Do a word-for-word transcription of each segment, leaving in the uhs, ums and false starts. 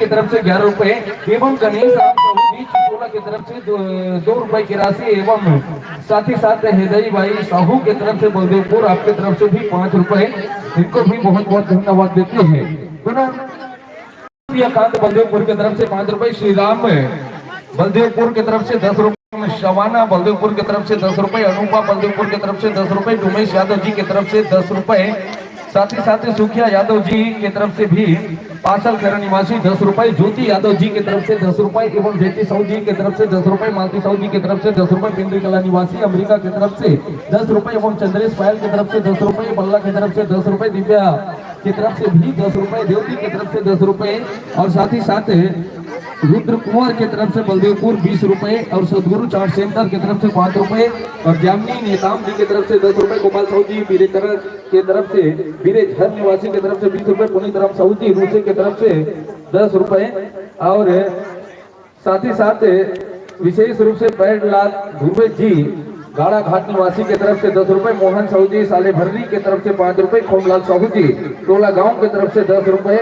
के तरफ से ग्यारह रुपए एवं गणेश राम साहू जी चिचोला के तरफ से दो, दो रुपए की राशि एवं साथ ही साथ हृदय भाई साहू के तरफ से बलदेवपुर आपके तरफ से भी पाँच रुपए, इनको भी बहुत बहुत धन्यवाद देते हैं। पुनः सूर्यकांत बलदेवपुर की तरफ से पाँच रुपए, श्री राम बलदेवपुर की तरफ से दस रुपए, शवाना बलदेवपुर की तरफ से दस रुपए, अनूपा बलदेवपुर की तरफ से दस रुपए, डुमेश यादव जी की तरफ से दस रुपए, साथ ही साथ सुखिया यादव जी की तरफ से भी पासल खैरा निवासी दस रुपए, ज्योति यादव जी की तरफ से दस रुपए एवं ज्योति साहू जी की तरफ से दस रुपए, मालती साहू जी की तरफ से दस रुपए, पिंडी कला निवासी अमेरिका की तरफ से दस रुपए एवं चंद्रेश पायल की तरफ से दस रुपए, बल्ला की तरफ से दस रुपए, दिव्या की तरफ से भी दस रुपए, ज्योति की तरफ से दस रुपए और साथ ही साथ रुद्र कुंवर की तरफ से बलदेवपुर बीस रुपए और सदगुरु चाट सेंटर की तरफ से पाँच रुपए और जामनी नेताम जी की तरफ से दस रुपए, गोपाल साहू जी बीरेकरण की तरफ से, बीरे झर निवासी की तरफ से बीस रुपए, पुनीत राम साहू जी रूसे की तरफ से दस रुपए और साथ ही साथ विशेष रूप से बैठलाल दुबे जी गाड़ा घाट निवासी की तरफ से दस रुपए, मोहन साहू जी साले भर्री की तरफ से पाँच रुपए, खोमलाल साहू जी टोला गांव की तरफ से दस रुपए।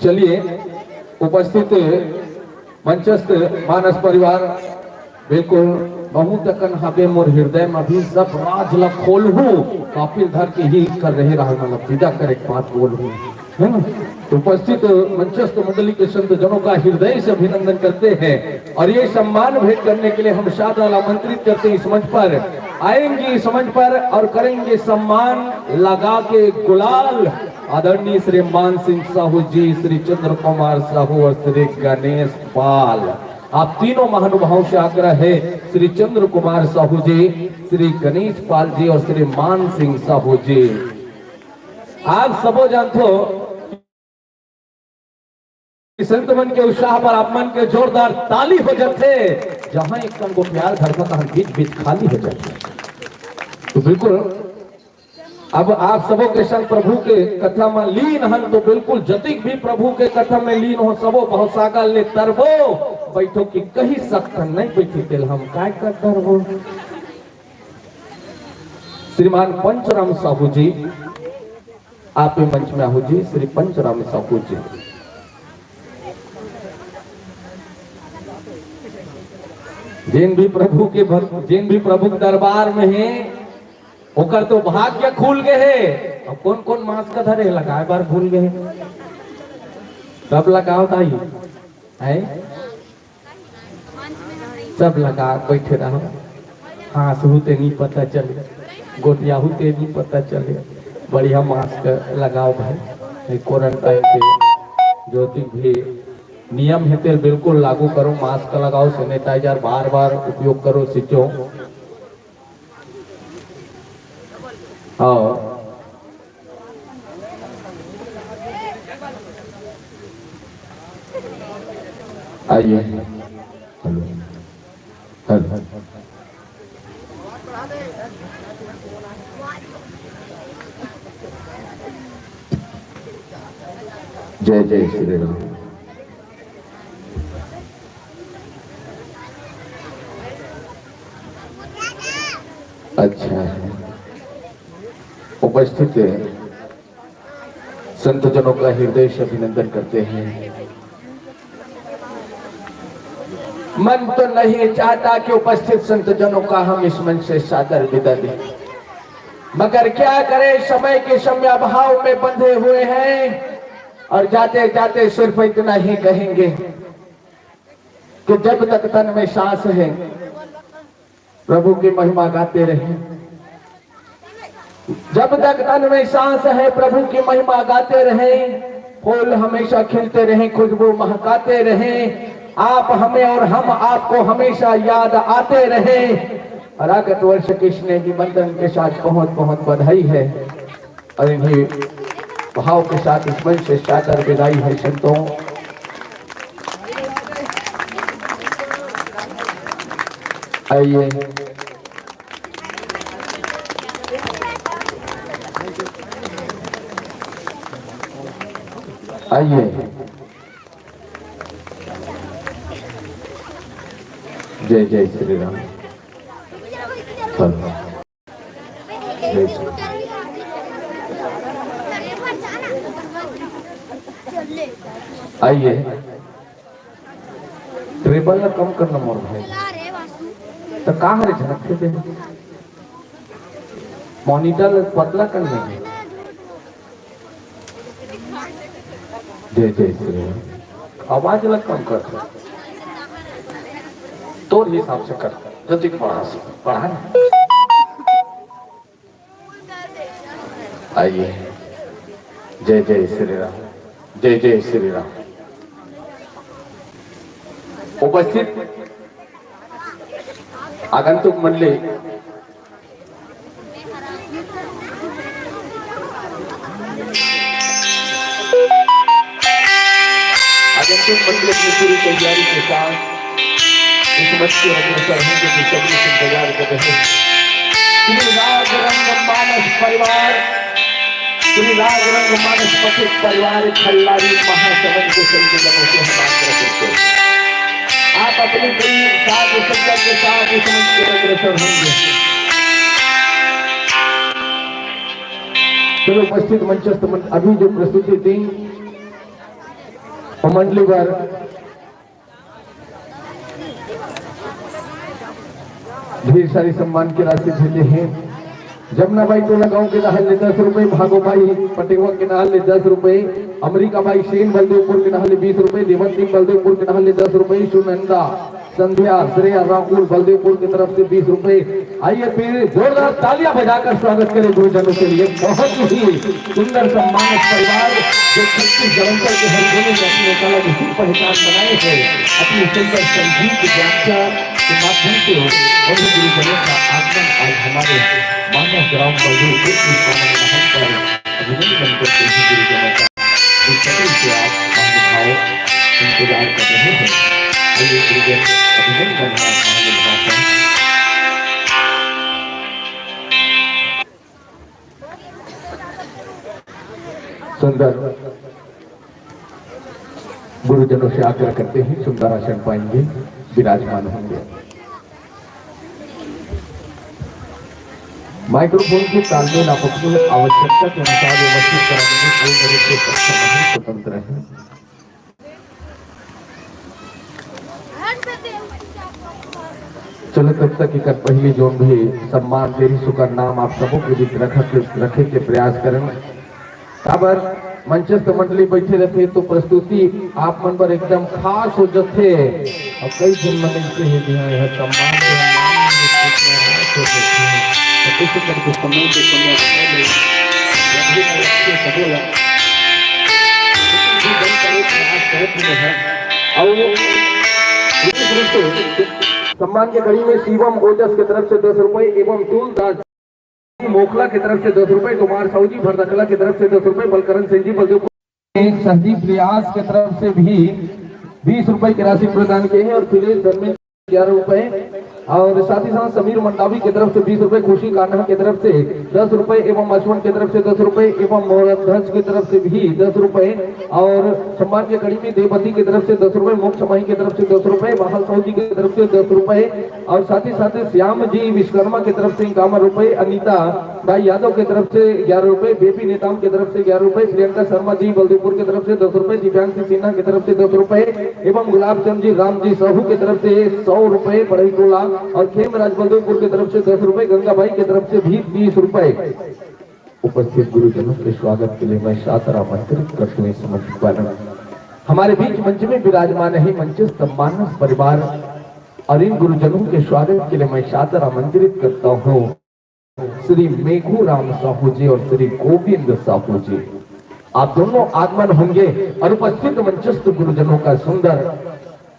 चलिए, उपस्थित मंचस्थ मानस परिवार, बिल्कुल, बहुत अकन हबे मोर हृदय में भी, सब राज ला खोलहूँ, कापिल धर के ही कर रहे रहल, मतलब विदा करे के बात बोलहूँ, है ना? तो उपस्थित मंचस्थ मंडली के संत जनों का हृदय से अभिनंदन करते हैं और ये सम्मान भेंट करने के लिए हम शारदा ला आमंत्रित करते हैं इस मंच पर। आएंगी इस मंच पर और करेंगे सम्मान लगा के गुलाल आदरणीय श्री मान सिंह साहू जी, श्री चंद्र कुमार साहू और श्री गणेश पाल। आप तीनों महानुभाव से आग्रह है, श्री चंद्र कुमार साहू जी, श्री गणेश पाल जी और श्री मान सिंह साहू जी। आप सबो जानथो कि संत मन के उत्साह पर आप मन के जोरदार ताली हो जाथे, जहां एक कन गोठियार धरथे, तहां बीच बीच खाली हो जाथे। तो बिल्कुल, अब आप सबो के संग प्रभु के कथा में लीन हन, तो बिल्कुल जतिक भी प्रभु के कथा में लीन हो, सबो भवसागर ले तरबो, बैठो कि कही सकथन नहीं बैठी, तेल हम काय कर तरबो। श्रीमान पंचराम साहू जी, आप भी मंच में आहू जी, श्री पंचराम साहू जी। जिन भी प्रभु के भक्त, जिन भी प्रभु के दरबार में हैं, ओकर तो भाग्य खुल गए है। अब कौन कौन मास्क धरे लगाए बार भूल गए, सब लगाओ ताई, है? सब लगा बैठे रहो, हाँसहू ते नहीं पता चले, गोटियाहू ते नहीं पता चले। बढ़िया मास्क लगाओ भाई, ये क्वारंटाइन के जो भी नियम है तेल बिल्कुल लागू करो, मास्क लगाओ, सैनिटाइजर बार बार उपयोग करो, सींचो। और आइए, हेलो, हेलो। जय जय श्री राम। अच्छा है, उपस्थित संत जनों का हृदय से अभिनंदन करते हैं। मन तो नहीं चाहता कि उपस्थित संत जनों का हम इस मंच से सादर विदा दें, मगर क्या करें, समय के समय अभाव में बंधे हुए हैं। और जाते जाते सिर्फ इतना ही कहेंगे कि जब तक तन में सांस है, प्रभु की महिमा गाते रहें। जब तक तन में सांस है, प्रभु की महिमा गाते रहें। फूल हमेशा खिलते रहें, खुशबू महकाते रहें। आप हमें और हम आपको हमेशा याद आते रहें। और आगत वर्ष के स्नेह निमंत्रण के साथ बहुत बहुत बधाई है। और इन्हीं भाव के साथ इस मंच से सादर विदाई है संतों। आइए, आइए। जय जय श्री राम। चलो। जय श्री राम। आइए, ट्रेबल ला कम करना मोर भाई। तो का हरे झनक के दे? मॉनिटर पतला करने के। जय जय श्री राम। आवाज ला कम कर। तोर हिसाब से कर। जतिक बढ़ा से बढ़ा ना। आइए। जय जय श्री राम। जय जय श्री राम। उपस्थित आगंतुक मंडली, आगंतुक मंडली अपनी पूरी तैयारी के साथ इस मंच के अग्रसर होंगे, जो सभी से इंतजार कर रहे हैं। श्री राग रंग मानस परिवार, श्री राग रंग मानस पथिक परिवार खल्लारी महासमंद के संत जनों से हम आग्रह करते हैं, आप अपनी पूरी साज सज्जा के साथ इस मंच के अग्रसर होंगे। चलो, उपस्थित मंचस्थ मन-, अभी जो प्रस्तुति दी, वो मंडली बर ढेर सारी सम्मान की राशि भेजे हैं। जमना बाई टोला गांव के डहार ले दस रुपए, भागो बाई पटेवा के डहार ले दस रुपए, अमरीका बाई सेन बलदेवपुर के डहार ले बीस रुपए, देवंती बलदेवपुर के डहार ले दस रुपए, सुनंदा, संध्या, श्रेया, राहुल बलदेवपुर की तरफ से बीस रुपए। आइए फिर जोरदार तालियां बजाकर स्वागत करें गुरुजनों के लिए। बहुत ही सुंदर सम्मानित परिवार, जो छत्तीस जलंधर के हर कोने में अपनी एक अलग ही पहचान बनाए हैं, अपनी सुंदर संगीत व्याख्या के माध्यम से हो। वही गुरुजनों का आगमन आज हमारे मानस ग्राम बलदेवपुर के पावन महल पर अभिनंदन करते हैं गुरुजनों का। इस कदम से आप महानुभाव इंतजार कर रहे हैं। आइए गुरुजन, अभिनंदन है महानुभाव का। सुंदर गुरुजनों से आग्रह करते हैं, सुंदर आसन पाएंगे, विराजमान होंगे। माइक्रोफोन के तालमेल आप अपनी आवश्यकता के अनुसार व्यवस्थित कराने में पूर्ण रूप से सक्षम हैं, स्वतंत्र हैं। चलो, तब तक एकर पहली जोन भी सम्मान देरी सुकर नाम आप सबों के बीच रखत, रखे के प्रयास करन। काबर मंचस्थ मंडली बैठे रहते तो प्रस्तुति आप मन बर एकदम खास हो जथे। और कई झन मन ऐसे हे जिहां यह सम्मान के नाम में कुछ नाराज हो जथे। तो कुछ करके समय के समय पहले जब भी मैं रखे सबो ला भी बंद करे प्रयास करत हुए हैं। और विशेष रूप से सम्मान के कड़ी में शिवम ओजस के तरफ से दस रुपए एवं तुलदास मोखला की तरफ से दस रुपए, कुमार साहू जी भरदखला की तरफ से दस रुपए, बलकरण सिंह जी बलदेव, संदीप रियाज की तरफ से भी बीस रुपए की राशि प्रदान की है और सुरेश धर्मेंद्र ग्यारह रुपए और साथ ही साथ समीर मंडावी की तरफ से बीस रुपए, खुशी कान्हा की तरफ से दस रुपए एवं अश्विन की तरफ से दस रुपए एवं मोहन ध्वज की तरफ से भी दस रुपए और सम्मान के कड़ी में देवपति की तरफ से दस रुपए, मोक्ष माही की तरफ से दस रुपए, महाल साहू जी की तरफ से दस रुपए और साथ ही साथ श्याम जी विश्वकर्मा की तरफ से इक्यावन रुपए, अनिता भाई यादव की तरफ से ग्यारह रुपए, बेबी नेताम की तरफ से ग्यारह रुपए, प्रियंका शर्मा जी बलदेवपुर की तरफ से दस रुपए, दिव्यांशी सिन्हा की तरफ से दस रुपए एवं गुलाब चंद जी राम जी साहू की तरफ से सौ रुपए बड़ई टोला और खेमराज बलदेवपुर की तरफ से दस रुपए, गंगा भाई की तरफ से भी बीस रुपए। उपस्थित गुरुजनों के स्वागत के लिए मैं सादर आमंत्रित करता हूँ इस मंच पर। हमारे बीच मंच में विराजमान है मंचस्थ मानस परिवार और इन गुरुजनों के स्वागत के लिए मैं सादर आमंत्रित करता हूँ श्री मेघू राम साहू जी और श्री गोविंद साहू जी। आप दोनों आगमन होंगे और उपस्थित मंचस्थ गुरुजनों का सुंदर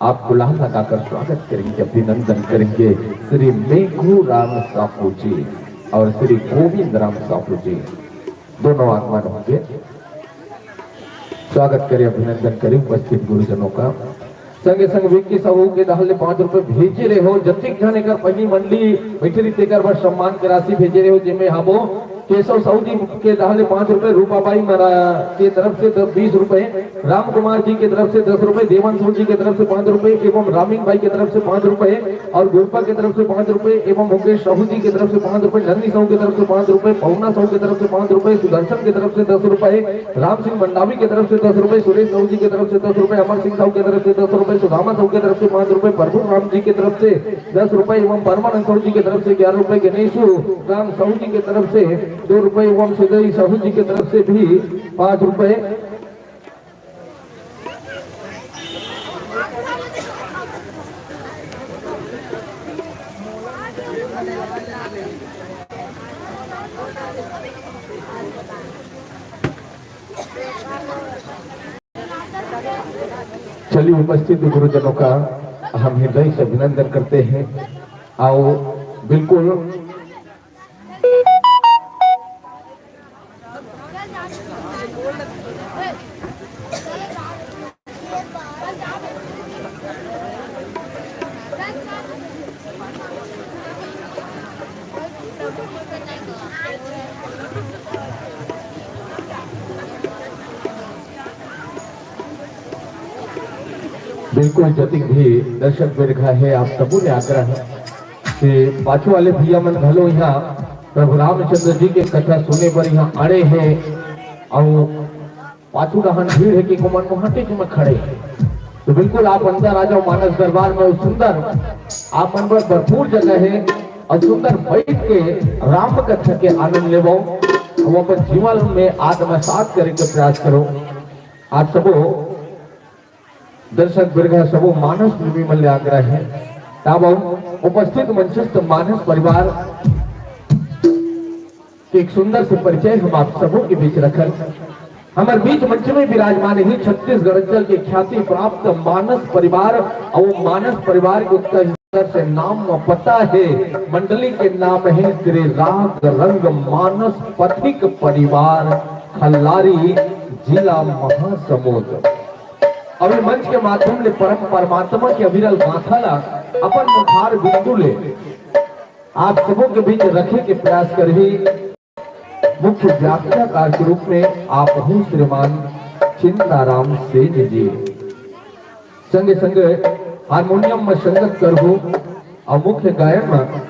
आप गुलाम लगाकर स्वागत करेंगे, अभिनंदन करेंगे श्री मेघू राम साहू जी और श्री गोविंद राम साहू जी, दोनों आगमन होंगे। स्वागत करें, अभिनंदन करें उपस्थित गुरुजनों का। संगे संग विक्की साहू के डहर ले पाँच रुपए भेजे रहे हो, जतिक झन एकर पहली मंडली बैठे रही तेकर बर सम्मान के राशि भेजे रहे हो, जेमे हाबो केशव साहू जी के डहान ले पाँच रुपए, रूपाबाई मरा के तरफ से द-, बीस रुपए, राम कुमार जी के तरफ से दस रुपए, देवन साहू जी के तरफ से पाँच रुपए एवं रामिंग बाई के तरफ से पाँच रुपए और गुरपा के तरफ से पाँच रुपए एवं मुकेश साहू जी के तरफ से पाँच रुपए, नंदी साहू के तरफ से पाँच रुपए, पवना साहू के तरफ से पाँच रुपए, सुदर्शन के तरफ से दस रुपए, राम सिंह मंडावी के तरफ से दस रुपए, सुरेश साहू जी के तरफ से दस रुपए, अमर सिंह साहू के तरफ से दस रुपए, सुदामा साहू के तरफ से पाँच रुपए, प्रभु राम जी के तरफ से दस रुपए एवं परमानंद साहू जी के तरफ से ग्यारह रुपए, गणेशु राम साहू जी के तरफ से दो रुपए एवं सुदई साहू जी के तरफ से भी पाँच रुपए। चलिए, उपस्थित गुरुजनों का हम हृदय से अभिनंदन करते हैं। आओ, बिल्कुल। बिल्कुल, जतिक भी दर्शक बिरघा है, आप सबो ले आग्रह है कि पाछू वाले भैया मन घलो यहाँ प्रभु रामचंद्र जी के कथा सुने बर यहाँ अड़े है, अउ पाछू डहान भीड़ है कि कोमन मुहाटे जी में खड़े हैं। तो बिल्कुल आप अंदर आ जाओ, मानस दरबार में सुंदर आप मन बर भरपूर जगह है और सुंदर बैठ के राम कथा के आनंद लेवो, वो अपन जीवन में आत्मसात करे के प्रयास करो। आप सबो दर्शक बिरघा सबो मानस प्रेमी मन ले आग्रह है, ताबो उपस्थित मंचस्थ मानस परिवार के एक सुंदर से परिचय हम आप सबों के बीच रखन। हमर बीच मंच में विराजमान ही छत्तीसगढ़ अंचल के ख्याति प्राप्त मानस परिवार और मानस परिवार के उत्तर से नाम व पता है। मंडली के नाम है श्री राग रंग मानस पथिक परिवार, खल्लारी, जिला महासमुंद। अभी मंच के माध्यम ले परम परमात्मा के अविरल गाथा ला अपन मुखार बिंदु ले आप सबों के बीच रखे के प्रयास करही। मुख्य व्याख्याकार के रूप में आप हूँ श्रीमान चिंताराम सेन जी, संगे संगे हारमोनियम में संगत करहु और मुख्य गायन में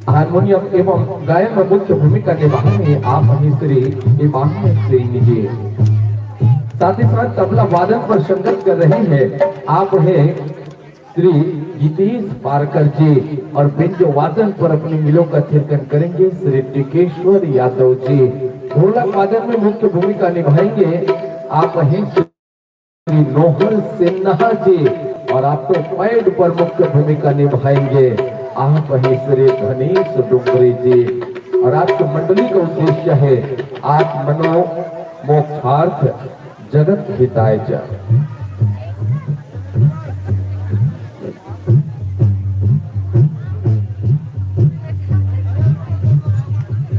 हारमोनियम एवं गायन में मुख्य भूमिका निभाएंगे आप हैं श्री इमाम सिंह जी। साथ ही साथ तबला वादन पर संगत कर रहे हैं आप हैं श्री गीतेश पारकर जी और बेंजो वादन पर अपनी मिलों का थिरकन करेंगे श्री टिकेश्वर यादव जी। ढोलक वादन में मुख्य भूमिका निभाएंगे आप हैं श्री नोहल सिन्हा जी और आप तो पैड पर मुख्य भूमिका निभाएंगे आप हैं श्री धनेश डुमरी जी। और आपकी मंडली का उद्देश्य है आत्मनो मोक्षार्थ जगत हिताय च।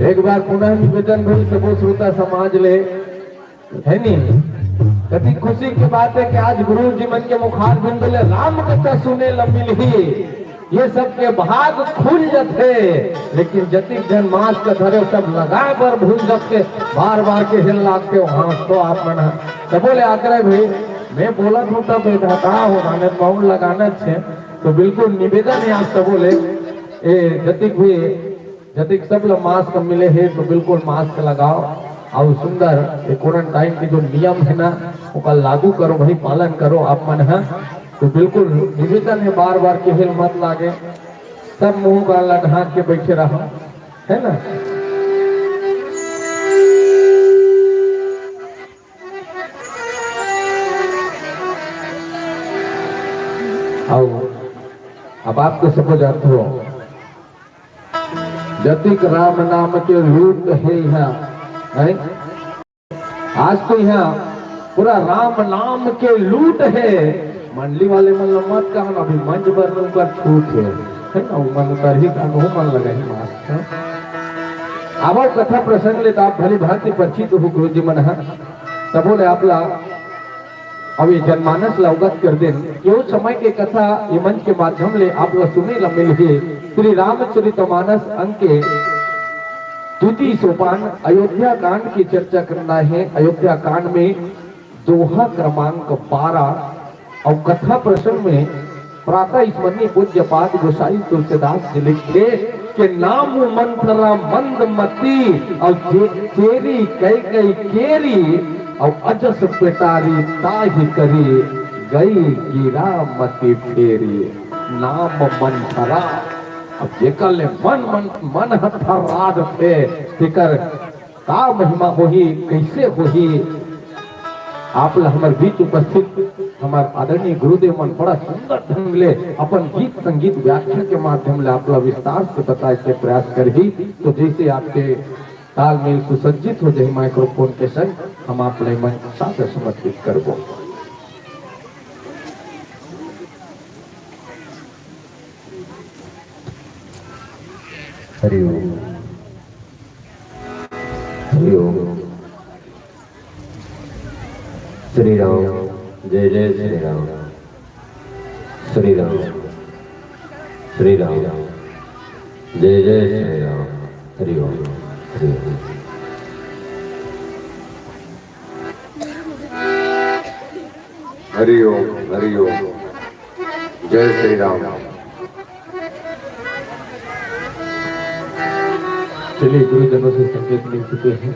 एक बार पुनः निवेदन भाई सबो श्रोता समाज ले, है नी? कति खुशी के बात है कि आज गुरु जी मन के मुखार बिंदु ले राम कथा सुने ल मिलही। ये सबके भाग खुल जथे, लेकिन जतिक झन mask धरे सब लगाए बर भूल जथे, बार बार के हिल लागथे। हाँ, तो आप मन ह सबो ले आग्रह भी, मैं बोलत हूँ तब बेटा का हो गाने पाउन लगाना छे, तो बिल्कुल निवेदन है आप सबो ले, ए, जतिक भी जतिक सब ल mask मिले हे तो बिल्कुल mask लगाओ। अउ सुंदर ये quarantine के जो नियम है ना, ओकर लागू करो भाई, पालन करो आप मन ह। तो बिल्कुल निवेदन है, बार बार केहे ल मत लागे, सब मुंह कान ला ढांक के बैठे रहो, है ना। अउ अब आप तो सबो जानत हो, जतिक राम नाम के लूट हे इहाँ, हैं? आज तो इहाँ पूरा राम नाम के लूट हे। मंडली वाले मन ल मत कहन, अभी मंच बर में उनकर छूट हे, है ना? वो मन उतर ही कहन, वो मन लगा ही mask, हैं? अब वो कथा प्रसंग ले तो आप भली भांति परिचित हो गुरु जी मन ह, तबो ले आप ला अब ये जनमानस ला अवगत कर देन, ये वो समय के कथा ये मंच के माध्यम ले आप ला सुने ला मिलही। श्री रामचरित मानस अंक के द्वितीय सोपान अयोध्या कांड की चर्चा करना है। अयोध्या कांड में दोहा क्रमांक बारह और कथा प्रसंग में प्रातः स्मरणीय पूज्य पाद गोसाई तुलसीदास जी लिखे कि नाम मंथरा मंद मती और जे-, चेरी कई कई केरी और अजस पेटारी ताही करी गई गिरा मती फेरी। नाम मंथरा। अब जेकर ले मन, मन, मन ह थर्रात थे, तेकर का महिमा होही, कइसे होही? आप ला हमर बीच उपस्थित हमर आदरणीय गुरुदेव मन बड़ा सुंदर ढंग ले अपन गीत संगीत व्याख्या के माध्यम ले आप ला विस्तार से बताए के प्रयास करही। तो जैसे आपके तालमेल सुसज्जित हो जाही माइक्रोफोन के संग, हम आप ला मंच सादर समर्पित करबो। हरि ओम। हरि ओम। श्री राम। जय जय श्री राम। श्री राम। श्री राम। जय जय श्री राम। हरि ओम। हरि ओम। हरि ओम। हरि ओम। जय श्री राम। चलिए, गुरुजनों से संकेत मिल चुके हैं,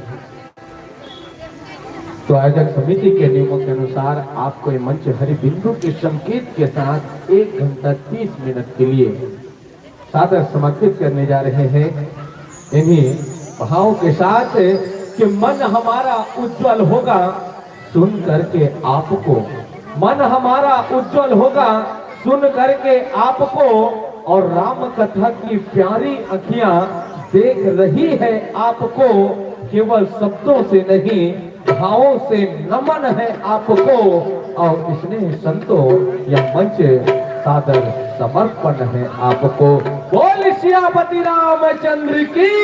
तो आयोजक समिति के नियमों के अनुसार आपको ये मंच हरि बिंदु के संकेत के साथ एक घंटा तीस मिनट के लिए सादर समर्पित करने जा रहे हैं। इन्हीं भाव के साथ कि मन हमारा उज्जवल होगा सुन करके आपको, मन हमारा उज्जवल होगा सुन करके आपको, और राम कथा की प्यारी अखियां देख रही है आपको। केवल शब्दों से नहीं, भावों से नमन है आपको। और इसने संतो, यह मंच सादर समर्पण है आपको। बोल सियापति रामचंद्र की।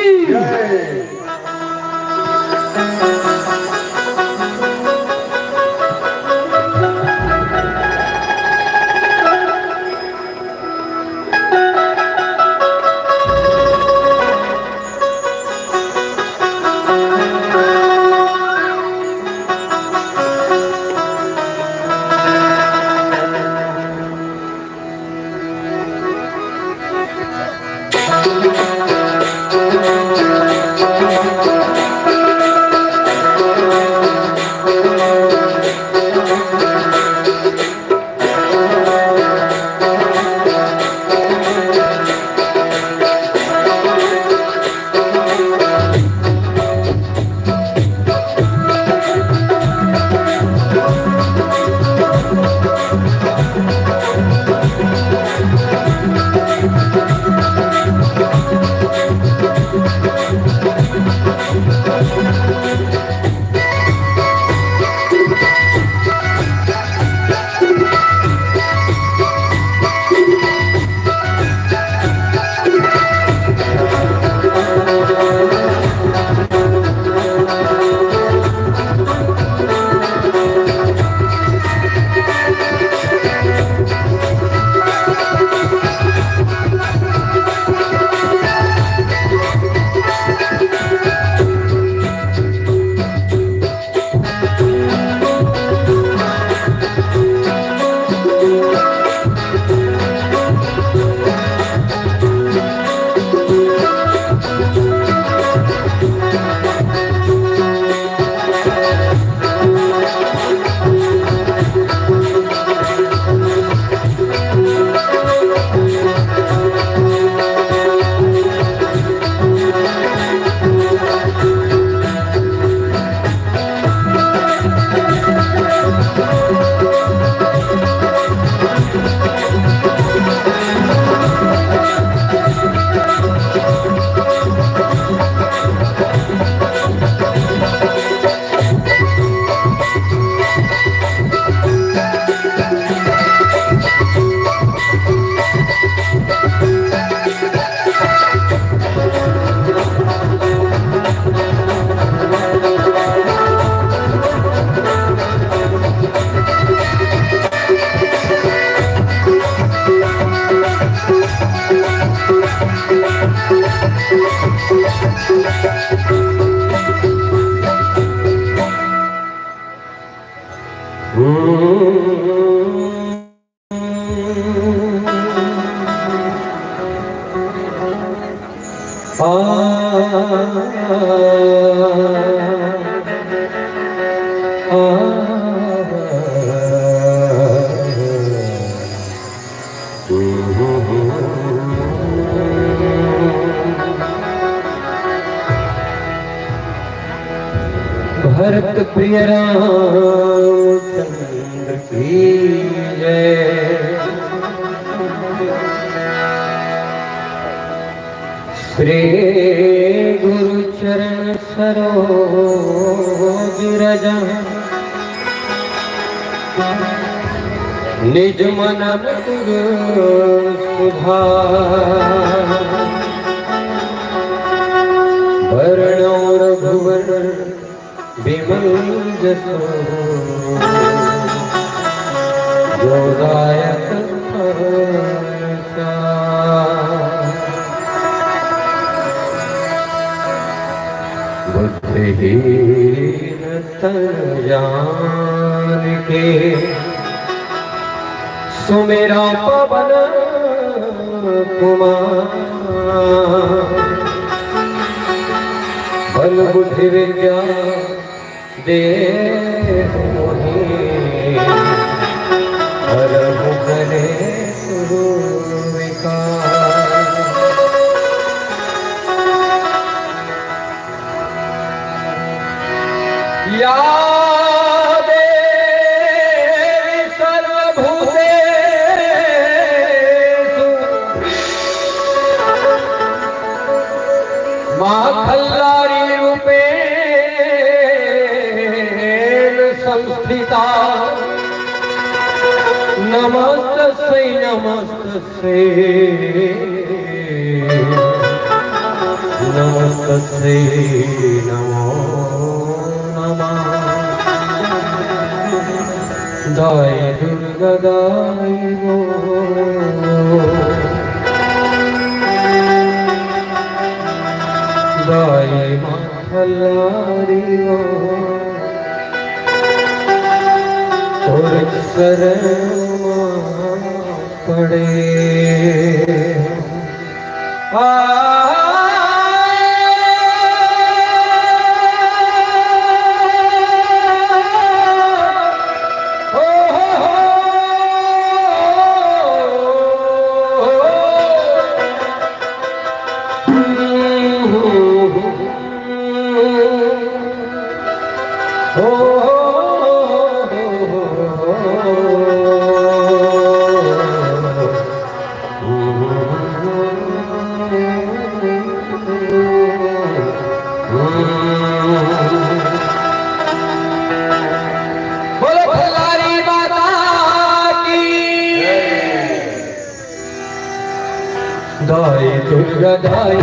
आ, आ, आ, भरत प्रिय रामचंद्र की जय। श्री गुरु चरण सरोज रज, निज मन मुकुर सुधार। बरनउँ रघुबर बिमल जसु, जो दायक फल चारि। बुद्धिहीन तन जान के, सुमिरउँ पवन कुमार। बल बुद्धि विद्या देहु मोहि, हरहु कलेस विकार। या देवी सर्वभूतेषु माँ खल्लारी रूपेण संस्थिता। नमस्तस्यै, नमस्तस्यै, नमस्तस्यै नमो नमः। दाई दुर्गा दाई वो, दाई माँ खल्लारी वो, तोर चरण म पड़े। आ, ओ, हो, हो, ओ, हो, हो, हो। बोलो खल्लारी माता की। दाई दुर्गा दाई।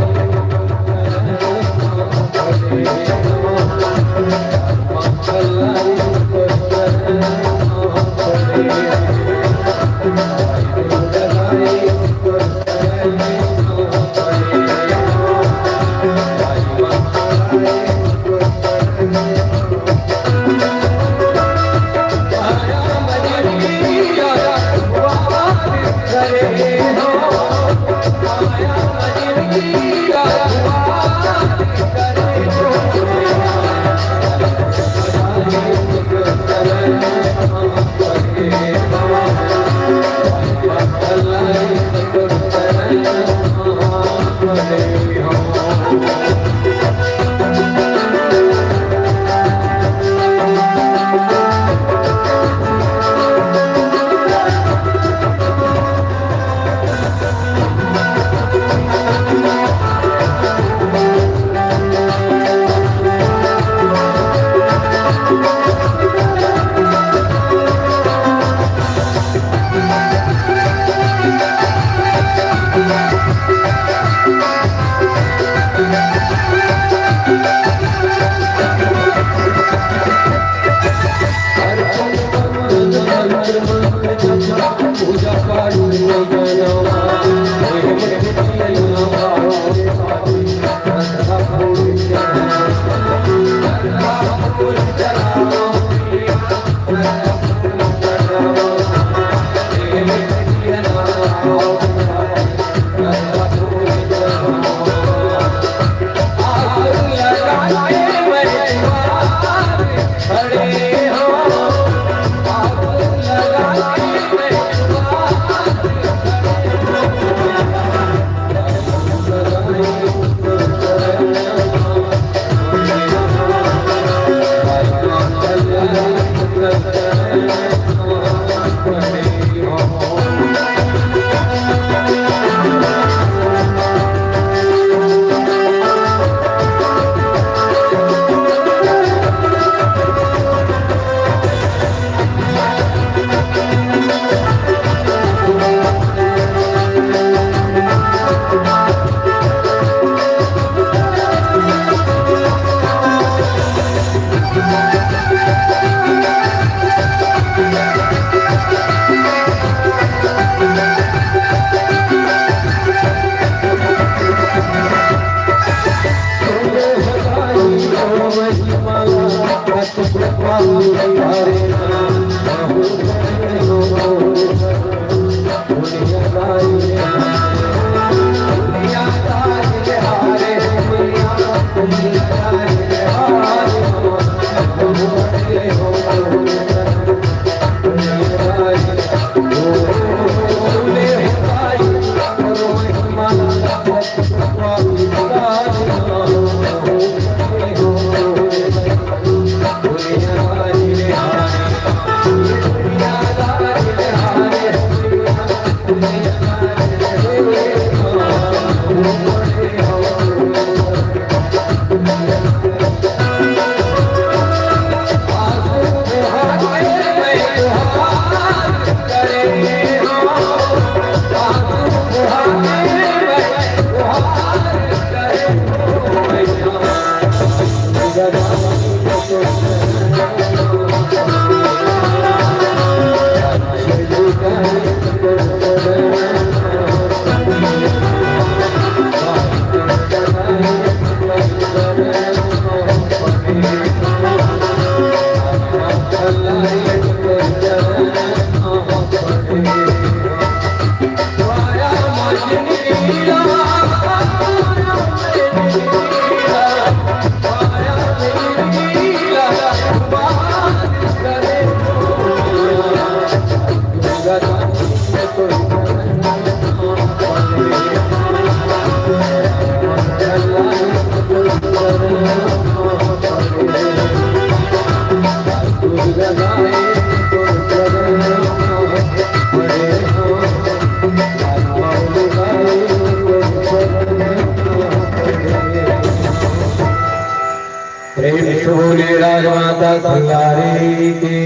प्रेम से बोले राजमाता खिलाड़ी की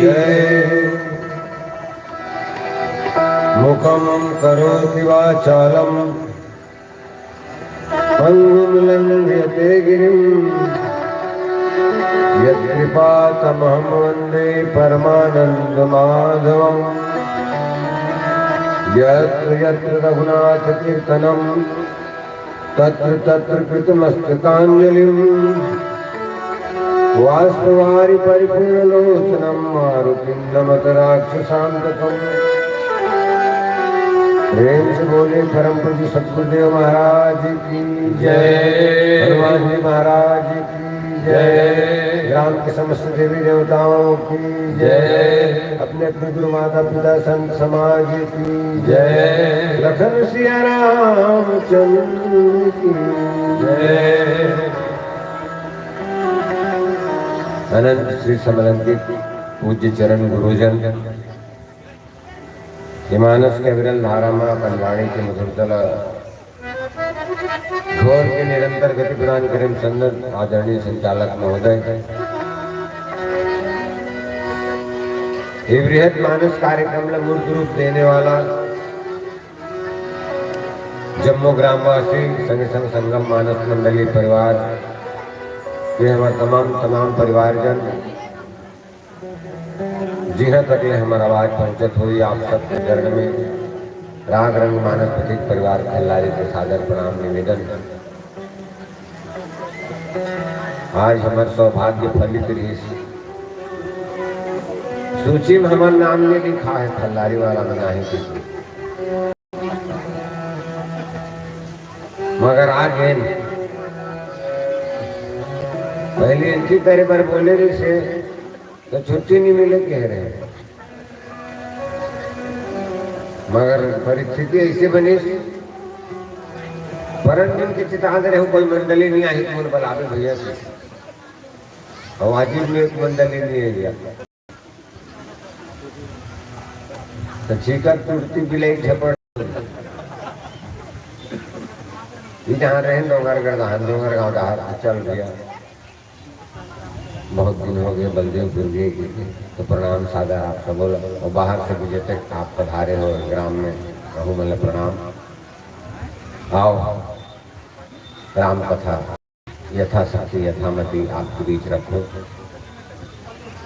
जय। मुखं करोति वाचालं पंगुं लंघयते गिरिं यत्कृपातमहं वंदे परमानंद माधवम्। यत्र यत्र रघुनाथ कीर्तनं तत्र तत्र कृतमस्तकाञ्जलिम्। वास्तवारि परिपूर्णलोचनं मारुतिं नमत राक्षसान्तकम्। प्रेम से बोले परम पूज्य सतगुरुदेव महाराज की जय। जय। हनुमान जी महाराज की जय। जय। ग्राम के समस्त देवी देवताओं की जय। जय। अपने अपने गुरु माता पिता संत समाज की जय। जय। लखन सिया रामचंद्र की जय। अनंत श्री समरंकित पूज्य चरण गुरुजन, ये मानस के विरल धारा मा अपन वाणी के मधुरता ला घोर के निरंतर गति प्रदान करे संत आदरणीय संचालक महोदय, ये बृहत मानस कार्यक्रम ला मूर्त रूप देने वाला जम्मो ग्रामवासी, संगे संग संगम मानस मंडली परिवार, ये हमारे तमाम, तमाम परिवारजन, जिहां तक ले हमर आवाज पहुंचत होही, आप सबके चरण में राग रंग मानस पथिक परिवार खल्लारी के सादर प्रणाम निवेदन। आज हमर सौभाग्य फलित रहिस। सूची में हमर नाम नहीं लिखा है, खल्लारी वाला बना है किसी। मगर आ गेन। पहले एंट्री करे बर बोले रहिसे, तो छुट्टी नहीं मिले कह रहे। मगर परिस्थिति ऐसे बनिस, परन दिन के चितान रहे, कोई मंडली नहीं आई, कौन बलावे भैया से। और वाजिब में एक मंडली नहीं है भैया। तो चीकर तुरती बिलाई झपड़। ये जहाँ रहे डोंगरगढ़, जहाँ डोंगरगांव, जहाँ चल भैया। बहुत दिन हो गए बलदेवपुर गए, तो प्रणाम सादर आप सबो ला। और बाहर से भी जते आप पधारे हो ग्राम में, रहू मन ला प्रणाम। आओ, राम कथा यथाशक्ति यथामति आपके बीच रखो।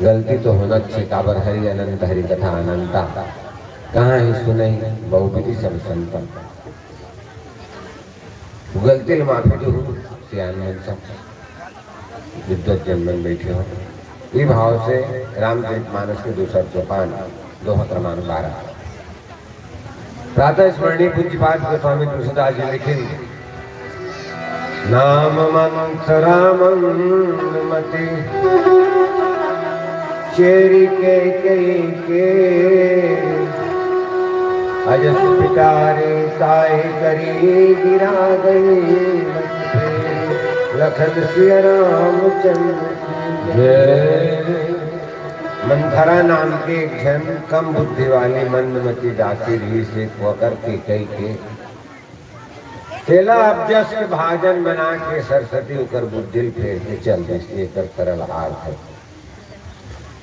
गलती तो होना चाहिए, काबर हरि अनंत हरि कथा अनंता, कहाँ ही सुनई बहुविधि सब संता। गलती ले माफी दो, सियान मन सब विद्वत जन मन बैठे हो। ई भाव से रामचरित मानस के दूसर सोपान, दोहा क्रमांक बारह। प्रातः स्मरणीय पूज्यपाद गोस्वामी तुलसीदास जी लिखिन, नाम मंत्र रामन मति चेरि कैकेयी के, अजस पिटारी ताहि करी गिरा गई मति। लखन सिया रामचंद्र की जय। मंथरा नाम के एक झन कम बुद्धि वाली मंदमती दासी रहिस, एक वकर कैकेयी के। तेला अपजस के भाजन बना के सरस्वती ओकर बुद्धि ल फेर के चल दिस, एकर सरल अर्थ हे।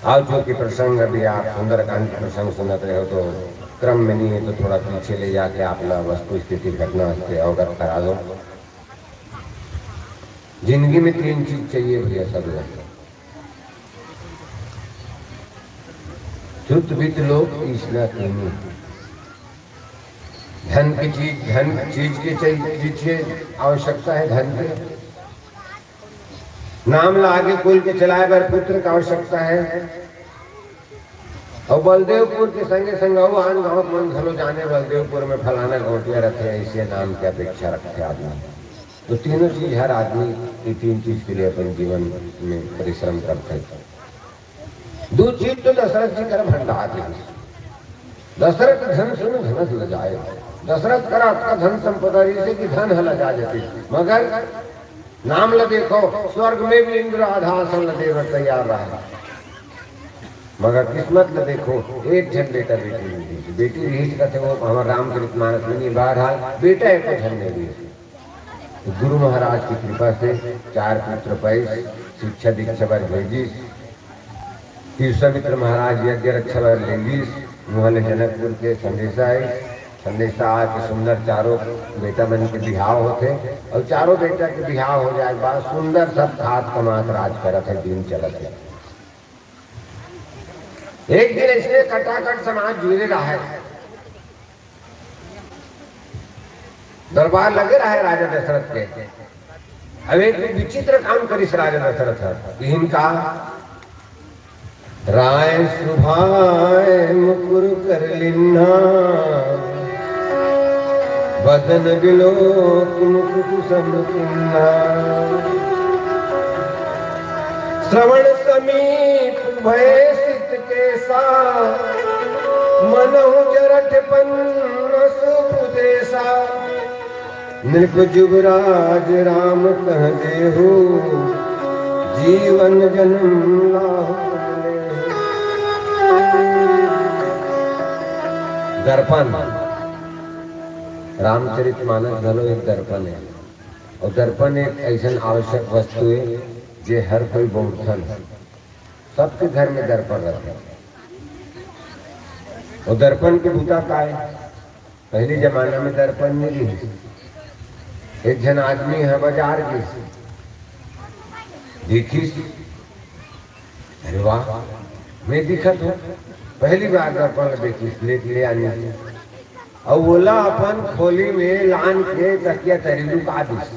अउ चूंकि प्रसंग अभी आप सुंदरकांड के प्रसंग सुनत रहे हो, तो क्रम में नहीं है, तो थोड़ा पीछे ले जाके आप ला वस्तु स्थिति घटना से अवगत करा दो। जिंदगी में तीन चीज चाहिए भैया सब लोग, सुत वित्त लोक तृष्णा कीनी। धन की चीज, धन चीज की चाहिए, चीज की आवश्यकता है, धन की। नाम ला आगे कुल के चलाए बर पुत्र का आवश्यकता है। अउ बलदेवपुर के संगे संग अउ आन गांव के मन घलो जाने, बलदेवपुर में फलाना गौंटिया रखे, ऐसे नाम की अपेक्षा रखे आदमी। तो तीनों चीज हर आदमी ये तीन चीज के लिए अपन जीवन में परिश्रम करथे। दू चीज तो दशरथ जी कर भंडार रहिस। दशरथ धन सुन धनस लजाए। दशरथ करा अतका धन संपदा रहिस कि धन ह लजा जतिस, मगर नाम ल देखो, स्वर्ग में भी इंद्र आधा आसन ल दे बर तैयार रहा, मगर किस्मत ल देखो, एक झन बेटा बेटी नहीं रहिस। बेटी रहिस कथे, वो हमर रामचरित मानस में नहीं, बहरहाल बेटा एको झन नहीं रहिस। तो गुरु महाराज की कृपा से चार पुत्र पाइस, शिक्षा दीक्षा बर भेजिस। फिर विश्वामित्र महाराज यज्ञ रक्षा बर ले गिस, उहाँ ले जनकपुर के संदेशा आइस। संदेशा आके सुंदर चारों बेटा मन के बिहाव होथे, अउ चारों बेटा के बिहाव हो जाए के बाद सुंदर सब खात कमात राज करत हे, दिन चलत हे। एक दिन ऐसने कटाकट समाज जुड़े रहे, दरबार लगे रहे राजा दशरथ के। अब एक विचित्र काम करिस राजा दशरथ ह, इहिन का, राय सुभाय मुकुर कर लिन्हा, बदन बिलोक मुकुट सम कीन्हा। श्रवण समीप भय सित केसा, मनहु जरठ पन्नस उपदेसा। नृप जुगराज राम कह देहु, जीवन जन्म लाहु। दर्पण, रामचरित मानस घलो एक दर्पण हे। अउ दर्पण एक ऐसन आवश्यक वस्तु हे, जे हर कोई बउरथन। सबके घर में दर्पण रहिथे। अउ दर्पण के बूता का हे? पहिली जमाना में दर्पण नइ रिहिस। एक झन आदमी ह बजार गिस, देखिस, अरे वाह, मैं दिखत हूँ। पहिली बार दर्पण ल देखिस, ले, ले आनिस। अउ ओला अपन खोली में लान के तकिया तरी लुका दिस।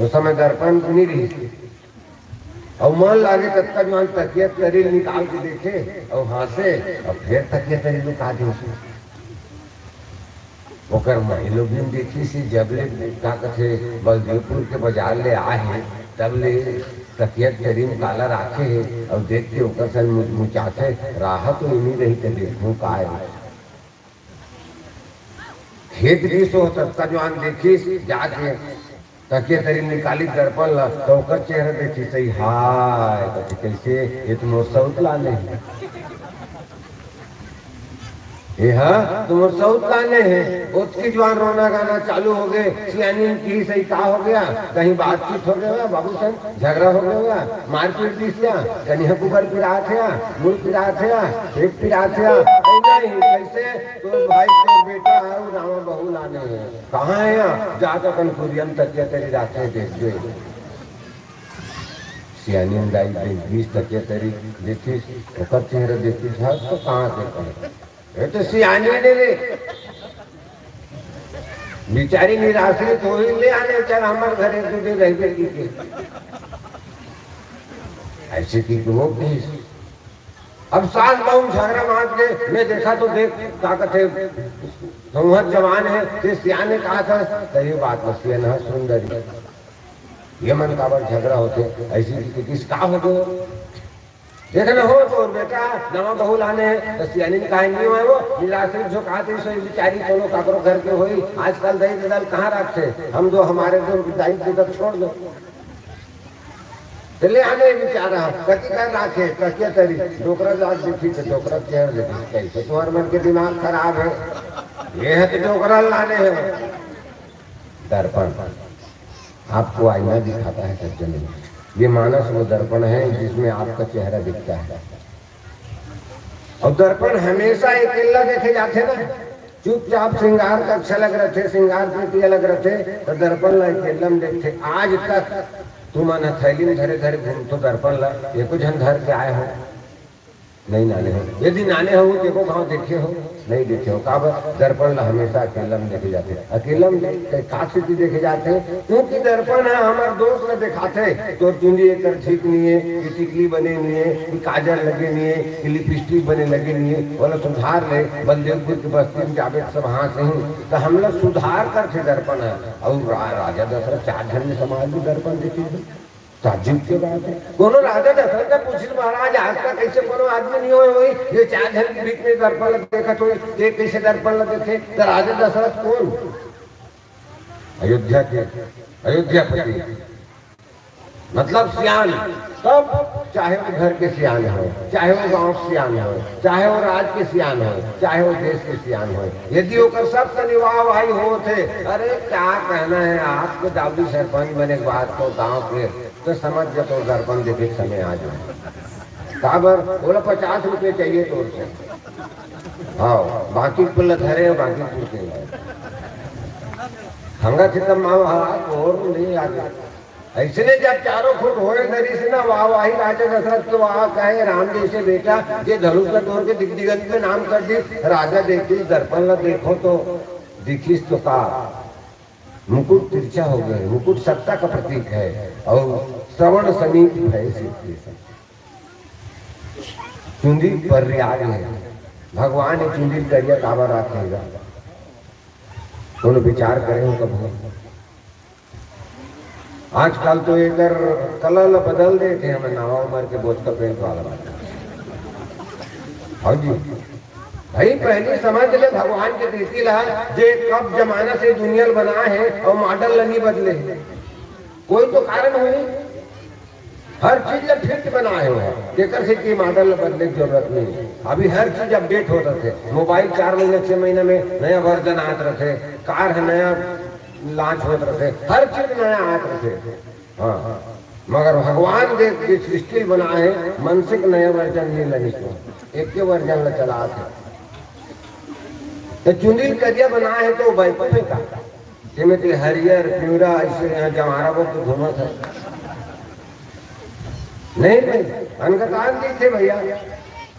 ओ समय दर्पण नइ रिहिस। अउ मन लागे ततका जुवान तकिया तरी निकाल के देखे अउ हाँसे, अउ फेर तकिया तरी लुका दे। ओकर माईलोगिन देखिस, जब ले का कथे बलदेवपुर के बजार ले आए हे, तब ले तकिया तरी म काला राखे हे, अउ देख के ओकर सन मुचमुचाथे, राहत तो इनी रही त देखहूँ काय। खेत गिस ओ ततका जुवान देखिस, जाके तकिया तरी निकालिस दर्पण ल, त ओकर चेहरा देखिस, सही हाय, कथे, "कइसे? ये तो मोर सउत लाने हे। ये ह तो मोर सउत लाने हे।" ओतकी जुवान रोना गाना चालू हो गे। सियानिन किहिस, "सही का हो गया? कहीं बातचीत हो गया बाबू संग? झगड़ा हो गया? मारपीट दिस या? कनिहा कुबर पिरात हे या? मुड़ पिरात हे या? पेट पिरात हे या?" "नहीं, कइसे?" "तोर भाई, तोर बेटा हे, रामा बहू लाने हे।" "कहाँ हे या?" "जात अपन कुरिया म तकिया तरी राखे, देखबे।" सियानिन दाई देख गिस तकिया तरी, देखिस, ओकर चेहरा देखिस, "हस तो कहाँ के कहे?" "ये तो सियानिन ए रे।" बिचारी निराश्रित होही, "ले आने चल हमर घरे, दू दिन रहिबे," कहिके। ऐसे की तो वो कहिस। अब सास बहू झगड़ा मार के मैं देखा तो देख, का कथे, संवत जवान है, ते सियाने कहा था, सही बात बस ये ना सुंदरी। ये मन काबर झगड़ा होथे, ऐसी की किस का हो गयो? देख न हो तो बेटा, नवा बहू लाने हैं, तो सियानी ने कहा नहीं हुआ वो, निराश्रित जो कहा थे, सो बेचारी चलो काकरो घर के होई, आजकल दई ददल कहाँ रखते, हम दो हमारे दो दाई ददल छोड़ दो। तो ले आने बेचारा, कति कर राखे, कतिया तरी, डोकरा जात देखी तो डोकरा चेहरा देखी, कैसे तुम्हारे मन के दिमाग खराब है, ये है तो डोकरा लाने हैं। दर्पण आपको आईना दिखाता है सज्जनों। ये मानस वो दर्पण है जिसमें आपका चेहरा दिखता है। और दर्पण हमेशा अकेला देखे जाते ना, चुपचाप श्रृंगार कक्ष अलग रथे, श्रृंगार पेटी अलग रथे, तो दर्पण ला अकेला में देखते। आज तक तुमन ह थैली में धरे धरे घूमथो दर्पण ला, एको झन धर के आए हो? नहीं नाने हो। यदि नाने हो तो एको घाव देखे हो? नहीं देखे हो। काबर? दर्पण ला हमेशा अकेला में देखे जाते। अकेला में देख-, का स्थिति देखे जाते? क्योंकि दर्पण ह हमर दोष ला दिखाथे, तोर चुंदी एकर ठीक नहीं है, ये टिकली बने नहीं है, ये काजर लगे नहीं है, ये लिपस्टिक बने लगे नहीं है, ओला सुधार ले। बलदेवपुर के बस्ती में जाबे त सब हाँसही, तो हमला सुधार करथे दर्पण ह। और रा-, राजा दशरथ चार झन में समाज में दर्पण देखे हे। ताज्जुब के बात है, कोनो राजा दशरथ ला पूछिस, महाराज, आज तक ऐसे कोनो आदमी नहीं होए होई, ये चार झन के बीच में दर्पण ला देखत होई, ये कैसे दर्पण ला देखे? तो राजा दशरथ कौन? अयोध्या के, अयोध्यापति, मतलब सियान। तब चाहे वो घर के सियान हो, चाहे वो गांव के सियान हो, चाहे वो राज के सियान हो, चाहे वो देश के सियान हो, यदि ओकर सबके निवाह भाई होत हे, अरे क्या कहना है, आपके दाऊदी सरपंच बने के बाद तो गांव के तो समझ जा, तो दर्पण देखे के समय आ जाए। काबर? बोला, "पचास रुपये चाहिए तोर से।" हाँ, बाकी कुल धरे हो, बाकी कुल के लाए। हंगा थे तब माँ, हाँ, और नहीं आ गए। ऐसने जब चारों खुट होए धरिस ना, वाह वाही राजा दशरथ तो वाह कहे, "राम जैसे बेटा, जे धनुष का तोर के दिग्दिगंत में नाम कर दी।" राजा देखिस दर्पण ला देखो तो दिखिस तो का, मुकुट तिरछा हो गए, मुकुट सत्ता का प्रतीक है, और श्रवण समीप भय सिद्धि सब। चुंदी पर्याग है, भगवान ये चुंदी करिया काबर राखेगा? कोनो विचार करे हो कभू? आजकल तो एकर कलर ल बदल देथे, हमें नवा उम्र के बोचका पेंट वाला। हाँ जी, भाई पहली समझ ले भगवान के रीति ला, जे कब जमाना से दुनिया ल बना है और मॉडल ल नहीं बदले। कोई तो कारण होही, हर चीज ला फिट बनाए हुए है, तेकर से कि मॉडल ला बदले के जरूरत नहीं है। अभी हर चीज अपडेट होत रथे, मोबाइल चार महीना छह महीना में नया वर्जन आत रथे, कार है नया लॉन्च होत रथे, हर चीज नया आत रथे। हाँ, मगर भगवान दे के सृष्टि बनाए है, मनसे के नया वर्जन नहीं लगे, एक के वर्जन ला चलात है। तो चुंदी करिया बनाए है तो बैकुंठ है का? जेमे ते हरियर, पिवरा, ऐसे यहाँ जमारा बोल के घूमत है। नहीं, नहीं, अनगतान दिखथे भैया।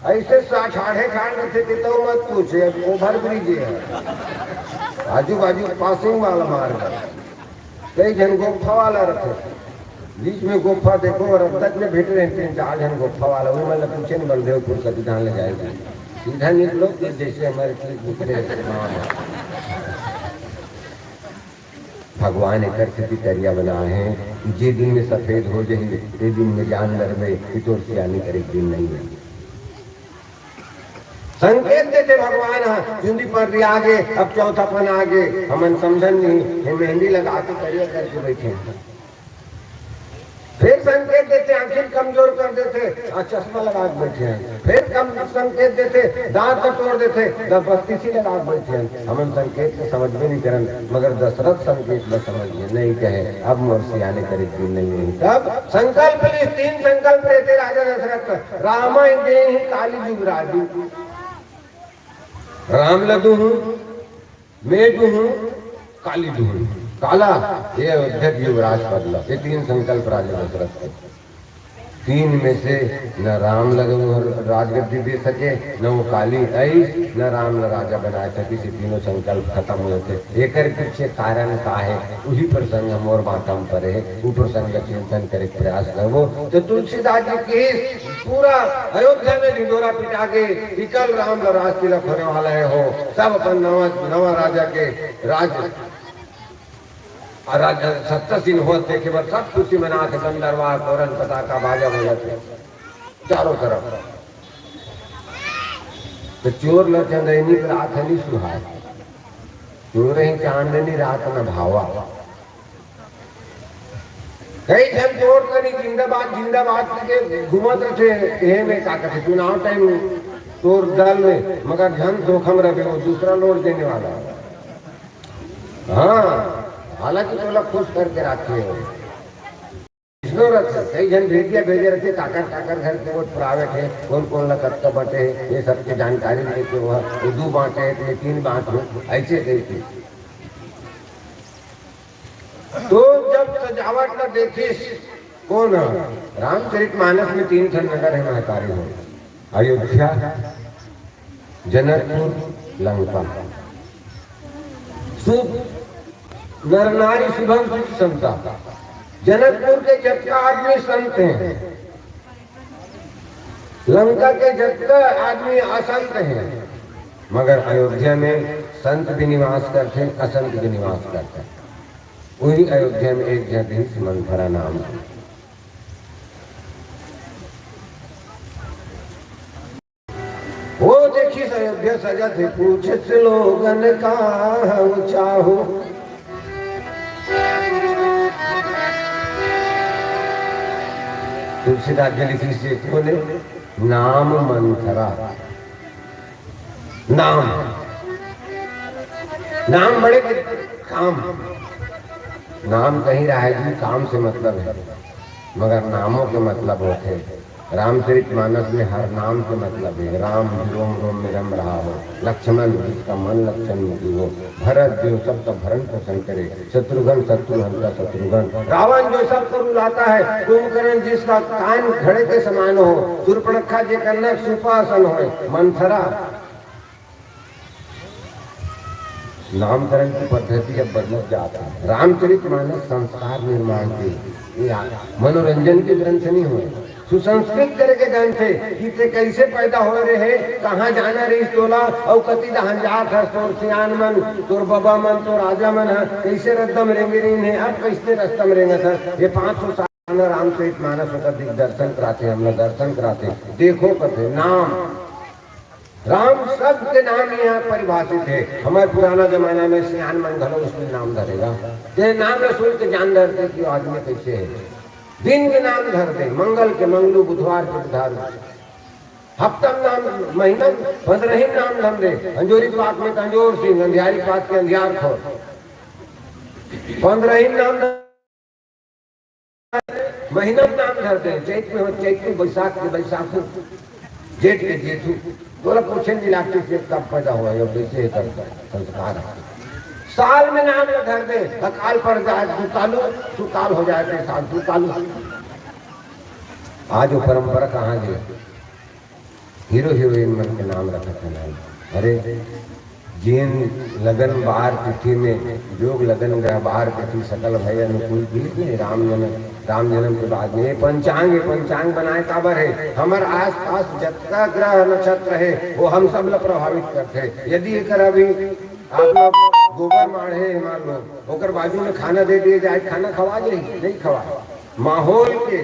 ऐसे सा-, ठाढ़े ठाढ़ रथे कि तो मत पूछे, ओवर ब्रिज है। आजू बाजू पासिंग वाला मार्ग है। कई झन गोफा वाला रथे। बीच में गोफा देखो और अब तक में भेटे रहे तीन चार झन गोफा वाला। वो मतलब पूछे नहीं बलदेवपुर कति धान ले जाएगी। सीधा निकलो कि जैसे हमारे खेत निकले। भगवान एकर सेती तरिया बनाए हे कि जे दिन में सफेद हो जही, ते दिन में जान डरबे कि तोर सियानी करे के दिन नहीं है। संकेत देथे भगवान ह, चुंदी पर भी आगे, अब चौथापन आगे, हमन समझन नहीं, हे मेहंदी लगा के करिया करके बैठे हैं। फिर संकेत देथे, आंखिन कमजोर कर देथे, आ चश्मा लगा के बैठे हैं। फिर कम संकेत देथे, दांत ल तोड़ देथे, तब बत्तीसी लगा के बैठे हैं। हमन संकेत ल समझबे नहीं करन, मगर दशरथ संकेत ल समझ गए, नहीं कहे, अब मोर सियाने करे के दिन नहीं है। तब संकल्प लीस, तीन संकल्प लेथे राजा दशरथ, रामाय देहि काली जुगराजु। राम ल दूहूं, मैं दूहूं, काली दूहूं। काला, ये अयोध्या के युवराज पद ला, ये तीन संकल्प राजा दशरथ के। तीन में से न राम ल वो राजगद्दी दे सके, न वो काली अइस, न राम ल राजा बनाए सके, ये तीनों संकल्प खत्म हो जाते। एकर पीछे कारण का है, वही प्रसंग मोर माथा म परे है, वो प्रसंग का चिंतन करे के प्रयास करबो। तो तुलसीदास जी की पूरा अयोध्या में ढिंढोरा पिटा के इकल राम ल राज तिलक होने वाला है हो, सब अपन नवा, नवा राजा के राज अउ राजा सत्ता सिंह होत देखे बर सब खुशी मनात हे, गंधर्वा, तोरन, पताका, बाजा बजत हे चारों तरफ। तो चोर ल चंदैनी के रात ह नी सुहाय, चोर ही चांदनी रात न भावा। कई झन चोर कनी जिंदाबाद, जिंदाबाद करके घूमत रहिथे, एहे में का कथे, चुनाव टाइम तोर दल में, मगर झन धोखा में रहे, वो दूसरा लोड देने वाला है। हाँ, हालांकि तोला खुश करके राखे हो। इसनो रख, कई झन भेजिया भेजे रहते, काकर, काकर घर के वोट प्राइवेट है, कौन, कौन ला कतका बटे है, ये सबके जानकारी लेके वो, वो दू बांटे है, तो ये तीन बांट हो, ऐसे करके। तो जब सजावट ला देखिस, कौन है? रामचरित मानस में तीन ठन नगर है महतारी हो, अयोध्या, जनकपुर, लंका। शुभ नर नारी शुभम सुख संता। जनकपुर के जतका आदमी संत हैं, लंका के जतका आदमी असंत हैं, मगर अयोध्या में संत भी निवास करते, असंत भी निवास करते। वही अयोध्या में एक जगह मंथरा नाम की। वो देखिस अयोध्या सजत हे, पूछिस लोगन का चाहो। तुलसीदास जी लिखिस हे, कोन हे? नाम मंथरा। नाम, नाम बड़े के काम। नाम कहीं रहे जी, काम से मतलब है, मगर नामों के मतलब होते। रामचरित मानस में हर नाम के मतलब है। राम जो रोम रोम में रम रहा हो, लक्ष्मण जिसका मन लक्षण मुखी हो, भरत जो सबका भरण पोषण करे, शत्रुघ्न शत्रु हंता शत्रुघ्न, रावण जो सबको रुलाता है, कुंभकर्ण जिसका कान घड़े के समान हो, शूर्पणखा जेकर नक सूपा असन होय, मंथरा। नामकरण की पद्धति अब बदलत जात हे। रामचरित मानस संस्कार निर्माण के, ये आ-, मनोरंजन के ग्रंथ नहीं होय, सुसंस्कृत करे के ग्रंथ हे कि ते कैसे पैदा हो रहे हे, कहाँ जाना रहिस तोला, अउ कति डहन जात हस, तोर सियान मन, तोर बबा मन, तोर राजा मन ह कैसे रद्दा म रेंगे रहिन हे, अब कैसे रस्ता म रेंगत हस। ये पाँच सौ साल रामचरित मानस ओकर दिग्दर्शन कराथे, हमला दर्शन कराथे। देखो कथे नाम राम शब्द के नाम यहाँ परिभाषित हे। हमर पुराना जमाना में सियान मन घलो उसमें नाम धरेगा। ते नाम ल सुन के जान डरते कि वो आदमी कैसे हे। दिन के नाम धर दे, मंगल के मंगलू, बुधवार के बुधारू, हफ्ता में नाम, महीना में पंद्रह ही नाम धर दे। अंजोरी पात में त अंजोर सिंह, अंधियारी पात के अंधियार खोर, पंद्रह ही नाम महीना में नाम धर दे, चैत में हो, चैत में बैसाख के बैसाखू, जेठ के जेठू, तोला पूछे नहीं लागती कि कब पैदा हुआ है, कैसे है, कब संस्कार है। साल में नाम ल धर दे, अकाल पड़ जाए दुकालू, सुकाल हो जाए तो साल दुकालू। आज वो परंपरा कहाँ गई? हीरो हीरोइन मन के नाम रखत हे नाम। अरे, जेन लगन बार तिथि में, जोग लगन ग्रह बार तिथि, सकल भय अनुकूल पीत नहीं, राम जन्म, राम जन्म के बाद में ये पंचांग, ये पंचांग बनाए काबर हे? हमर आसपास जतका ग्रह नक्षत्र हे, वो हम सब ला प्रभावित करथे। यदि एकर अभी आप लोग गोबर माढ़े हे, मान लो, ओकर बाजू में खाना दे दिए जाए, खाना खवा जाए? नहीं खवा। माहौल के,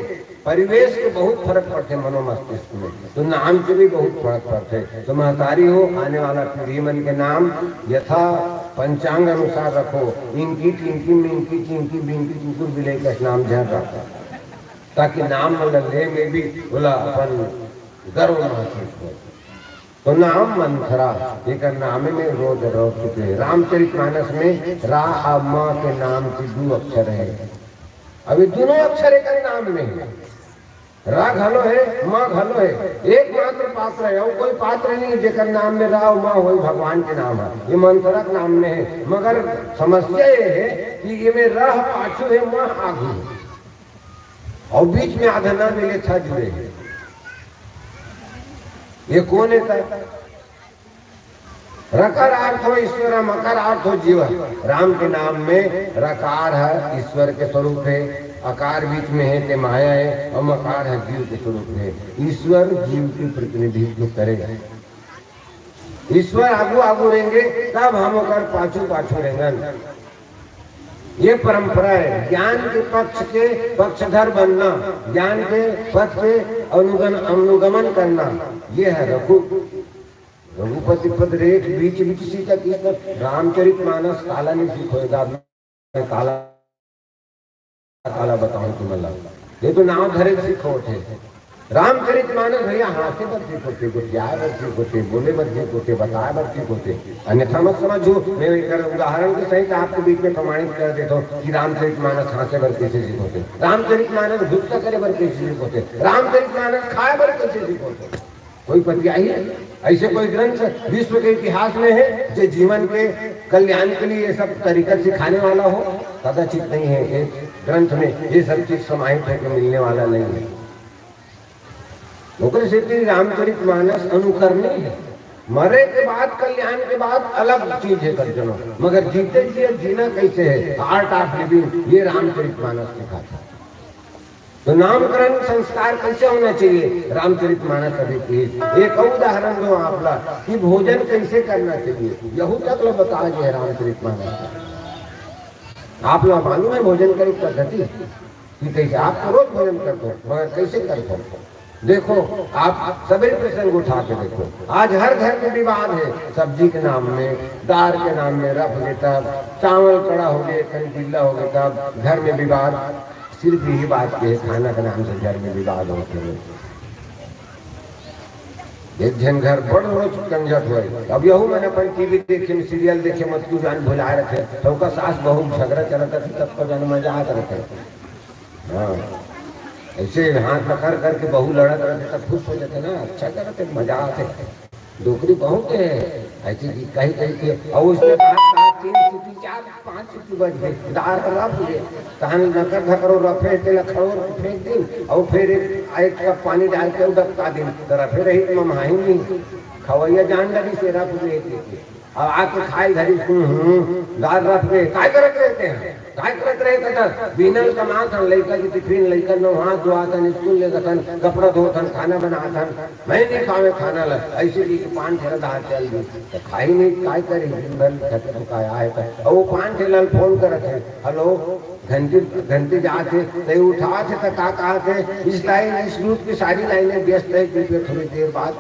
परिवेश के बहुत फरक पड़थे मनोमस्तिष्क में, तो नाम के भी बहुत फरक पड़थे। तो महतारी हो, आने वाला पीढ़ी मन के नाम यथा पंचांग अनुसार रखो। इंकी टिंकी मिंकी चिंकी बिंकी कुकुर बिलाई कस नाम झन रखो, ताकि नाम मन ले में भी ओला अपन गर्व महसूस हो। तो नाम मंथरा, एकर नामे में रोज रह चुके हे। रामचरित मानस में रा अउ म के नाम के दू अक्षर हे। अब ये दोनों अक्षर एकर नाम में हे, रा घलो हे, म घलो हे। एकमात्र पात्र हे, अउ कोई पात्र नहीं हे जेकर नाम में रा अउ म होय, भगवान के नाम हे, ये मंथरा के नाम में हे। मगर समस्या ये हे कि ये में रा पाछू हे, म आगू हे। अउ बीच में आधा ना मिले, छा जुड़े हे। ये कोन हे? त रकारार्थो ईश्वर, मकारार्थो जीव। राम के नाम में रकार ह ईश्वर के स्वरूप हे, अकार बीच में हे, ते माया हे, अउ मकार ह जीव के स्वरूप हे। ईश्वर जीव के प्रतिनिधित्व करे। ईश्वर आगू आगू रेंगे, तब हम ओकर पाछू पाछू रेंगन। ये परंपरा हे ज्ञान के पक्ष के पक्षधर बनना, ज्ञान के पथ के अनुगन अनुगमन करना। ये हे रघु रघुपति पद रेख बीच बीच सीता की। रामचरित मानस काला नहीं सीखोय गा, मैं काला काला बताहूं तुमन ला। ये तो नाव धरे सीखोथे। रामचरित मानस भैया हाँसे बर सीखोथे, गोठियाए बर सीखोथे, बोले बर सीखोथे, बताए बर सीखोथे। अन्यथा मत समझो, मैं एकर उदाहरण के सहित आपके बीच में प्रमाणित कर देता हूँ कि रामचरित मानस हाँसे बर कैसे सीखोथे, रामचरित मानस गुस्सा करे बर कैसे सीखोथे, रामचरित मानस खाए बर कैसे सीखोथे। कोई पतियाही हे? ऐसे कोई ग्रंथ विश्व के इतिहास में हे जे जीवन के कल्याण के लिए ये सब तरीका सिखाने वाला हो? कदाचित नहीं हे। एक ग्रंथ में ये सब चीज समाहित होकर मिलने वाला नहीं हे। ओकर सेती रामचरित मानस अनुकरणीय हे। मरे के बाद, कल्याण के बाद अलग चीज हे कर जनो, मगर जीते जिए जीना कैसे हे, art of living, ये रामचरित मानस सिखाथे। तो नामकरण संस्कार कैसे होना चाहिए, रामचरित मानस अभी की। एक अउ उदाहरण दो आप ला कि भोजन कैसे करना चाहिए, यहू तक ला बता दे रामचरित मानस। आप ला मालूम हे भोजन करे के पद्धति कि कैसे? आप तो रोज भोजन करते हो, मगर कैसे करते हो? देखो, आप सभी प्रसंग उठा के देखो, आज हर घर में विवाद हे, सब्जी के नाम में, दार के नाम में, रफ गे तब, चावल कड़ा हो गे, कहीं गिल्ला हो गे तब घर में विवाद। सिर्फ यही बात के खाना के नाम से घर में विवाद होथे। एक झन घर बड़ रोज कंझट होय, अब यहू मन अपन टीवी देखे में, सीरियल देखे में, तू जान भुलाए रथे, तो ओकर सास बहू झगड़ा चलत रथे, तब तो जान मजा आत रथे। हाँ, ऐसे हाथ पकड़ करके बहू लड़त रथे, तब खुश हो जाथे ना, अच्छा करत हे, मजा आथे। डोकरी बहुत हे ऐसी कि कही कही के, अउ उसने बात कहा, तीन सीटी, चार, पांच सीटी बज गे, दार ह रफ गे, तहन नकर धकरो रफे, तेला खड़ोर के फेंक दिन, अउ फिर एक, एक कप पानी डाल के उडकता दिन, तो रफे रही तो ममहाही नहीं। खवैया जान लगी से रफ गे। अब आके खाए घरी, हम्म, हम्म, दार रफ गे, काय करत रहे तें? काय करत रहे कथस? बिहनल कमाथन, लइका के टिफिन, लइका नहात धोआथन, स्कूल लेगथन, कपड़ा धोथन, खाना बनाथन, मैं नहीं खावे खाना ला, ऐसे भी कि पान ठेला दार चल दी, तो खाई नहीं, काय करी, दिन भर थके थकाए आए त, अउ वो पान ठेला ल फोन करत हे, हेलो, घंटी, घंटी जात हे, तो उठात हे, तो का कहत हे, इस लाइन, इस रूट की सारी लाइनें व्यस्त है, कृपया थोड़ी देर बाद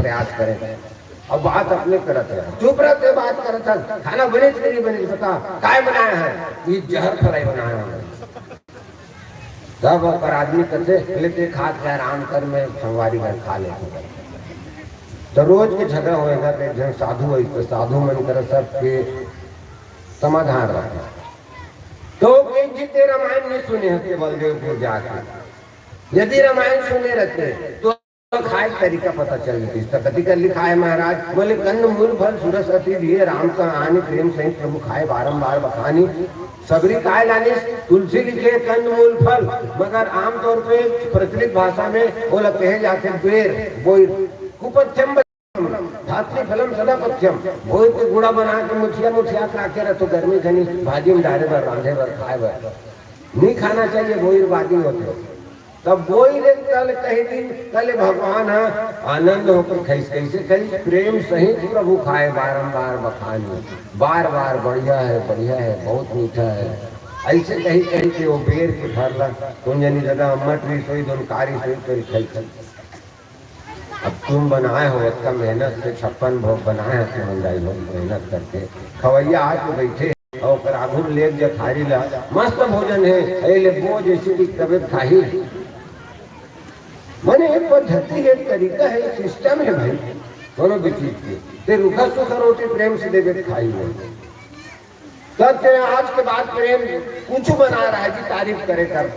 प्रयास करें। अब बात अपने करत हे, चुप रहते, बात करत हे, खाना बने कि नहीं बने, बता, काय बनाया है? ये जहर फ्राई बनाया है। तब ओकर आदमी कथे, "ले ते खात के आराम कर, मैं संगवारी घर खा लेथों।" तो रोज के झगड़ा होएगा, तो एक झन साधु होइस, तो साधु मन करा सबके समाधान रखना। तो कहिस, "जी, ते रामायण नहीं सुने हस ते बलदेवपुर जाके। यदि रामायण सुने रहते, तो खाए के तरीका पता चल जतिस।" त कति कर लिखाय हे महाराज, बोले, "कंद मूल फल सुरस अति दिए, राम कहानी प्रेम सहित प्रभु खाए, बारंबार बखानी।" सबरी काय लानिस, तुलसी लिखे कंद मूल फल, मगर आमतौर पे प्रचलित भाषा में ओला कहे जाथे बेर, बोइर, कुपथ्यम धात्री फलम सदा पथ्यम। बोइर के गुड़ा बना के मुठिया मुठिया के राखे रहिथो, गर्मी घनी भाजी में डारे बर, रांधे बर, खाए बर। नहीं खाना चाहिए, बोइर बादी होथे। तब बोइर एक तल कहि दिन, तले भगवान ह आनंद होकर खाइस। कैसे खाइस? प्रेम सहित प्रभु खाए, बारंबार बखानी, बार बार बढ़िया है, बढ़िया है, बहुत मीठा है। ऐसे कही कही के वो बेर के फर ला, कोन जनी जगह अम्मट रहिस होही, धुन का रहिस होही, करी खाइस। अब तुम बनाए हो, इतना मेहनत से छप्पन भोग बनाए हो तुमन दाई हो, मेहनत करके। खवैया आके बैठे अउ ओकर आगू में लेग जा थारी ला, मस्त भोजन हे, ए ले बोज, ऐसे की तबीयत खाही। माने एक पद्धति, एक तरीका हे, एक सिस्टम हे भाई, कोनो भी चीज के। ते रूखा सूखा रोटी प्रेम से देबे त खाही वो। तब ते आज के बाद प्रेम कुछ बना रहा है कि तारीफ करे कर,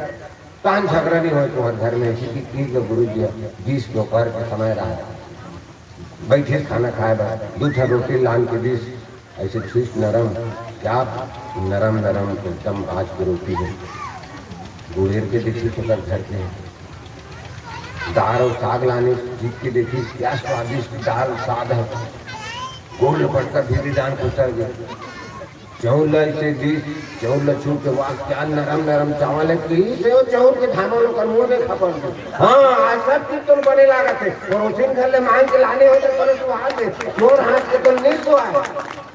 तहन झगड़ा नहीं होय तुम्हारे घर में। ऐसी की चीज गुरु जी, बीस दोपहर के समय रहा, बैठिस खाना खाए बर, दू ठन रोटी लान के दिस, ऐसे चुस्त नरम, क्या नरम नरम एकदम आज की रोटी है। गुड़ेर के देखिस ओकर घर के दार अउ साग लानिस, जीत के देखिस क्या स्वादिष्ट दार साग हे। गोड़ ल पटकत भीतरी जान खुसर गे। चाउर ल अइसे दिस, चाउर ल छू के, "वाह, क्या नरम नरम चावल हे," कहिस हे, ओ चाउर के धाना ल ओकर मुंह में खपर दिस। हाँ, आज सब चीज तो बने लागत हे, पड़ोसिन घर ले मांग के लाने हो तो पड़ोस सुहा दे, मोर हाथ के तो नहीं सुहा हे।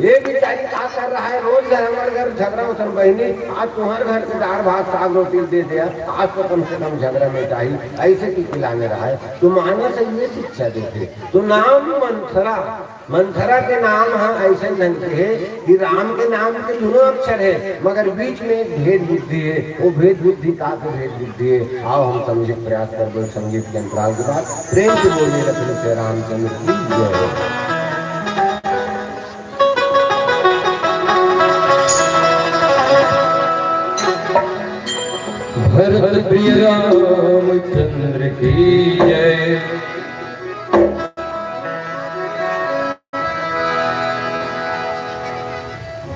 ये बेचारी का कर रहा है, रोज घर हमारे घर झगड़ा होता है, "बहिनी, आज तुम्हारे घर से दाल भात साग रोटी दे दिया, आज तो कम से कम झगड़ा मिटाही," ऐसे की खिलाने रहा है। तो माँ ने से ये शिक्षा देथे। तो नाम मंथरा, मंथरा के नाम ह ऐसे ढंग के हे कि राम के नाम के दोनों अक्षर हे, मगर बीच में एक भेद बुद्धि हे। वो भेद बुद्धि का तो भेद बुद्धि हे, आओ हम समझे के प्रयास करबो संगीत के अंतराल के बाद। प्रेम से बोलिए लखन से रामचंद्र की जय। भरत प्रिय रामचंद्र की जय।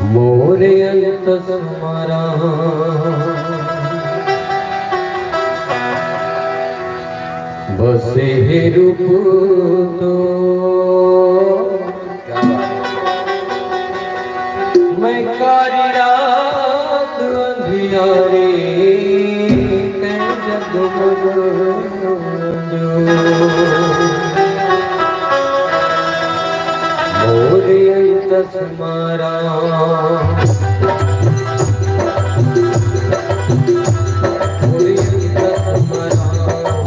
मोरे अंतस मा राम बसे हे रूप तो। क्या बात है। मैं कारी रात अंधियारी तैं जगमग जो। मोरे अंतस मा राम। मोरे अंतस मा राम।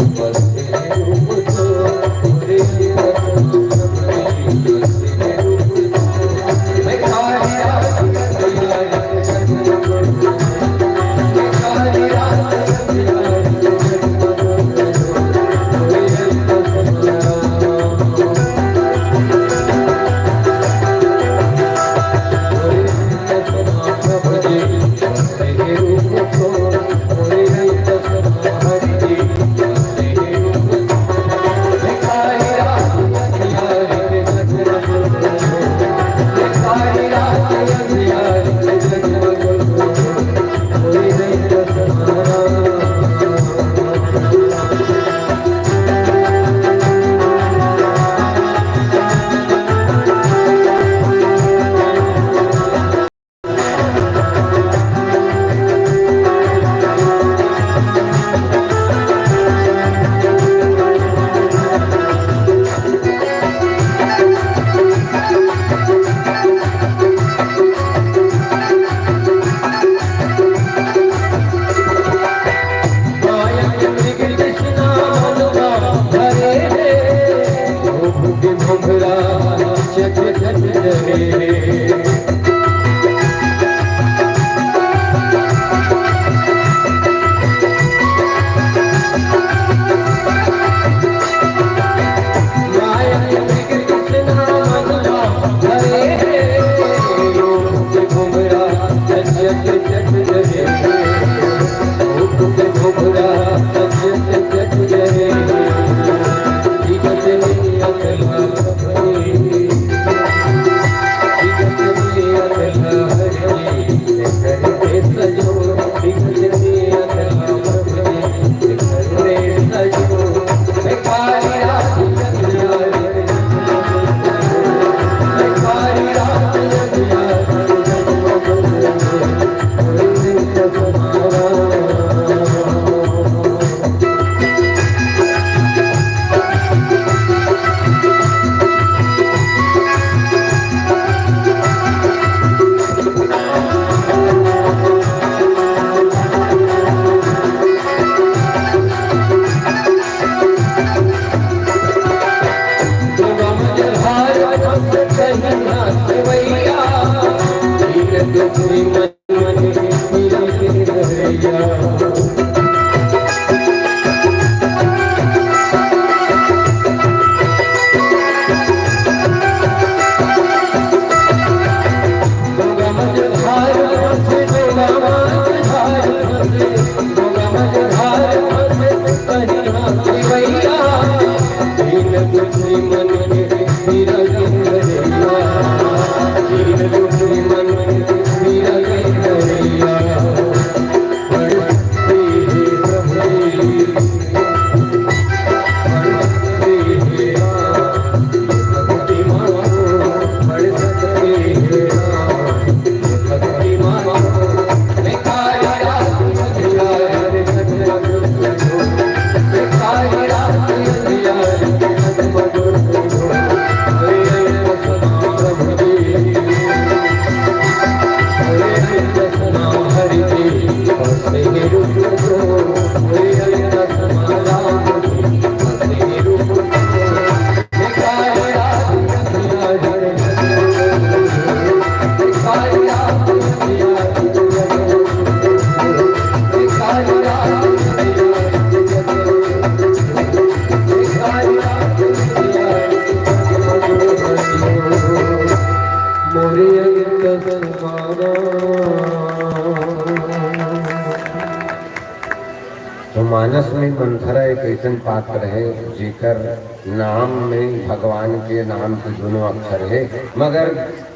तो मानस में मंथरा एक अइसन पात्र हे, जेकर नाम में भगवान के नाम के दोनों अक्षर हे, मगर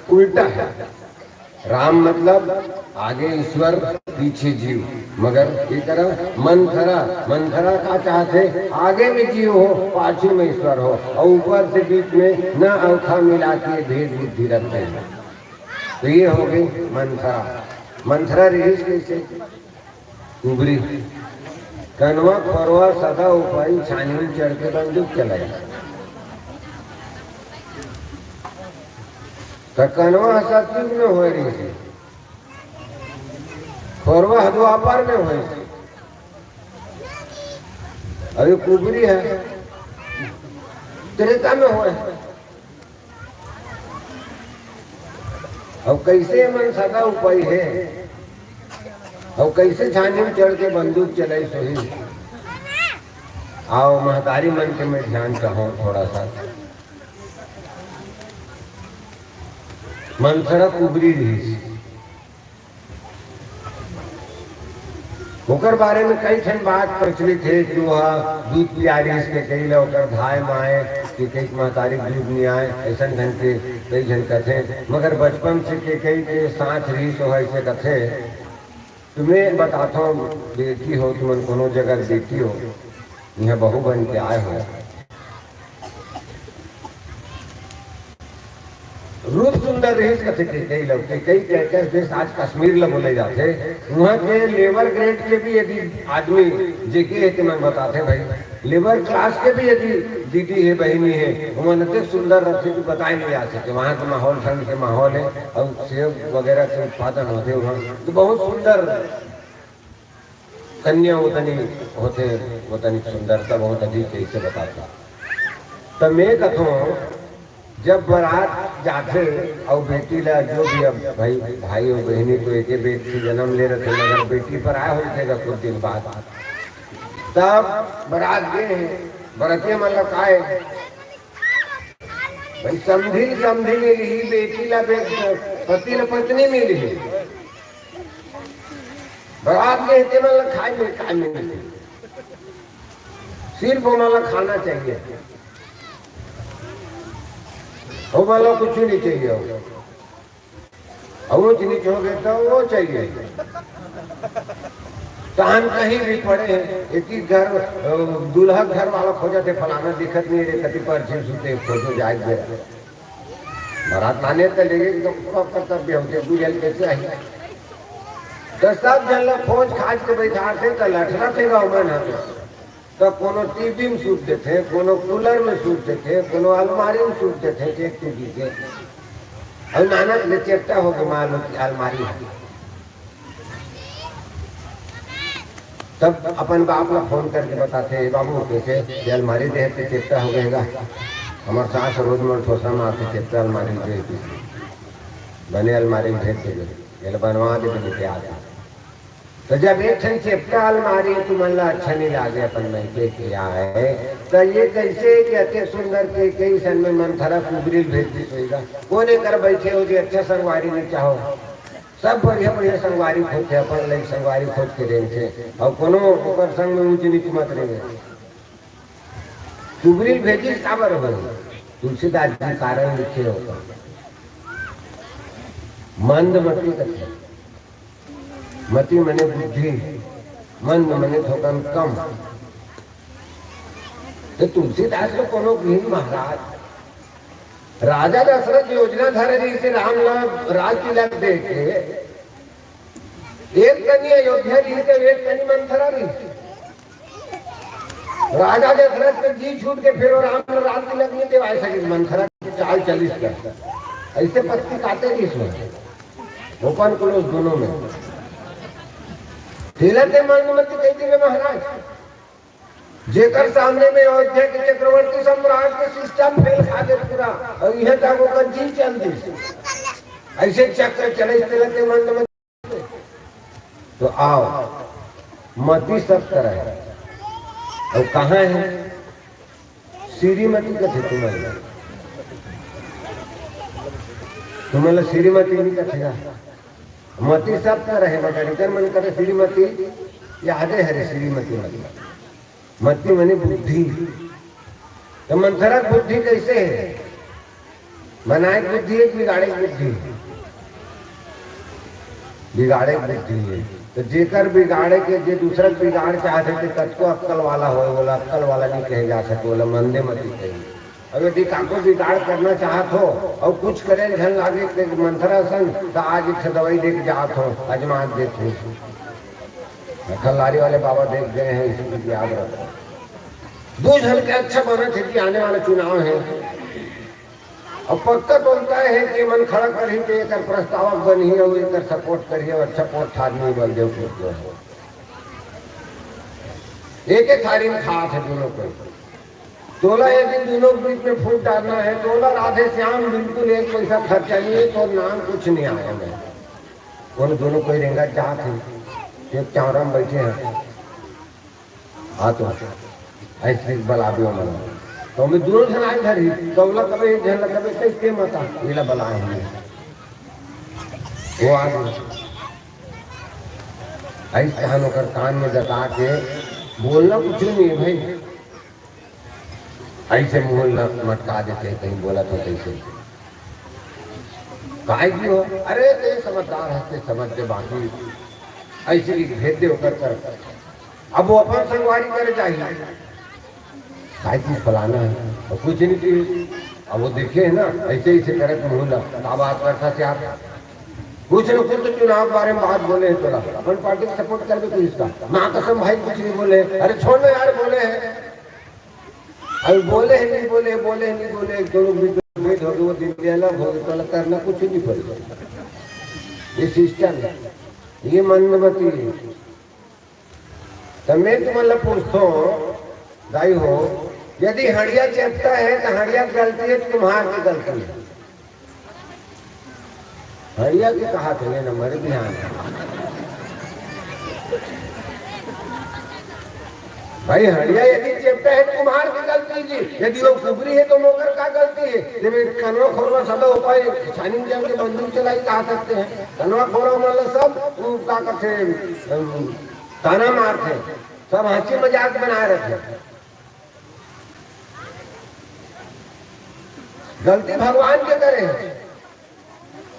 उल्टा हे। राम मतलब आगे ईश्वर, पीछे जीव, मगर एकरा मंथरा, मंथरा का चाहथे? आगे में जीव हो, पाछू में ईश्वर हो, और ऊपर से बीच में न अवखा मिला के भेद बुद्धि रख दे। तो ये हो गई मंथरा। मंथरा रहिस कइसे? कुबरी। कनवा खोरवा सदा उपाई, छानी में चढ़ के बंदूक चलाइस। त कनवा ह सतयुग में होय रहिस हे, खोरवा ह द्वापर में होय हे, अउ ये कुबरी ह त्रेता में होय हे। अउ कइसे मन सदा उपाई हे, अउ कइसे छानी में चढ़ के बंदूक चलाइस होही। आओ, महतारी मन के मैं ध्यान चाहूं थोड़ा सा। मंथरा कुबरी रहिस, ओकर बारे में कई ठन बात प्रचलित हे कि वो दूध पिया रहिस केकई ल, ओकर धाय माय केकई के महतारी के दूध नइ आय, अइसन ढंग के कई झन कथे। मगर बचपन से केकई के साथ रहिस, ओह अइसे कथे। तुम्हें बताथों, बेटी हो, तुमन कोनो जगह बेटी हो, इहाँ बहू बन के आए हो। रूप सुंदर रहिस कथे केकई ल, केकई के, के देश आज कश्मीर ल बोले जाथे। उहाँ के लेबर ग्रेड के भी यदि आदमी जेके हे, तेमन बताथे भाई, लेबर क्लास के भी यदि दीदी हे, बहिनी हे, ओमन अतेक सुंदर रथे कि बताए नहीं जा सके। वहाँ के माहौल, ठंड के माहौल हे, अउ सेब वगैरह के उत्पादन होथे वहाँ, तो बहुत सुंदर कन्या ओतनी होथे, ओतनी सुंदरता बहुत अधिक हे, इसे बताथे। त मैं कथों, जब बरात जाथे अउ बेटी ला, जो भी अब भाई, भाई अउ बहिनी तो एके बेटी से जन्म ले रथे, मगर बेटी पराय हो जाथे कुछ दिन बाद, तब बरात गे हे, बरतिया मन ला काय भाई, समधिन समधी मिलही, बेटी ला बे-, पति ला पत्नी मिलही। बरात में तेमन ला खाए में, खाए में मिलही। सिर्फ ओमन ला खाना चाहिए, ओमन ला कुछ नहीं चाहिए। अउ ऊंच नीच हो गए तो वो चाहिए। तहन कहीं भी पड़े हैं, एक ही घर, अ, दूल्हा घर वाला खोजत हे, फलाना दिखत नहीं रे, कति परछी सुते, खोजो जाए दे। बारात लाने त लेगे तो ओकर कर्तव्य होथे, बुझल कैसे आही। तो सब झन ला खोज खाज के बैठाथे, तो लठरा थे गाँव में ना। त कोनो टीवी में सूत देथे, कोनो कूलर में सूत देथे, कोनो अलमारी में सूत देथे, एक टीवी के। अउ नानक ले चेपटा होके मान लो कि अलमारी है। तब अपन बाप ला फोन करके बताथे, "ए बाबू, कैसे ये अलमारी देहे ते चेपटा हो गएगा? हमर सास रोज मोर ठोसा मारथे, चेपटा अलमारी दे दे। बने अलमारी भेज देबे, ये बनवा दे, बने के आ जा।" तो जब एक ठन चेपटा अलमारी तुमन ला अच्छा नहीं लागे अपन मइके के आए, तो ये कैसे कि अतेक सुंदर केकई सन में मंथरा कुबरी ल भेज दिस होइगा? कोन एकर बैठे हो जे अच्छा संगवारी नहीं चाहो? सब बढ़िया बढ़िया संगवारी खोजथे, अपन लइक संगवारी खोज के रेंगथे, अउ कोनो ओकर संग में ऊंच नीच मत रेंगे। कुबरी ल भेजिस काबर हो? तुलसीदास जी कारण लिखे हो, मंद मति कथे। मति मने बुद्धि, मंद मने थोकन कम। तो तुलसीदास तो कोनो भी महाराज, राजा दशरथ योजना धरे रहिसे राम ला राज तिलक दे के, एक कनी अयोध्या रहिसे, एक कनी मंथरा रहिसे। राजा दशरथ के जी छूट के फिर वो राम ला राज तिलक नहीं देवाए सके, मंथरा के चाल चलिस कर। ऐसे पत्ती काटे रहिस में। ओपन क्लोज दोनों में। तेला ते मंद मति कहि देबे महाराज, जेकर सामने में अयोध्या के चक्रवर्ती सम्राट के सिस्टम फेल खा दे पूरा, अउ इहाँ तक ओकर जी चल दिस। ऐसे चक्र चले, तेला ते मंद मति। तो आओ, मति सब तरह हे। अउ कहाँ हे? श्रीमती कथे तुमन ला। तुमन ला श्रीमती नहीं कथे का? मति सब तरह हे, मगर इधर मन करे श्रीमती यादे हरे श्रीमती मती। मती मने बुद्धि। त मंथरा के बुद्धि कइसे हे? बनाए के बुद्धि हे कि बिगाड़े के बुद्धि? बिगाड़े के बुद्धि हे। त जेकर बिगाड़े के, जे दूसरा के बिगाड़ चाहत हे, ते कतको अक्कल वाला होय, ओला अक्कल वाला नइ कहे जा सके, ओला मंदे मती कही। अब यदि काको बिगाड़ करना चाहत हो अउ कुछ करे झन लागे ते मंथरा सन, त आज एक ठे दवाई दे के जात हो, अजमा के देख लो। खल्लारी वाले बाबा देख गए हैं, इसको याद रखो। दू झन के अच्छा बनत हे कि आने वाला चुनाव हे, अउ पक्का बोलता हे कि मन खड़ा करही ते एकर प्रस्तावक बनही अउ एकर support करही अउ अच्छा पोस्ट आदमी बलदेव के जो हे। एक ही थारी में खात हे दूनों कोई। तोला यदि दूनों के बीच में फूट डालना हे, तोला राधे श्याम बिल्कुल एक पैसा खर्चा नइ हे, तो नाम कुछ नइ आय हे। उन दूनों कोई रेंगत जात हे, एक चावरा में बइठे हे। हाँ तो, अइसे बलाबे मन। त ओमे दूनों झन आय धरही, त ओला कबे एक झन ला कबे कइसे मता, एला बलाए हे। वो आगे। अइसे तहन ओकर कान में डटा के, बोलना कुछ नइ हे भाई। अइसे मुंह ल मटका देथे, कहीं बोलत हो तइसे। काय की हो? अरे, ते समझदार हे, ते समझ दे, बाकी अइसे ही भेज दे ओकर तरफ। अब वो अपन संगवारी करे जाही। काय की फलाना हे, अउ कुछ नइ की। अब वो देखे हे ना, अइसे, अइसे करत मुंह ल, का बात करथस यार? कुछ न कुछ तो चुनाव के बारे में बात बोले हे तोला, अपन पार्टी के support करबे तू इसका। माँ कसम भाई कुछ नइ बोले हे। अरे छोड़ ना यार, बोले हे। अभी बोले हे, नइ बोले, बोले हे, नइ बोले, दोनों बीच में भेद हो गए, वो दिन के अलग हो गए, तो अलग करना कुछ नइ पड़े। ये system हे, ये मंदमती हे। त मैं तुमन ला पूछथों, दाई हो, यदि हड़िया चेपता हे, त हड़िया के गलती हे, तुम्हार के गलती हे? हड़िया के कहा थे, ये नंबर ध्यान हे। भाई, हड़िया यदि चेपता हे, तुम्हार के गलती जी। यदि वो कुबरी हे, तो मोकर का गलती हे? जब ये कनवा खोरवा सदा उपाय छानी जम के बंदूक चलाई कहा सकते हैं। कनवा खोरवा मतलब सब, वो का कहते हैं, अम, ताना मारथे, सब हंसी मजाक बनाए रखे। गलती भगवान के करे हे।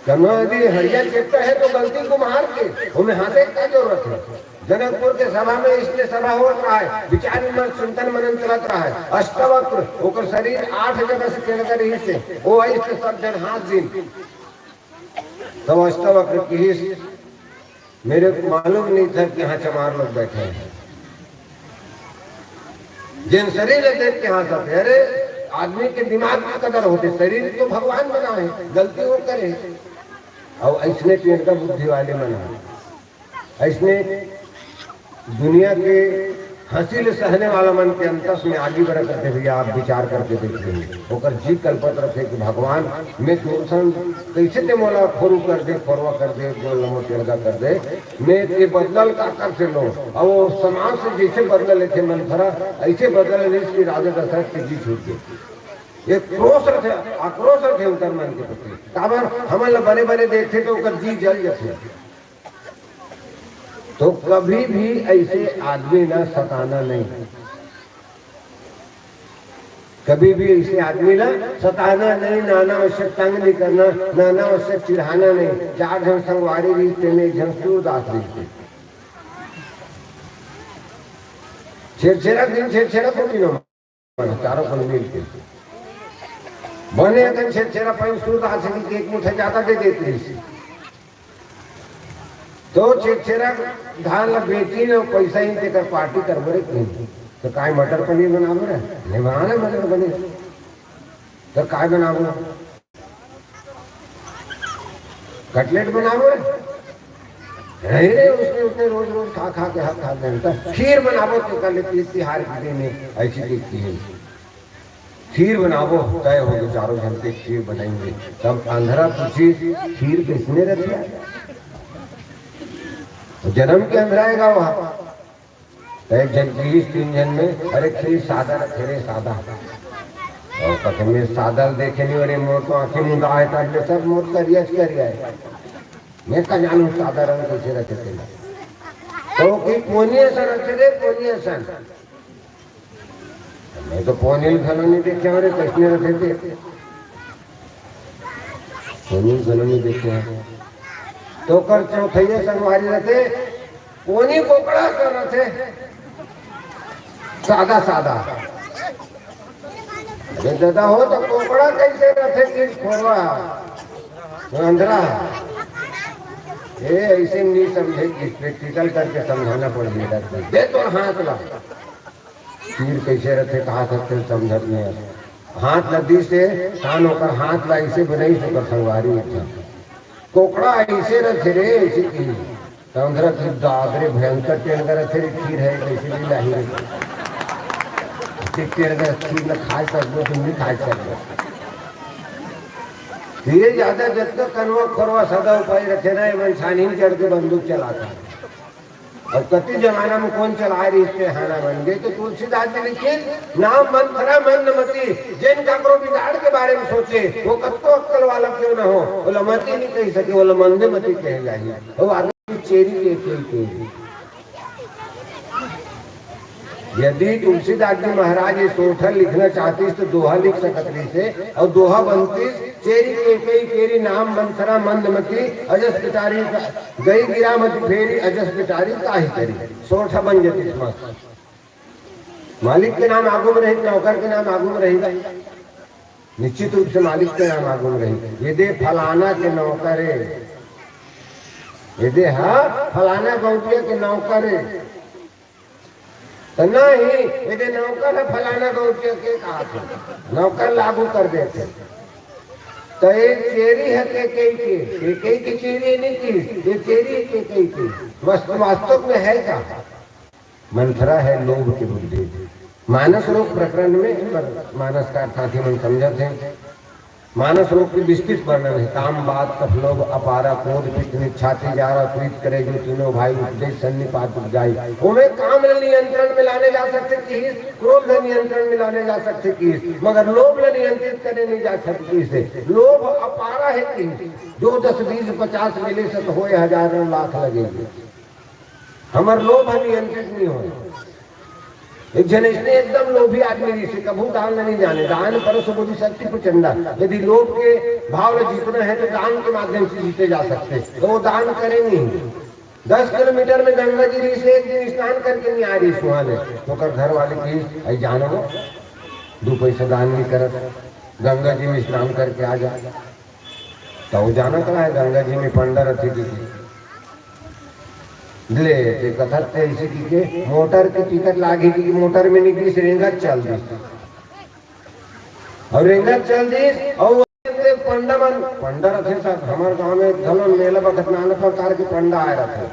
कन्नो यदि हड़िया चेपता हे तो गलती कुम्हार के, ओमे हंसे के का जरूरत हे? जनकपुर के सभा में इसने सभा होत रहा हे, विचार विमर्श, चिंतन मनन चलत रहा हे। अष्टावक्र, ओकर शरीर आठ जगह से केड़का रहिस हे, ओ आइस त सब झन हांस दिन। तब अष्टावक्र किहिस, मेरे को मालूम नहीं था कि यहाँ चमार लोग बैठे हैं। जेन शरीर ला देख के हांसथे, अरे, आदमी के दिमाग के कदर होथे, शरीर तो भगवान बनाए हे, गलती वो करे। अउ अइसने टेढ़ा बुद्धि वाले मन हे, अइसने दुनिया के हंसी ले सहने वाला मन के अंतस में आगी बरकत हे भैया, आप विचार करके देखिए। ओकर जी कलपत रथे कि भगवान, मैं दोसन कइसे ते मोला खोरू कर दे, खोरवा कर दे, गोल लमो टेढ़ा कर दे, मैं ये बदला ल काकर से लूं? अउ वो समाज से जइसे बदला लेथे मंथरा, अइसे बदला लिस कि राजा दशरथ के जी छूट गे। ये क्रोध रथे, आक्रोश रथे उनकर मन के प्रति। काबर हमन ल बने बने देखथे तो ओकर जी जल जथे। तो कभी भी अइसे आदमी ला सताना नहीं, कभी भी अइसे आदमी ला सताना नहीं, नाना आवश्यक तंग नहीं करना, नाना आवश्यक चिढ़ाना नहीं। चार झन संगवारी रहिस, तेमे एक झन सूरदास रहिस। छेरछेरा दिन छेरछेरा को तीनों मन, चारों को मिल के बने अकन छेरछेरा पाइन सूरदास जी के एक मुठा ज्यादा दे देत रहिस। तो छेरछेरा धान ला बेचिन अउ पइसा इन तेकर पार्टी करबो रे कहीं। तो काय मटर पनीर बनाबो रे? नहीं बनाना मटर पनीर। तो काय बनाबो? कटलेट बनाबो रे? नहीं रे, उसने उसने रोज रोज खा खा के हक खा गए। तो खीर बनाबो तेकर ले तिहार के दिन में, अइसे की खीर। खीर बनाबो, तय हो गए, चारों झन के खीर बनाएंगे। तब अंधरा पूछिस, खीर कइसने रथे? तो जनम के अंधरा आएगा वहाँ। तो एक झन किहिस तीन झन में, अरे खीर सादा रथे रे, सादा। अउ कथे में सादा ल देखे नहीं, अरे मोर तो आँखी मुंदा हे, तब ले सब मोर करिया च करिया हे। मैं का जानूं सादा रंग कइसे रथे तेला। ओ कि पोनी असन रथे रे, पोनी असन। मैं तो पोनी ल घलो नहीं देखे हंव रे, कइसने रथे ते। पोनी ल घलो नहीं देखे हंव। तो ओकर चौथइया संगवारी रथे, पोनी कोकड़ा असन रथे, सादा सादा। अरे दादा हो, तो कोकड़ा कइसे रथे कि खोरवा, अंधरा? ए, अइसे नहीं समझे कि practical करके समझाना पड़ही। दे तोर हाथ ला। तीर कइसे रथे, कहा सकथे, समझत नहीं हे। हाथ ला दिस हे, तान ओकर हाथ ला अइसे बनाइस ओकर संगवारी एक झन। कोकड़ा अइसे रथे रे, अइसे कि। त अंधरा कि दाद रे, भयंकर टेढ़गर रथे रे, खीर हे, कइसे नहीं लाही रे। अइसे टेढ़गर खीर ला खा सकबो, तुम नहीं खा सकबो। ये ज्यादा जतका कनवा खोरवा सदा उपाय रथे ना, ये मन छानी में चढ़ के बंदूक चलाथे। अब कति जमाना में कोन चलाय रहिस ते हाना बन गे, तो तुलसीदास जी लिखिस, "नाम मंथरा मंदमती, जेन काकरो बिगाड़ के बारे में सोचे, वो कतको अक्कल वाला क्यों न हो, ओला मती नहीं कहि सके, ओला मंदमती कहे जाही।" वो आदमी चेरी के, के, के। यदि तुलसीदास जी महाराज ये सोरठा लिखना चाहतिस तो दोहा लिख सकत रहिस हे, अउ दोहा बनतिस, "चेरी के कई केरी नाम मंथरा मंदमती, अजस पिटारी का, गई गिरा मति फेरी अजस पिटारी काहि करी।" सोरठा बन जतिस मस्त। मालिक के नाम आगू में रही, नौकर के नाम आगू में रही, निश्चित रूप से मालिक के नाम आगू में रही। ये दे फलाना के नौकर हे, ये दे हा फलाना गौंटिया के नौकर हे। त नहीं, एदे नौकर ह फलाना गौंटिया के कहाथे, नौकर लागू कर देथे। त ये चेरी ह केकई के, केकई के चेरी नहीं की, ये चेरी ह केकई के। वस्तु वास्तव में है का? मंथरा है लोभ की बुद्धि। मानस रोग प्रकरण में, पर मानस का अर्थात ही मन समझत हे। मानस रोग के विस्तृत वर्णन हे। काम, वात, कफ, लोभ, अपारा, क्रोध, पित्त, निच्छाती, जार अउ प्रीत करे जो तीनों भाई, उपजई सन्निपात उपजाई। ओमे काम ल नियंत्रण में लाने जा सकथे किहिस, क्रोध ल नियंत्रण में लाने जा सकथे किहिस, मगर लोभ ल नियंत्रित करे नहीं जा सकथे किहिस। लोभ अपारा हे किहिस, जो दस बीस पचास मिले सत होए हजार लाख लगेगे। हमर लोभ ह नियंत्रित नहीं होए। एक झन अइसने एकदम लोभी आदमी रहिसे, कभू दान ल नहीं जाने, दान परस बोधिसत्व प्रचंडा। यदि लोभ के भाव ल जीतना है तो दान के माध्यम से जीते जा सकथे। तो वो दान करे नहीं। दस किलोमीटर में गंगा जी रहिसे, एक दिन स्नान करके नहीं आय रहिस उहाँ ले, तो ओकर घर वाले कहिस, "अई जान वो, दू पैसा दान नहीं करत, गंगा जी में स्नान करके आ जा।" त वो जानत रहा है गंगा जी में पंडा रथे कि, ले, ते कथत ते अइसे कि के मोटर के टिकट लागे कि मोटर में नहीं गिस, रेंगत चल दिस। अउ रेंगत चल दिस, अउ पंडा मन, पंडा रथे सब, हमर गांव में घलो मेला बखत नाना प्रकार के पंडा आय रथे।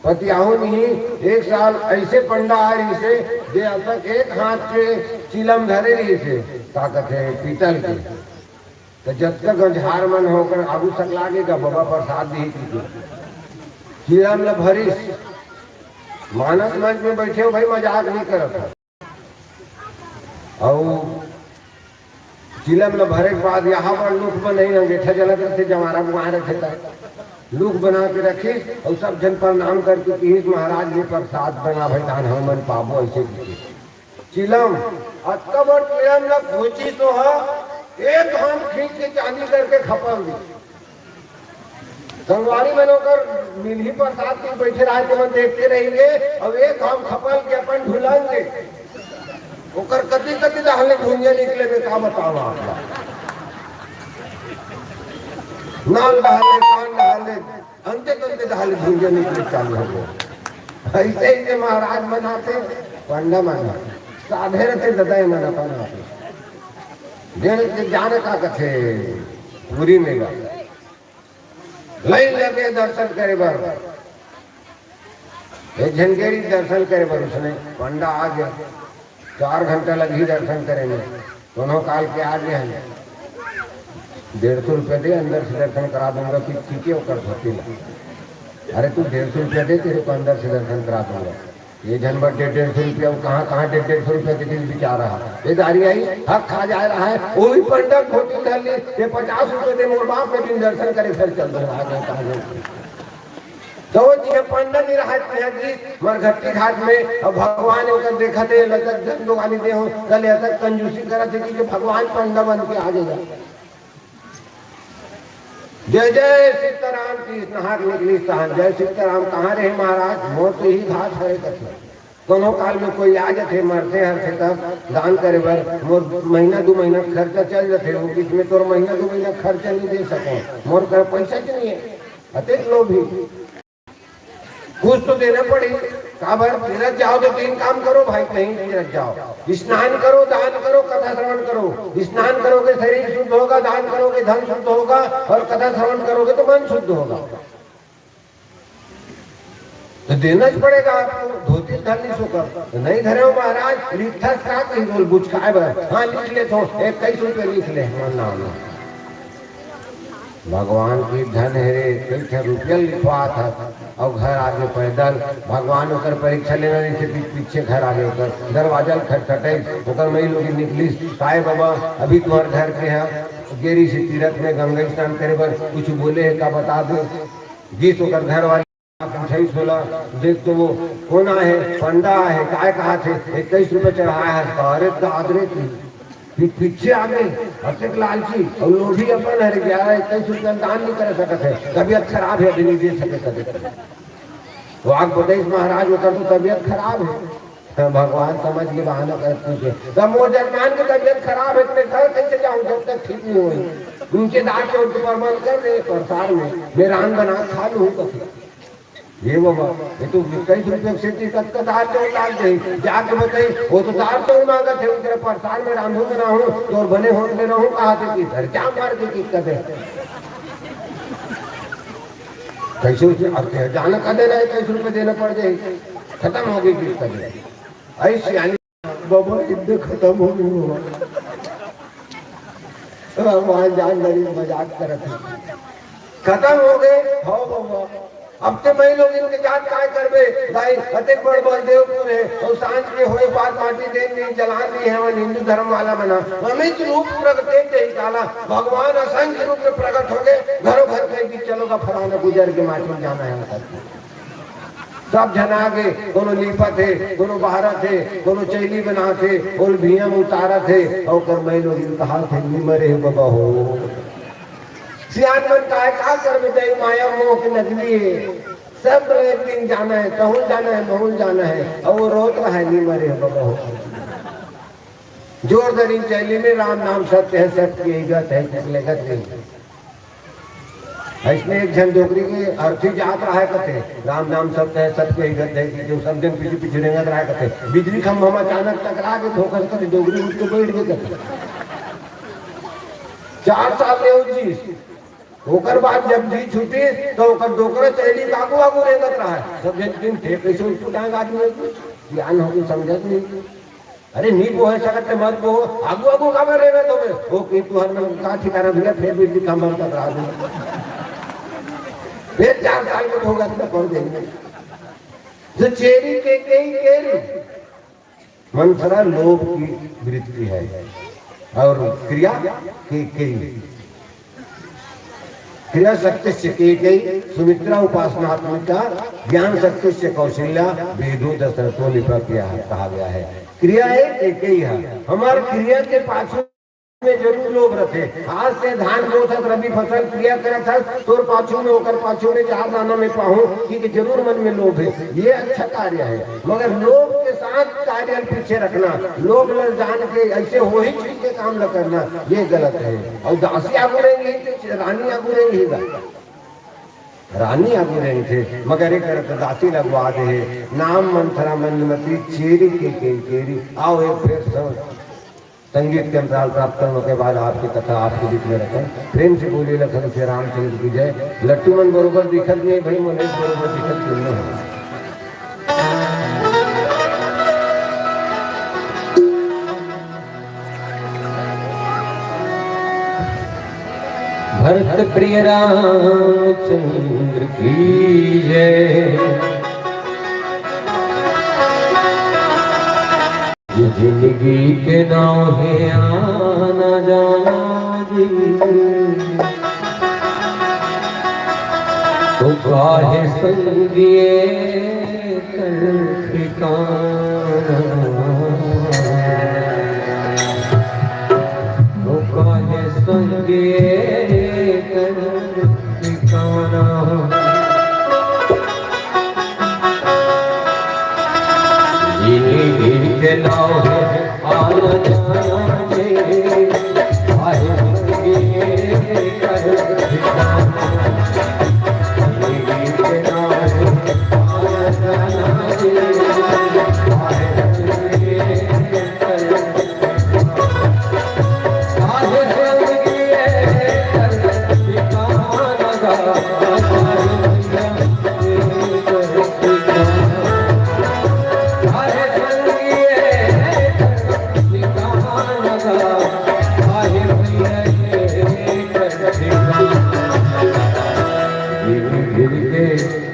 पतियाहू नहीं, एक साल अइसे पंडा आय रहिसे, जे अब तक एक हाथ के चिलम धरे रहिसे, का कथे, पीतल के। त जतका गंजहार मन हो, ओकर आगू सकला गे गा, बबा प्रसाद दिही कहिके। चिलम ल भरिस, मानस मंच में बइठे हो भाई, मजाक नहीं करत हो। अउ चिलम ल भरे के बाद यहाँ पर लूक बनई, अंगेठा जलत रथे, जवारा बुआए रथे त लूक बना के रखिस, अउ सब झन प्रणाम करके किहिस, "महाराज, ये प्रसाद बना भाई, धान हमन पाबो," अइसे कहिके। चिलम, अतका बड़ चिलम ल खोचिस ओह, एक घाम खींच के चांदी करके खपल दिस। संगवारी मन ओकर मिलही प्रसाद के बइठे रहे, तेमन देखते रहिगे, अउ एक घाम खपल के अपन ढुलंगे। ओकर कति कति डहले भुंजा निकले बे, का बताओ आप ला। नाल डहले, कान डहले, अंते तंते डहले भुंजा निकले चालू हो गे। अइसे ही जे महाराज मन आथे, पंडा मन साधे रथे, ददा मन अपन आथे। जेन के जाने का कथे, पूरी मेला। लाइन लगे दर्शन करे बर। एक झन गे रहिस दर्शन करे बर, अइसने पंडा आ गे। चार घंटा लगही दर्शन करे में, कोनो काल के आ गे हे। डेढ़ सौ रुपया दे, अंदर से दर्शन करा दूंगा, कि खींचे ओकर धोती ला। अरे तू डेढ़ सौ रुपया दे, तेरे को अंदर से दर्शन करा दूंगा। ये झन बर डेढ़, डेढ़ सौ रुपया, वो कहाँ, कहाँ डेढ़, डेढ़ सौ रुपया के दिन बिचारा हे। ये दारी आई, हक खा जा रहा है, वो भी पंडा खोटी कर ली, ये पचास रुपया दे, मोर बाप के दिन दर्शन करे, फिर चल दो, आ गए, आ गए। तो वो जिहे पंडा नहीं रहा, तिहा गिस मरघट्टी घाट में, अब भगवान ओकर देखत हे, लतक जन दुकानी दे हो, कल अतक कंजूसी करत हे कि भगवान पंडा बन के आ जाए। जय जय सीताराम की नहाक निकली तहान। जय सीताराम कहाँ रहे महाराज? मोर तो ही घाट हरे कथे। कोनो काल में कोई आ जाथे, मरथे हरथे, तब दान करे बर मोर महीना दू महीना खर्चा चल जाथे। वो किस में तोर महीना दू महीना खर्चा नहीं दे सको, मोर कर पैसा के नहीं है, अतेक लोभी। कुछ तो देना पड़ही। काबर? तीरथ जाओ तो तीन काम करो भाई, कहीं तीरथ जाओ, स्नान करो, दान करो, कथा श्रवण करो। स्नान करोगे, शरीर शुद्ध होगा, दान करोगे, धन शुद्ध होगा, और कथा श्रवण करोगे तो मन शुद्ध होगा। तो देना ही पड़ेगा आपको। धोती धर नहीं सको तो नहीं धरे हो महाराज, लिखथस का कहीं बोल बुझकाए बर। हाँ, लिख ले तो इक्कीस रुपये लिख ले, मन नाम है। भगवान की धन है रे, कई ठे रुपया लिखवात हस, और घर आगे पैदल। भगवान ओकर परीक्षा लेना नहीं से पी-, पीछे घर आगे ओकर दरवाजा ल खटखटे, ओकर मई लोग निकलिस, "काय बाबा, अभी तुम्हारे घर के है, गेरी से तीरथ में गंगा स्नान करे बर कुछ बोले है का, बता दो।" गिस ओकर घर वाले पूछे, बोला, "देख तो वो कोन आहे, पंडा आहे, काय कहा थे, इक्कीस रुपये चढ़ाया है।" अरे दाद रे, पी-, पीछे आ गए, अतेक लालची और लोभी अपन है, ग्यारह इक्कीस रुपया दान नहीं कर सकत है, तबीयत खराब है, अभी नहीं दे सके तबीयत। तो आग बताइस महाराज, ओकर तो तबीयत खराब है। तो भगवान समझ के बहाना करते थे, "तब मोर जजमान की तबीयत खराब है, तेरे घर कैसे जाऊं जब तक ठीक नहीं होई? उनके दाल चाउर के प्रबंध कर दे, प्रसार में मैं रान बना खा लूं।" तो ये बाबा, ये तो इक्कीस रुपये से ती कतका दाल चाउर लाग गई, जाके बताई, वो तो दाल चाउर मांगत है, उनके प्रसार में रांधू बनाहूं, तो बने होटल में रहूं, कहा थे कि घर क्या मार के कित कर दे। कैसे उसे अब क्या जाना का देना है, इक्कीस रुपये देना पड़ जाए, खत्म हो गई कित कर दे। ऐसी यानी बाबा, इतने खत्म हो गए बाबा। भगवान जान लगी मजाक करत है। खत्म हो गए, हो बाबा। अब ते मैं लोग इनके जात काय करबे? भाई, अतेक बड़ बलदेवपुर है, और सांझ के होए बाद माटी देन नहीं, जलान नहीं है, हिंदू धर्म वाला बना। अमित रूप प्रगटे ते काला, भगवान असंख्य रूप में प्रकट हो गए, घरों घर कह दी, "चलो का फलाना गुजर के माटी में जाना है।" सब झन आगे, कोनो लीपत हे, कोनो बहारत हे, कोनो चैली बनात हे, कोनो भुइयां में उतारत हे, अउ ओकर मैं लोग कहात हे, "नी मरे हे बाबा हो।" सियान मन काय का करबे, दई माया मोह के नकली हे, सब एक दिन जाना हे, तहुल जाना हे, महुल जाना हे, अउ वो रोत रहा हे, "नी मरे हे बाबा हो।" जोर दरी चैली में, "राम नाम सत्य है, सत्य की इज्जत है, किस लेगत नहीं।" अइसने एक झन डोकरी के अर्थी जात रहा हे कथे, "राम नाम सत्य है, सत्य ही सत्य है," कि जो सब जन पीछे पीछे रेंगत रहा हे कथे, बिजली खंभा में अचानक टकरा के ठोकर कथे, डोकरी उठ के बैठ गए कथे। चार साल ले उज्जीस, ओकर बाद जब जी छूटी तो ओकर डोकरा चैली के आगू आगू रेंगत रहा हे, सब जन दिन थे कैसे उठ के आदमी, ज्ञान हो के समझत नहीं। अरे नी बोहे सकत ते मत बोहो, आगू आगू काबर रेंगत होबे? ओ कि तुहर मन का ठिकाना भैया, फेर बिजली खंभा में टकरा दे। फेर चार साल के भोगत में पड़ जाएंगे। तो चेरी के कई केरी, मंथरा लोभ की वृत्ति है और क्रिया के कई। क्रिया शक्तिश्च केकई, सुमित्रा उपासनात्मिका, ज्ञान शक्तिश्च कौशल्या, वेदो दशरथो नृप किया कहा गया है। क्रिया एक, एक ही है। हमार क्रिया के पाछू में जरूर लोभ रथे। आज से धान बोथस, रबी फसल क्रिया करत हस, तोर पाछू में, ओकर पाछू में चार दाना में पाहूं, कि, कि जरूर मन में लोभ है, ये अच्छा कार्य है। मगर लोभ के साथ कार्य पीछे रखना, लोभ ल जान के ऐसे हो ही चीज के काम न करना, ये गलत है। और दासी आगू रहेंगी तो रानी आगू रहेंगी गा। रानी आगू रहेंगे थे, मगर एक तरह तो दासी लगवा दे है। नाम मंथरा मंदमती चेरी के के केरी। आओ एक फेर सं-, संगीत के अंतराल प्राप्त करने के बाद आपकी कथा आपके बीच में रखें। प्रेम से बोलिए लखन से रामचंद्र की जय। लट्टू मन बरोबर दिखत नहीं भाई, मन बरोबर दिखत क्यों नहीं है? भरत प्रिय रामचंद्र की जय। ये जिंदगी के नाव है आना जाना जी, तो काहे संगिए कर ठिकाना, ओ काहे संगिए कर ठिकाना। जिंदगी के नाव हे आना जाना जे, काहे संगिए कर ठिकाना।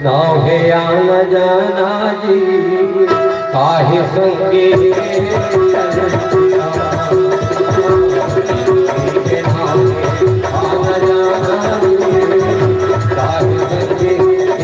नाव हे आना जाना जी, काहे संगे आना जाना जी, काहे संगे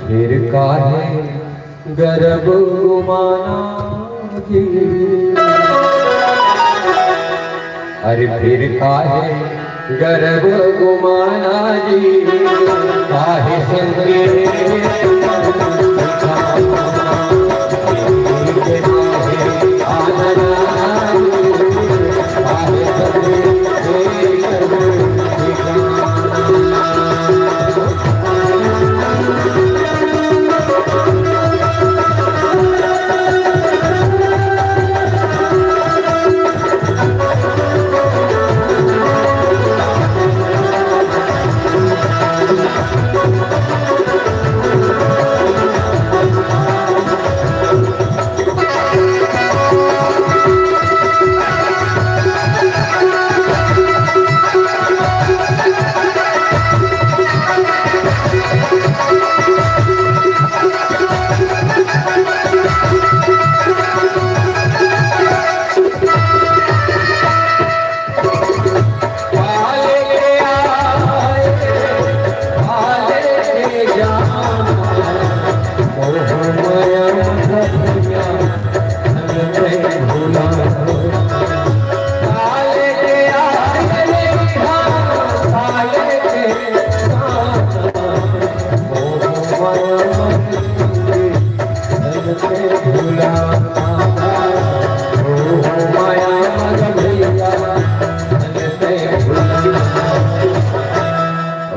फिर काहे गरब गुमाना जी। अरे फिर काहे गरब गुमाना जी, काहे संगे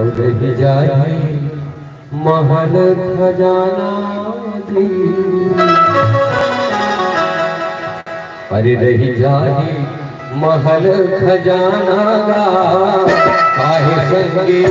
अउ रहि जाही महल खजाना जी। अरे रहि जाही महल खजाना गा, काहे संगे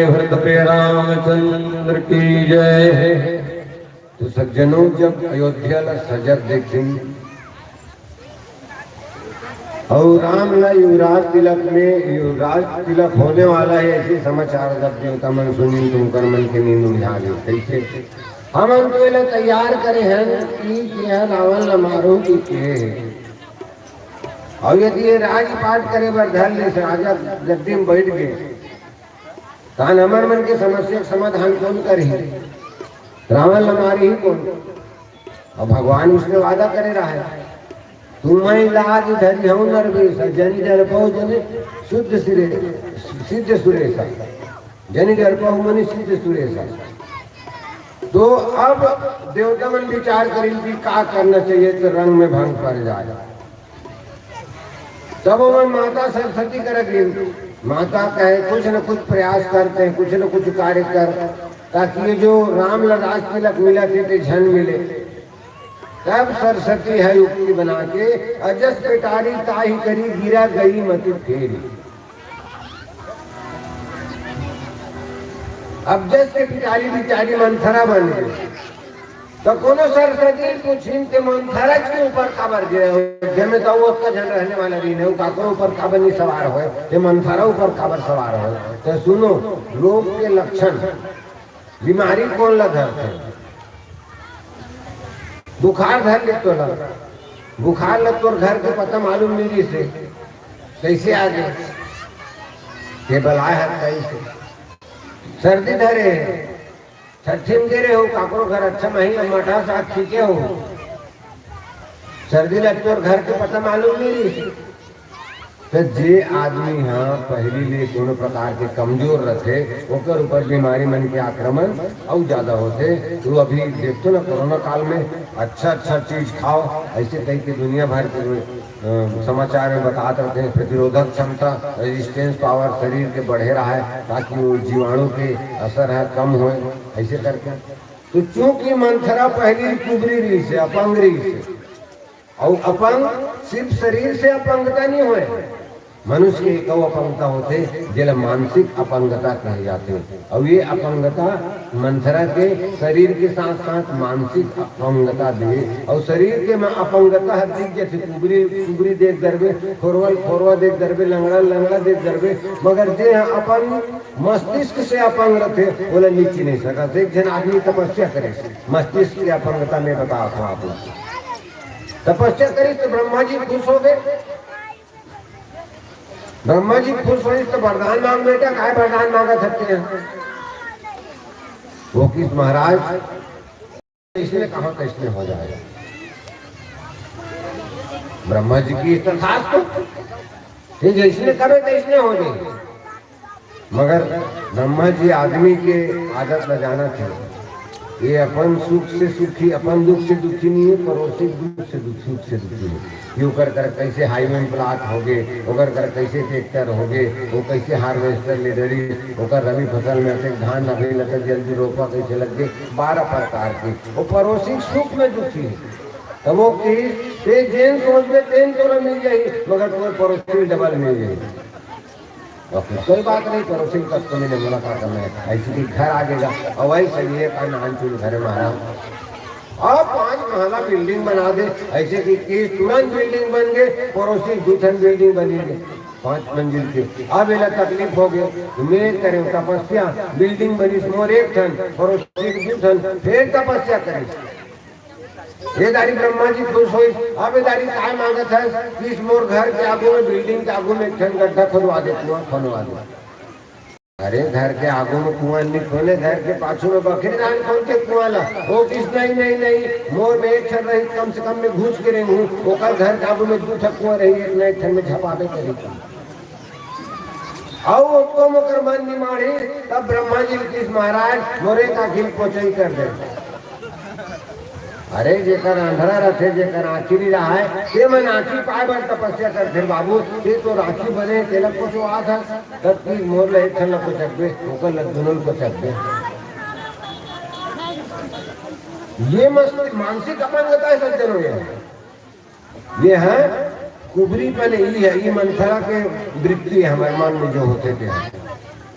हृदय रामचंद्र की जय। तो सज्जनों, जब अयोध्या ला सजत देखिन अउ राम ला युवराज तिलक में, युवराज तिलक होने वाला है, ऐसे समाचार जब देवता मन सुनिन, तो उनकर मन के नींद उड़ गे। कैसे? हमन तो एला तैयार करे हन कि ये रावण ला मारो कि के हे। अउ यदि ये राजपाट करे बर धर ले, राजा गद्दी में बैठ गे, तहान हमर मन के समस्या के समाधान कोन करही? रावण ला मारही कोन? अउ भगवान उसने वादा करे रहा है, "तुम्हें लाज धरिहउँ नरबेसा, जनि डरपहु जनि शुद्ध सिरे, सिद्ध सुरेसा, जनि डरपहु मुनि सिद्ध सुरेसा।" तो अब देवता मन विचार करिन कि का करना चाहिए, तो रंग में भंग पड़ जाए। तब ओमन माता सरस्वती करा गिन। माता कहे, "कुछ न कुछ प्रयास करते हैं, कुछ न कुछ कार्य कर, ताकि ये जो राम ला राज तिलक मिला थे, ते झन मिले।" तब सरस्वती है युक्ति बना के, "अजस पेटारी ताहि करी, गिरा गई मति फेरी।" अब जस के पिटारी बिचारी मंथरा बन गे, तो कोनो सरस्वती पूछिन, "ते मंथरा के ऊपर काबर गिरे हो? जेमे तो वो उसका झन रहने वाला रहिन हे, वो काकरो ऊपर काबर नहीं सवार होए, ते मंथरा ऊपर काबर सवार होए?" तो सुनो, रोग के लक्षण, बीमारी कोन ला धरथे? बुखार धर ले तोला, बुखार ला तोर घर के पता मालूम नहीं रहिसे, कैसे आ गे? ये बलाय हर कैसे? सर्दी धरे हे, छट्ठी में गे रहे हो, काकरो घर अच्छा नहीं, अब मठा साग खींचे हो, सर्दी लग तोर घर के पता मालूम नहीं रहिस। तो जे आदमी ह पहिली ले कोनो प्रकार के कमजोर रथे, ओकर ऊपर बीमारी मन के आक्रमण अउ ज्यादा होथे। तो अभी देखथो ना, कोरोना काल में अच्छा अच्छा चीज खाओ, ऐसे कह के दुनिया भर के अ, समाचार में बतात रहिथे, प्रतिरोधक क्षमता, रेजिस्टेंस पावर शरीर के बढ़े रहे, ताकि वो जीवाणु के असर ह कम होए, ऐसे करके। तो चूंकि मंथरा पहिली कुबरी रहिसे, अपंग रहिसे, अउ अपंग सिर्फ शरीर से अपंगता नहीं होए, मनुष्य के एक अउ अपंगता होथे, जेला मानसिक अपंगता कहे जाथे। अउ ये अपंगता मंथरा के शरीर के साथ-साथ मानसिक अपंगता भी हे। अउ शरीर के म-, अपंगता ह दिख जथे, कुबरी, कुबरी देख डरबे, खोरवल, खोरवा देख डरबे, लंगड़ा, लंगड़ा देख डरबे, मगर जे ह अपन मस्तिष्क से अपंग रथे, ओला नी चिन्हे सकस। एक झन आदमी तपस्या करे, मस्तिष्क के अपंगता में बता आप, आप तपस्या करिस तो ब्रह्मा जी खुश हो गए। ब्रह्मा जी खुश होइस तो वरदान मांग, बेटा, काय वरदान मांगत हते हैं? वो किस महाराज, इसने कहा कैसने हो जाए। ब्रह्मा जी की तथास्तु, ये जैसने करे तैसने हो जाए। मगर ब्रह्मा जी आदमी के आदत ल जानत हे। ये अपन सुख से सुखी, अपन दुख से दुखी नहीं है, पड़ोसी के दुख से दुख, सुख से दुखी है। कि ओकर कर कैसे हाईवे में प्लाट हो गए, ओकर कर कैसे ट्रैक्टर हो गए, वो कैसे हार्वेस्टर ले डरी, ओकर रबी फसल में अतेक धान अभी लगे, जल्दी रोपा कैसे लग गए, बारह प्रकार के। वो पड़ोसी के सुख में दुखी है। तब वो कही, "ते जेन सोचबे, तेन तोला मिल जाही, मगर तोर पड़ोसी डबल मिल जाही।" और फिर कोई बात नहीं, पड़ोसी के कष्ट में मोला का करना है, ऐसे कि घर आ जाएगा। और वही सही है, का नान चुन घरे महाराज। अब पांच महला बिल्डिंग बना दे, ऐसे कि, कि तुरंत बिल्डिंग बन गए, पड़ोसी दू ठन बिल्डिंग बनी गए, पांच मंजिल के। अब एला तकलीफ हो गए, तो मैं करे तपस्या, बिल्डिंग बनी मोर एक ठन, पड़ोसी के दू ठन, फिर तपस्या करे। ए दारी ब्रह्मा जी खुश होइस। अब ए दारी काय मांगत हस? किस मोर घर के आगू में, बिल्डिंग के आगू में एक ठन गड्ढा खोदवा दे, कुआं खोदवा दे। अरे, घर के आगू में कुआं नहीं खोले, घर के पाछू में बखरी धान खोल के कुआं ला। वो किस, "नहीं, नहीं, नहीं, मोर में एक ठन रही, कम से कम में घुस के रही हूँ, ओकर घर के आगू में दू ठन कुआं रही, एक न एक ठन में झपाबे करी।" अउ ओतको मोकर मन निमाड़ी, तब ब्रह्मा जी किस, "महाराज, मोरे एक आँखी ल पोचई कर दे।" अरे, जेकर अंधरा रथे, जेकर आँखी नहीं रहाय, ते मन आँखी पाए बर तपस्या करथे बाबू, ते तो आँखी बने, तेला पोचवात हस, तब की मोर ले एक ठन ल पोचकबे, ओकर ल दुनों ल पोचकबे। ये मस्त मानसिक अपंगता है सज्जनों, ये। ये है कुबरीपन, ये है, ये मंथरा के वृत्ति है हमारे मन में जो होते थे।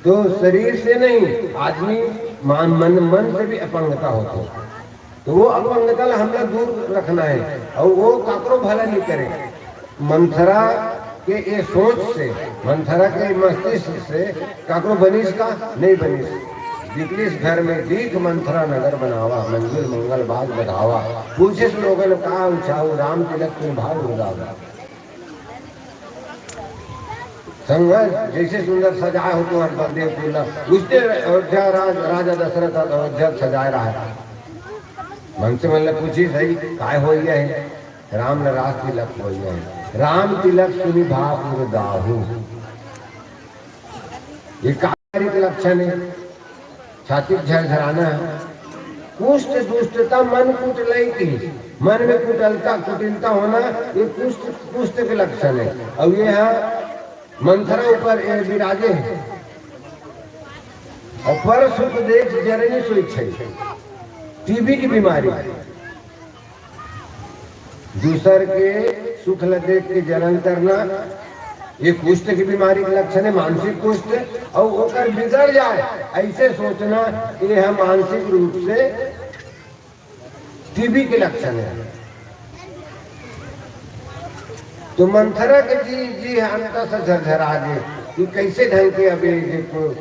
तो शरीर से नहीं, आदमी मन, मन, मन से भी अपंगता होथे। तो वो अपंगता ला हमला दूर रखना हे, अउ वो काकरो भला नहीं करे। मंथरा के ये सोच से, मंथरा के मस्तिष्क से काकरो बनिस का? नहीं बनिस। बिकलिस घर में दीख मंथरा नगर बनावा, मंजिल मंगल बाग बढ़ावा। पूछिस लोगन का उछाऊ, राम तिलक तुम भाव उड़ावा। संघर्ष जैसे सुंदर सजाए हो तुम्हारे बलदेव कुल, उसने अयोध्या राज, राजा दशरथ अयोध्या सजाए रहा है। मनसे मन ले पूछिस हे, काय हो गया है? राम ल रास तिलक हो गया है। राम तिलक सुनि भाव उर दाहू। ये का लक्षण है? छाती झरझराना है। कुष्ठ दुष्टता मन कुटलई की, मन में कुटलता, कुटिलता होना, ये कुष्ठ, कुष्ठ के लक्षण है। अउ ये ह मंथरा ऊपर ये विराजे हे। अउ पर सुख देख जरनी सोई छै, टीबी की बीमारी। दूसर के सुख ल देख के जरन करना, ये कुष्ठ की बीमारी के लक्षण है, मानसिक कुष्ठ। अउ ओकर बिगड़ जाए, ऐसे सोचना, ये ह मानसिक रूप से टीबी के लक्षण है। तो मंथरा के जी, जी अंत से झरझरा गे कि कैसे ढंग के अभी ये को-,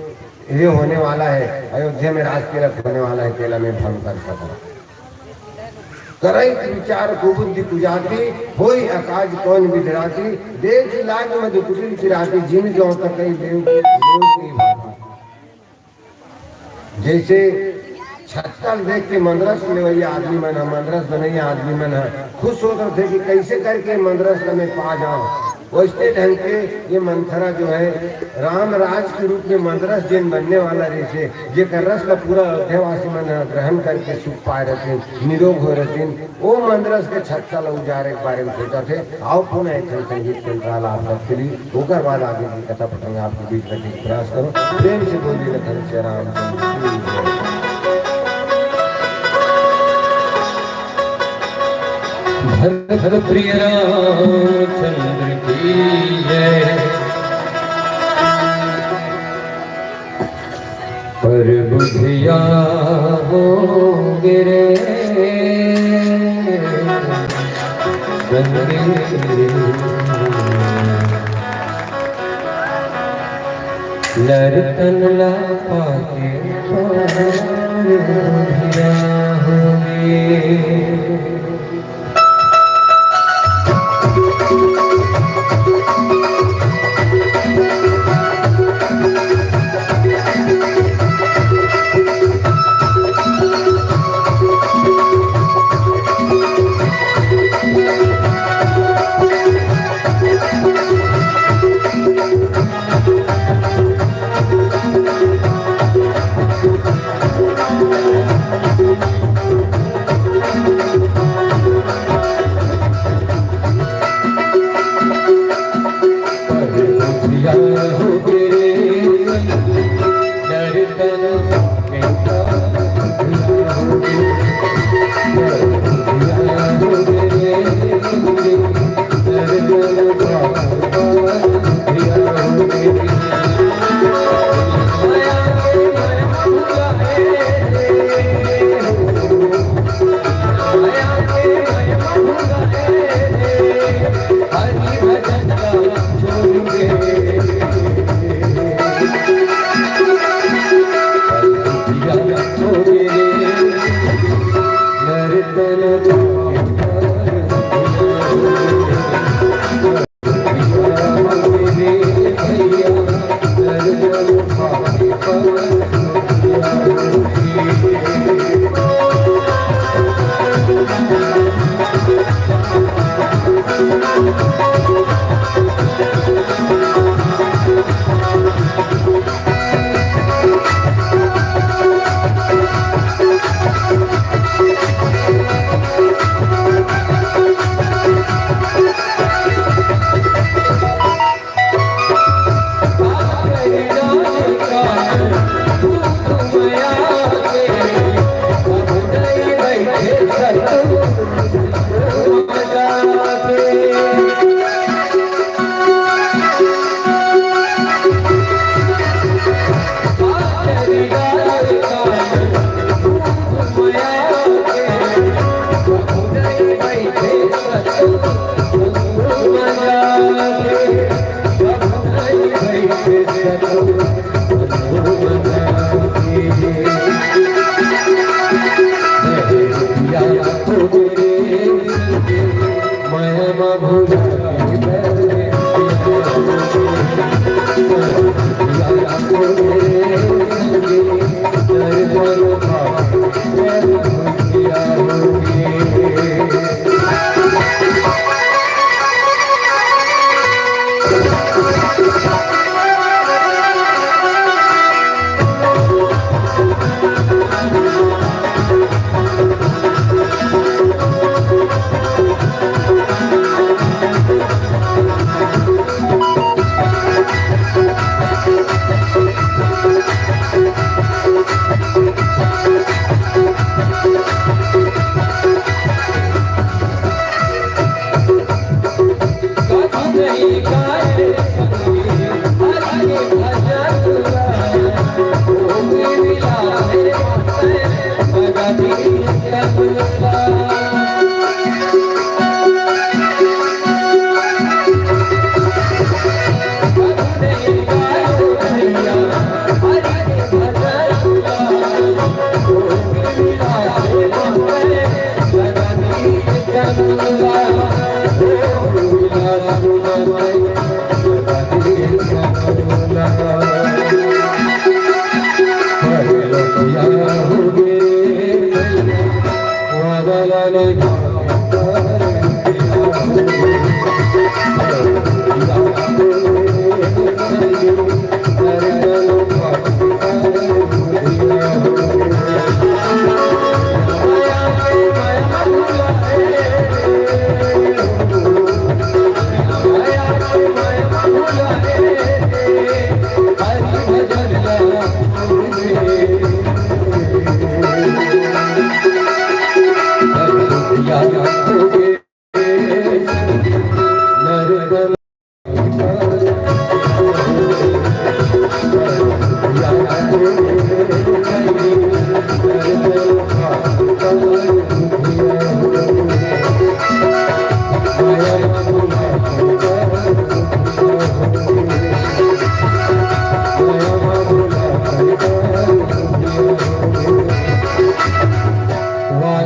ये होने वाला है, अयोध्या में राज तिलक होने वाला है, तेला मैं भंग कर सका। करई विचार कुबुद्धि कुजाति, होई अकाज कौन विधराती, देख लाग मधु कुटिल किराती, जिन जो तकई देव, देव की भांति। जैसे छत्ता ल देख के मंदरस लेवैया आदमी मन ह, मंदरस बनैया आदमी मन ह खुश होत रथे कि कैसे करके मंदरस ल मैं पा जाऊं। वैसने ढंग के ये मंथरा जो है, राम राज के रूप में मंदरस जेन बनने वाला रहिसे, जेकर रस ल पूरा अयोध्यावासी मन ह ग्रहण करके सुख पाए रहिथिन, निरोग होए रहिथिन, ओ मंदरस के छत्ता ल उजारे के बारे में सोचत हे। आओ पुनः एक ठन संगीत के अंतराल आप सबके लिए, ओकर बाद आगे की कथा प्रसंग आपके बीच रखे के प्रयास करो। प्रेम से बोलिए लखन सिया रामचंद्र की जय। भरत प्रिय रामचंद्र की जय। पर बुधिया हो गिरे संगी, नर तन ला पाके पर बुधिया हो गिरे।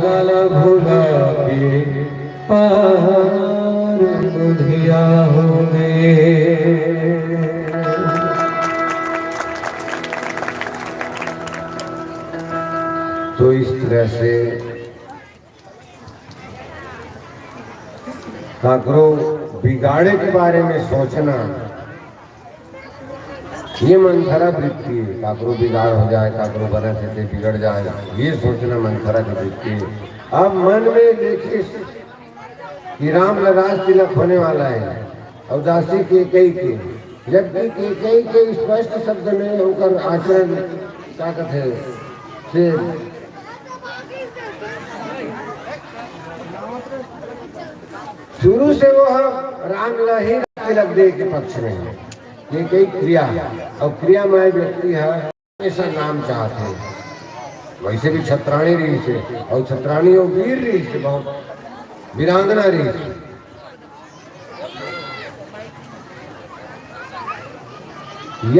वाला भुला के पार बुधिया होगे। तो इस तरह से काकरो बिगाड़े के बारे में सोचना, ये मंथरा वृत्ति है। काकरो बिगाड़ हो जाए, काकरो बने से ते बिगड़ जाए, ये सोचना मंथरा की वृत्ति है। अब मन में देखिस कि राम ला राज तिलक होने वाला है, और दासी कैकई के, जबकि कैकई के स्पष्ट शब्द में ओकर आचरण, का कथे, से शुरू से वो राम ला ही तिलक दे के पक्ष में है। कैकई क्रिया, और क्रिया में व्यक्ति है, ऐसा नाम चाहते हैं। वैसे भी छत्राणी रहिस हे, और छत्राणी वो वीर रहिस हे, बहुत वीरांगना रहिस हे।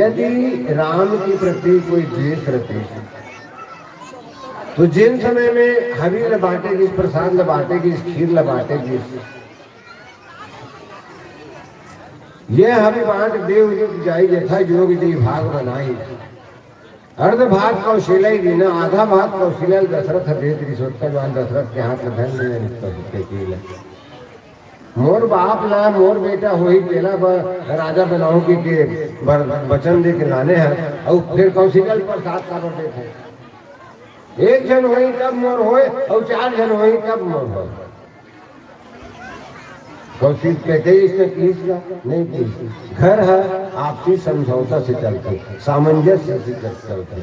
यदि राम के प्रति कोई द्वेष रहती, तो जिन समय में हवि ल बांटे गिस, प्रसाद ल बांटे गिस, खीर ल बांटे गिस, ये हवि बांट देव जाई, जथा जोग जई भाग बनाई। अर्ध भाग कौशल्या ही दीन, आधा भाग कौशल्या ल दशरथ ह देत रिहिस, ओतका जवान दशरथ के हाथ में धन दे रिहिस, तो कैकई ल। मोर बाप ला मोर बेटा होही तेला ब-, राजा बनाहूं कहिके बर-, वचन दे के लाने हे, अउ फिर कौशल्या ल प्रसाद काबर देथे? एक झन होही तब मोर होय, अउ चार झन होही तब मोर होय। कौशिक कहते, इसने किस का? नहीं किस। घर है, आपसी समझौता से चलते, सामंजस्य से चल-, चलते।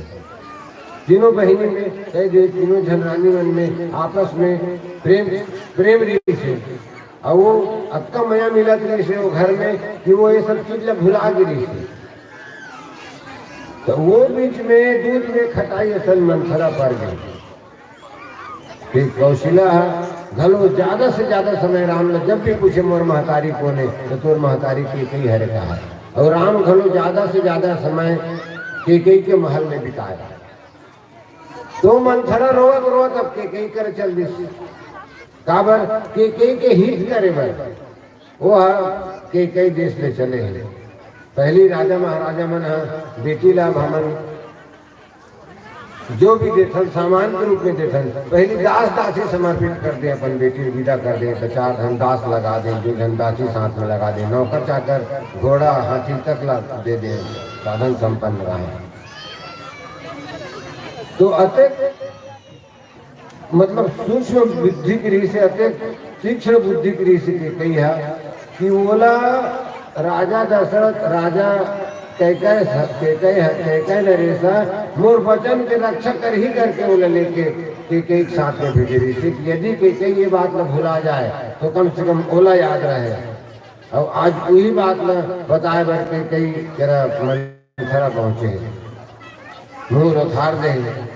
तीनों बहिनी में कह दे, तीनों झन रानी मन में आपस में प्रेम, प्रेम रहिस हे। अउ वो अतका मया मिलत रहिस हे वो घर में कि वो ये सब चीज ला भुला गे रहिस हे। तो वो बीच में दूध में खटाई असन मंथरा पर गई। कि कौशिल्या ह घलो ज्यादा से ज्यादा समय राम ल जब भी पूछे, "मोर महतारी कोन हे?" तो तोर महतारी कैकई हरे कहा। अउ राम घलो ज्यादा से ज्यादा समय केकई के महल में बिताय। तो मंथरा रोवत रोवत अब केकई कर चल दिस। काबर? केकई के हित करे बर। वो ह केकई देश ले चले हे। पहली राजा महाराजा मन ह बेटी ला अब हमन जो भी देथन, सामान के रूप में देथन, पहली दास दासी समर्पित कर दे, अपन बेटी ल विदा कर दे, तो चार झन दास लगा दे, दू झन दासी साथ में लगा दे, नौकर चाकर, घोड़ा, हाथी तक ला दे दे, साधन संपन्न रहे। तो अतेक, मतलब, सूक्ष्म बुद्धि के रिहिस हे, अतेक तीक्ष्ण बुद्धि के रिहिस हे केकई ह कि ओला राजा दशरथ, राजा कैकय, कैकय ह, कैकय नरेश ह, मोर वचन के रक्षा करही करके ओला लेके केकई के साथ में भेजे रिहिस हे कि यदि केकई ये बात ल भुला जाए, तो कम से कम ओला याद रहे। अउ आज उही बात ल बताए बर केकई करा मंथरा पहुंचे हे। मुंह लोथार दे हे।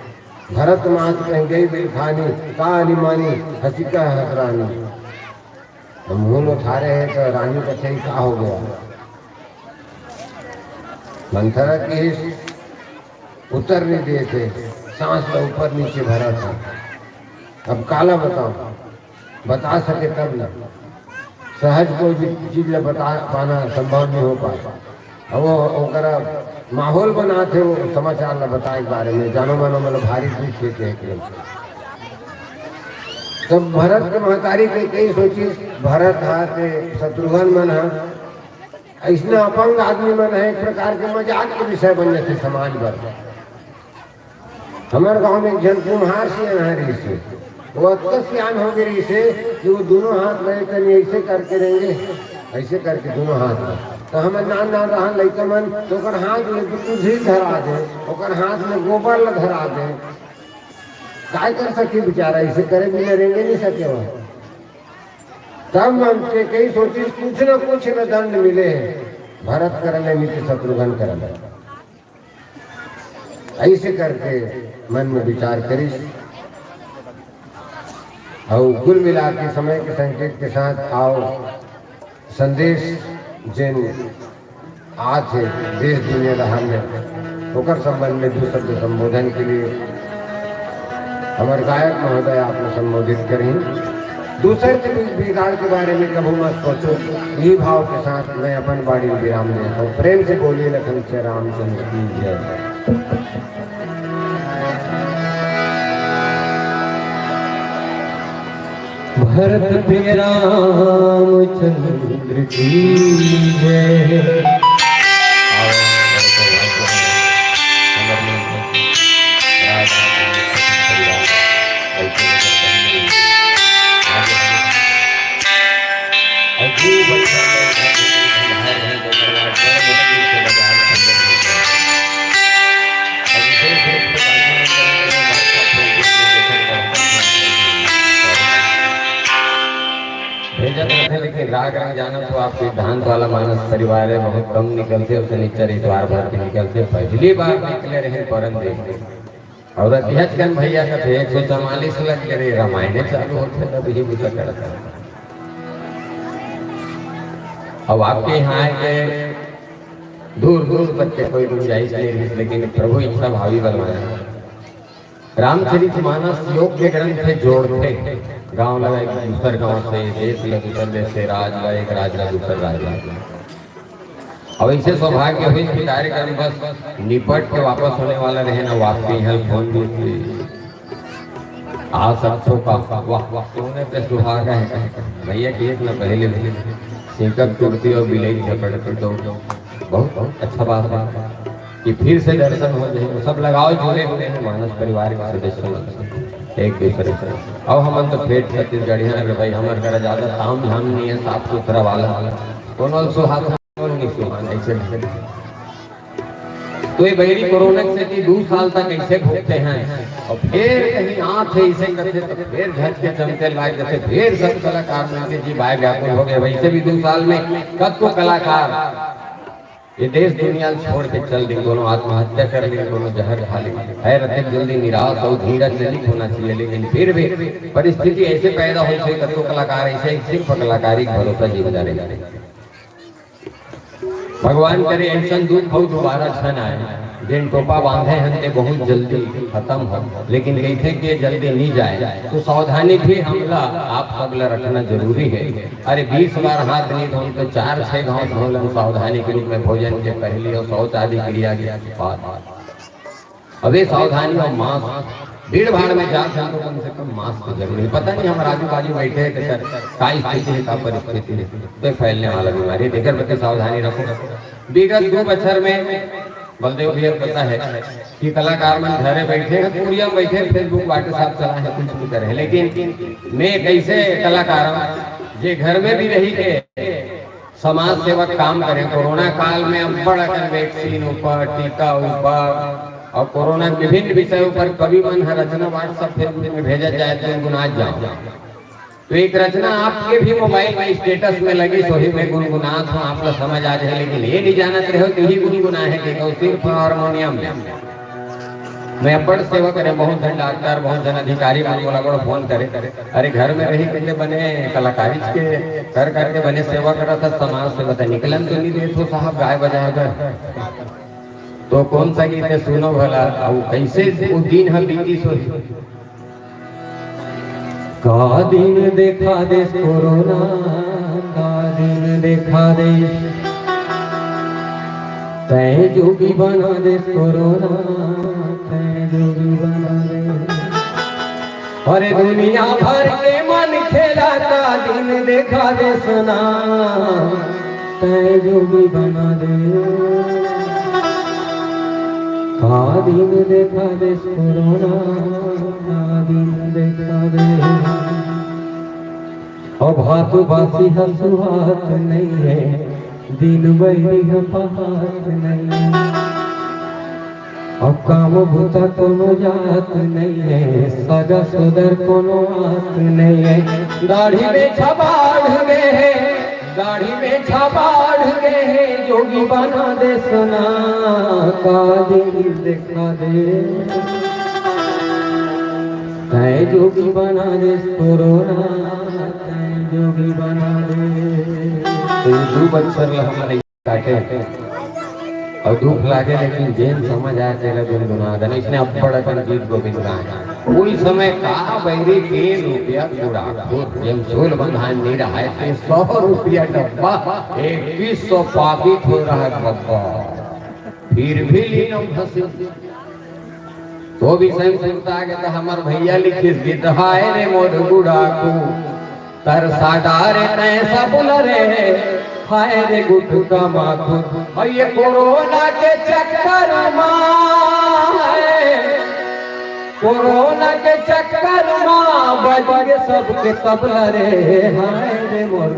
भरत मात कहि गई बिलखानी, का अनिमानी हँसी कह हकरानी। तो मुंह लोथारे हे तो रानी कथे, "का हो गया?" मंथरा किहिस, उत्तर नहीं देत हे, सांस ल ऊपर नीचे भरत हे। अब काला बताऊं, बता सके तब ना, सहज कोई भी चीज ल बता पाना संभव नहीं हो पाए। अब वो ओकरा माहौल बनात हे वो समाचार ल बताए के बारे में, जानो मानो मतलब भारी दुख हे के। तब भरत के महतारी केकई सोचिस, भरत हा ते शत्रुघ्न मन हा, अइसना अपंग आदमी मन ह एक प्रकार के मजाक के विषय बन जाथे समाज बर। हमर गांव में एक झन कुम्हार सियान ह रिहिस हे, वो अतका सियान हो गे रिहिस हे कि वो दोनों हाथ ल तनी ऐसे करके रेंगे, ऐसे करके दोनों हाथ ल। तो हमर नान नान रहन लइका मन, तो ओकर हाथ में दूधी धरा दे, ओकर हाथ में गोबर ल धरा दे। काय कर सके बेचारा, ऐसे करे बिना रेंगे नहीं सके वो। तब मन केकई सोचिस, कुछ न कुछ न दंड मिले हे, भरत करले नहीं तो शत्रुघ्न करले। ऐसे करके मन में विचार करिस। अउ कुल मिला के समय के संकेत के साथ आओ संदेश जेन आत हे देश दुनिया डहार में, ओकर संबंध में दू शब्द संबोधन के लिए हमर गायक महोदय आप ला संबोधित करही। दूसर के बीच बिगाड़ के बारे में कभू मत सोचो। यही भाव के साथ मैं अपन बाणी विराम देता हूँ। प्रेम से बोलिए लखन से रामचंद्र की जय। भरत पे रामचंद्र की जय। भेजत रथे, लेकिन राग रंग जाना तो आप सिद्धांत वाला मानस परिवार है, बहुत कम निकलते, उसे निचर इतवार भर के निकलते। पहली बार निकले रहे परम देश। और अध्यक्ष कन भैया कथे, "एक सौ चवालीस लग गए रे, रामायणे चालू होथे, तब यही बुझा करता।" अब आपके यहाँ आए के दूर दूर तक के कोई गुंजाइश नहीं रही, लेकिन प्रभु इच्छा भावी बलवान। रामचरित मानस योग्य ग्रंथ हे, जोड़थे गांव ला एक दूसर गांव से, देश ला दूसर देश से, राज ला एक राज ला दूसर राज ला। अब ऐसे सौभाग्य हुई कि कार्यक्रम बस निपट के वापस होने वाला रहे ना, वापसी हल फोन भी आ सकते हो का? वाह, वाह, सोने पे सुहागा है। भैया की एक ना पहले भी सीकर तुरती और बिलई झपड़ती तो बहुत, बहुत अच्छा बात है कि फिर से दर्शन हो जाए। तो सब लगाव जुड़े हुए हैं मानस परिवार के सदस्य मन एक दूसरे से। अब हमन तो ठेठ छत्तीसगढ़िया हरे भाई, हमर करा ज्यादा ताम झाम नहीं है, साफ सुथरा वाला, कोनो सुहाग तो ये बैरी कोरोना के सेती दू साल तक ऐसे भुगते हैं और फिर कहीं आत हे इसे करते तो फिर झट के चमके लाग जाते, फिर सब कलाकार मिलके जी भाई व्याकुल हो गए। वैसे भी दू साल में कतको कलाकार ये देश दुनिया छोड़ के चल दी, कोनो आत्महत्या कर ली, कोनो जहर खा ली। है रतन जल्दी निराश और धीरज नहीं होना चाहिए, लेकिन फिर भी परिस्थिति ऐसे पैदा हुई थी, कतको कलाकार ऐसे सिर्फ कलाकारी के भरोसा जीव जा रहे। भगवान करे अइसन दुख अउ दोबारा झन आए। जेन टोपा बांधे हन ते बहुत जल्दी खतम हो, लेकिन कहिथे के जल्दी नी जाए। तो सावधानी भी हमला आप सब ला रखना जरूरी हे। अरे बीस बार हाथ नी धोन तो चार छह घांव धो लन सावधानी के रूप में, भोजन के पहली अउ शौच आदि क्रिया के बाद। अबे सावधानी अउ मास्क, भीड़ भाड़ में जात हन तो कम से कम मास्क जरूरी हे। पता नहीं हमर आजू बाजू बैठे हे तेकर का स्थिति हे, का परिस्थिति हे, तो फैलने वाला बीमारी हे, तेकर प्रति सावधानी रखो। विगत दो बछर में बलदेव भैया पता हे कि कलाकार मन घरे बैठे हे, कुरिया में बैठे हे, Facebook WhatsApp चला हे, कुछ भी करे हे, लेकिन मैं एक ऐसे कलाकार हूं जे घर में भी रही के समाज सेवक काम करे। कोरोना काल में अब्बड़ अकन वैक्सीन ऊपर, टीका ऊपर अउ कोरोना के विभिन्न विषय ऊपर कवि मन ह रचना WhatsApp, Facebook में भेजत जाए तो गुनगुनात जाओ। तो एक रचना आपके भी मोबाइल में स्टेटस में लगिस, वही में गुनगुनात हूं, आप ला समझ आ जाए, लेकिन ये नहीं जानत रहे हो कि ही गुनगुनाए हे कि सिर्फ हारमोनियम में। मैं अब्बड़ सेवा करे, बहुत झन डॉक्टर, बहुत झन अधिकारी मन मोला बड़ फोन करे, "अरे घर में रही के बने कलाकारी के कर करके बने सेवा करत हस, समाज सेवा त निकलन तो नहीं देत हो साहब गाय बजाए बर।" तो कौन सा गीत हे सुनो भला, अउ कैसे वो दिन ह बीतिस होही। का दिन देखा देस कोरोना, का दिन देखा देस। तैं जोगी बना देस कोरोना, तैं जोगी बना देस। अरे दुनिया भर के मन खेला, का दिन देखा देस ना। तैं जोगी बना दे, का दिन देखा देस कोरोना, का दिन देखा दे। अब हाथ बासी ह सुहात नइ हे, दिन बैरी ह पहात नइ हे। अब काम बूता कोनो जात नइ हे, सगा सोदर कोनो आत नइ हे। दाढ़ी में छबाड़ गे हे, दाढ़ी में छबाड़ गे हे, जोगी बना देस ना, का दिन देखा दे। तैं जोगी बना देस कोरोना, तैं जोगी बना दे। तो ये दू बछर ला हमन काटे अउ दुख लागे, लेकिन जेन समझ आए तेला गुनगुना देना। इसने अब्बड़ अकन गीत गोविंद गाए। कोई समय का बैरी तीन रुपया कूड़ा, जेन सोल बंधान नहीं रहा है, ते सौ रुपया डब्बा, इक्कीस सौ पाकिट हो रहा है बब्बा, फिर भी लीन अउ फंसे। तो भी सही सुनता के तो हमर भैया लिखिस गीत, हाय रे मोर गुड़ाकू, तरसा डारे तैं सब ल रे, हाय रे गुटका माखू। अउ ये कोरोना के चक्कर मा, कोरोना के चक्कर मा बज गे सबके तबला रे, हाय रे मोर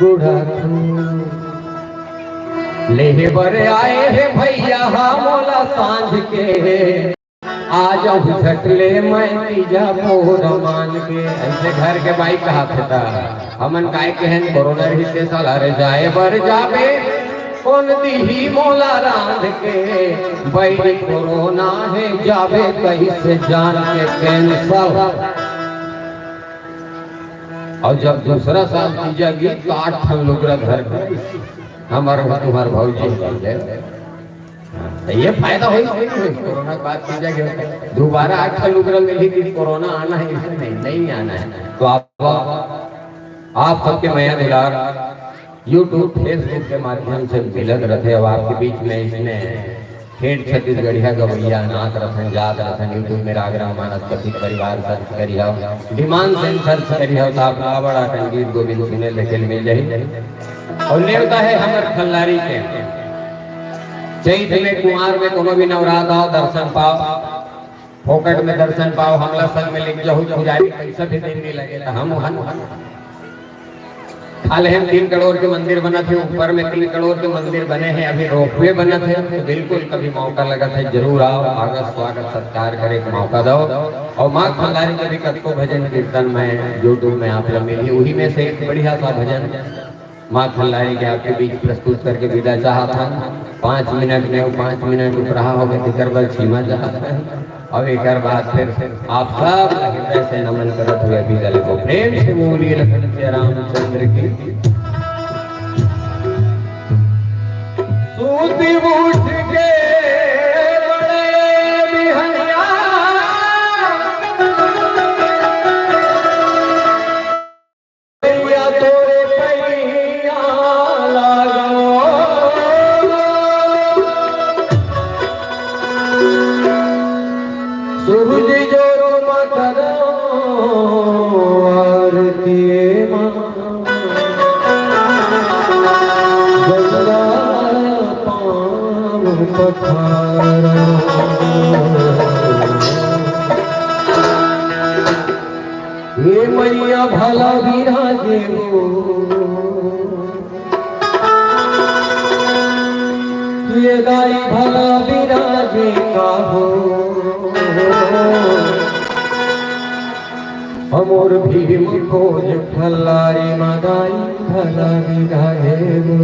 गुड़ाकू। लेहे बर आए हे भैया हा मोला सांझ के, आ जाहूं झट ले मैं तीजा पोर मान के। अइसे घर के बाई कहाथे त हमन काय कहेन, कोरोना रहिस ते साला रे जाए बर जाबे, कोन दिही मोला रांध के, बैरी कोरोना हे जाबे कइसे जान के cancel। अउ जब दूसरा साल तीजा गीस त आठ ठन लुगरा धर के हमर तुंहर भौजी बोल दे। हाँ, त ये फायदा होइस कि नहीं होइस? कोरोना के बाद तीजा गे दोबारा आठ ठन लुगरा मिलही कि कोरोना आना हे, इसमें नहीं, नहीं आना हे। तो आप, आप सबके मया दुलार YouTube, Facebook के माध्यम से मिलत रथे। अब आपके बीच में इसने ठेठ छत्तीसगढ़िया गवैया नाच रथन, जात रथन। YouTube में राग रामानस पति परिवार search करिहव, डिमांड सेन search करिहव, त आप ला बड़ा अकन गीत गोविंद सुने देखे ल मिल जाही। अउ नेवता हे हमर खल्लारी के, चैत में कुंवार में कोनो भी नवरात आओ, दर्शन पाओ, फोकट में दर्शन पाओ, हमला संग में लेके जाहू पुजारी, पैसा भी देने लगे त हम, हम, हम खा ले हम। तीन करोड़ के मंदिर बनत हे, ऊपर में तीन करोड़ के मंदिर बने हे, अभी रोपवे बनत हे, तो बिल्कुल कभी मौका लगत हे, जरूर आओ, आदर स्वागत सत्कार करे के मौका दो। अउ माँ खल्लारी के भी कतको भजन कीर्तन में YouTube में आप ला मिलही, उही में से एक बढ़िया सा भजन माँ खल्लारी के आपके बीच प्रस्तुत करके विदा चाहत हन। पाँच मिनट में, पाँच मिनट उपराहा होगे, तेकर बर क्षमा चाहत हन। अब एकर बाद फिर आप सब हृदय से नमन करत हुए विदा लेबो। प्रेम से बोलिए लखन सिया रामचंद्र की। उठ के बड़े बिहनिया, भैया तोरे पैया लागो। सूरज जो तुम करो आरती माँ। गंगा पाँव पखारा। ये मैया भला विराजे हो, ये दाई भला विराजे का हो। हमर भीम खोज खल्लारी मदाई भला विराजे हो।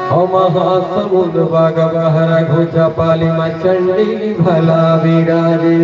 ओ महासमुंद बाग बहरा घोचा पाली मा चंडी भला विराजे।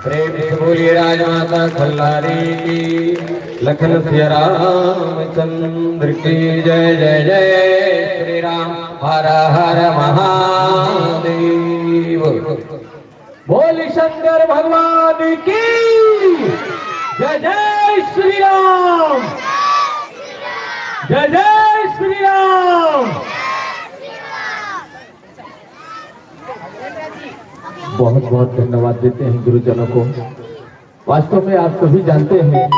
प्रेम से बोलिए राजमाता कल्याणी की, लखन सिया रामचंद्र की जय। जय जय श्री राम, हर हर महादेव। बोल शंकर भगवान की जय। जय श्री राम, जय जय श्री राम। बहुत बहुत धन्यवाद देते हैं गुरुजनों को। वास्तव में आप सभी जानते हैं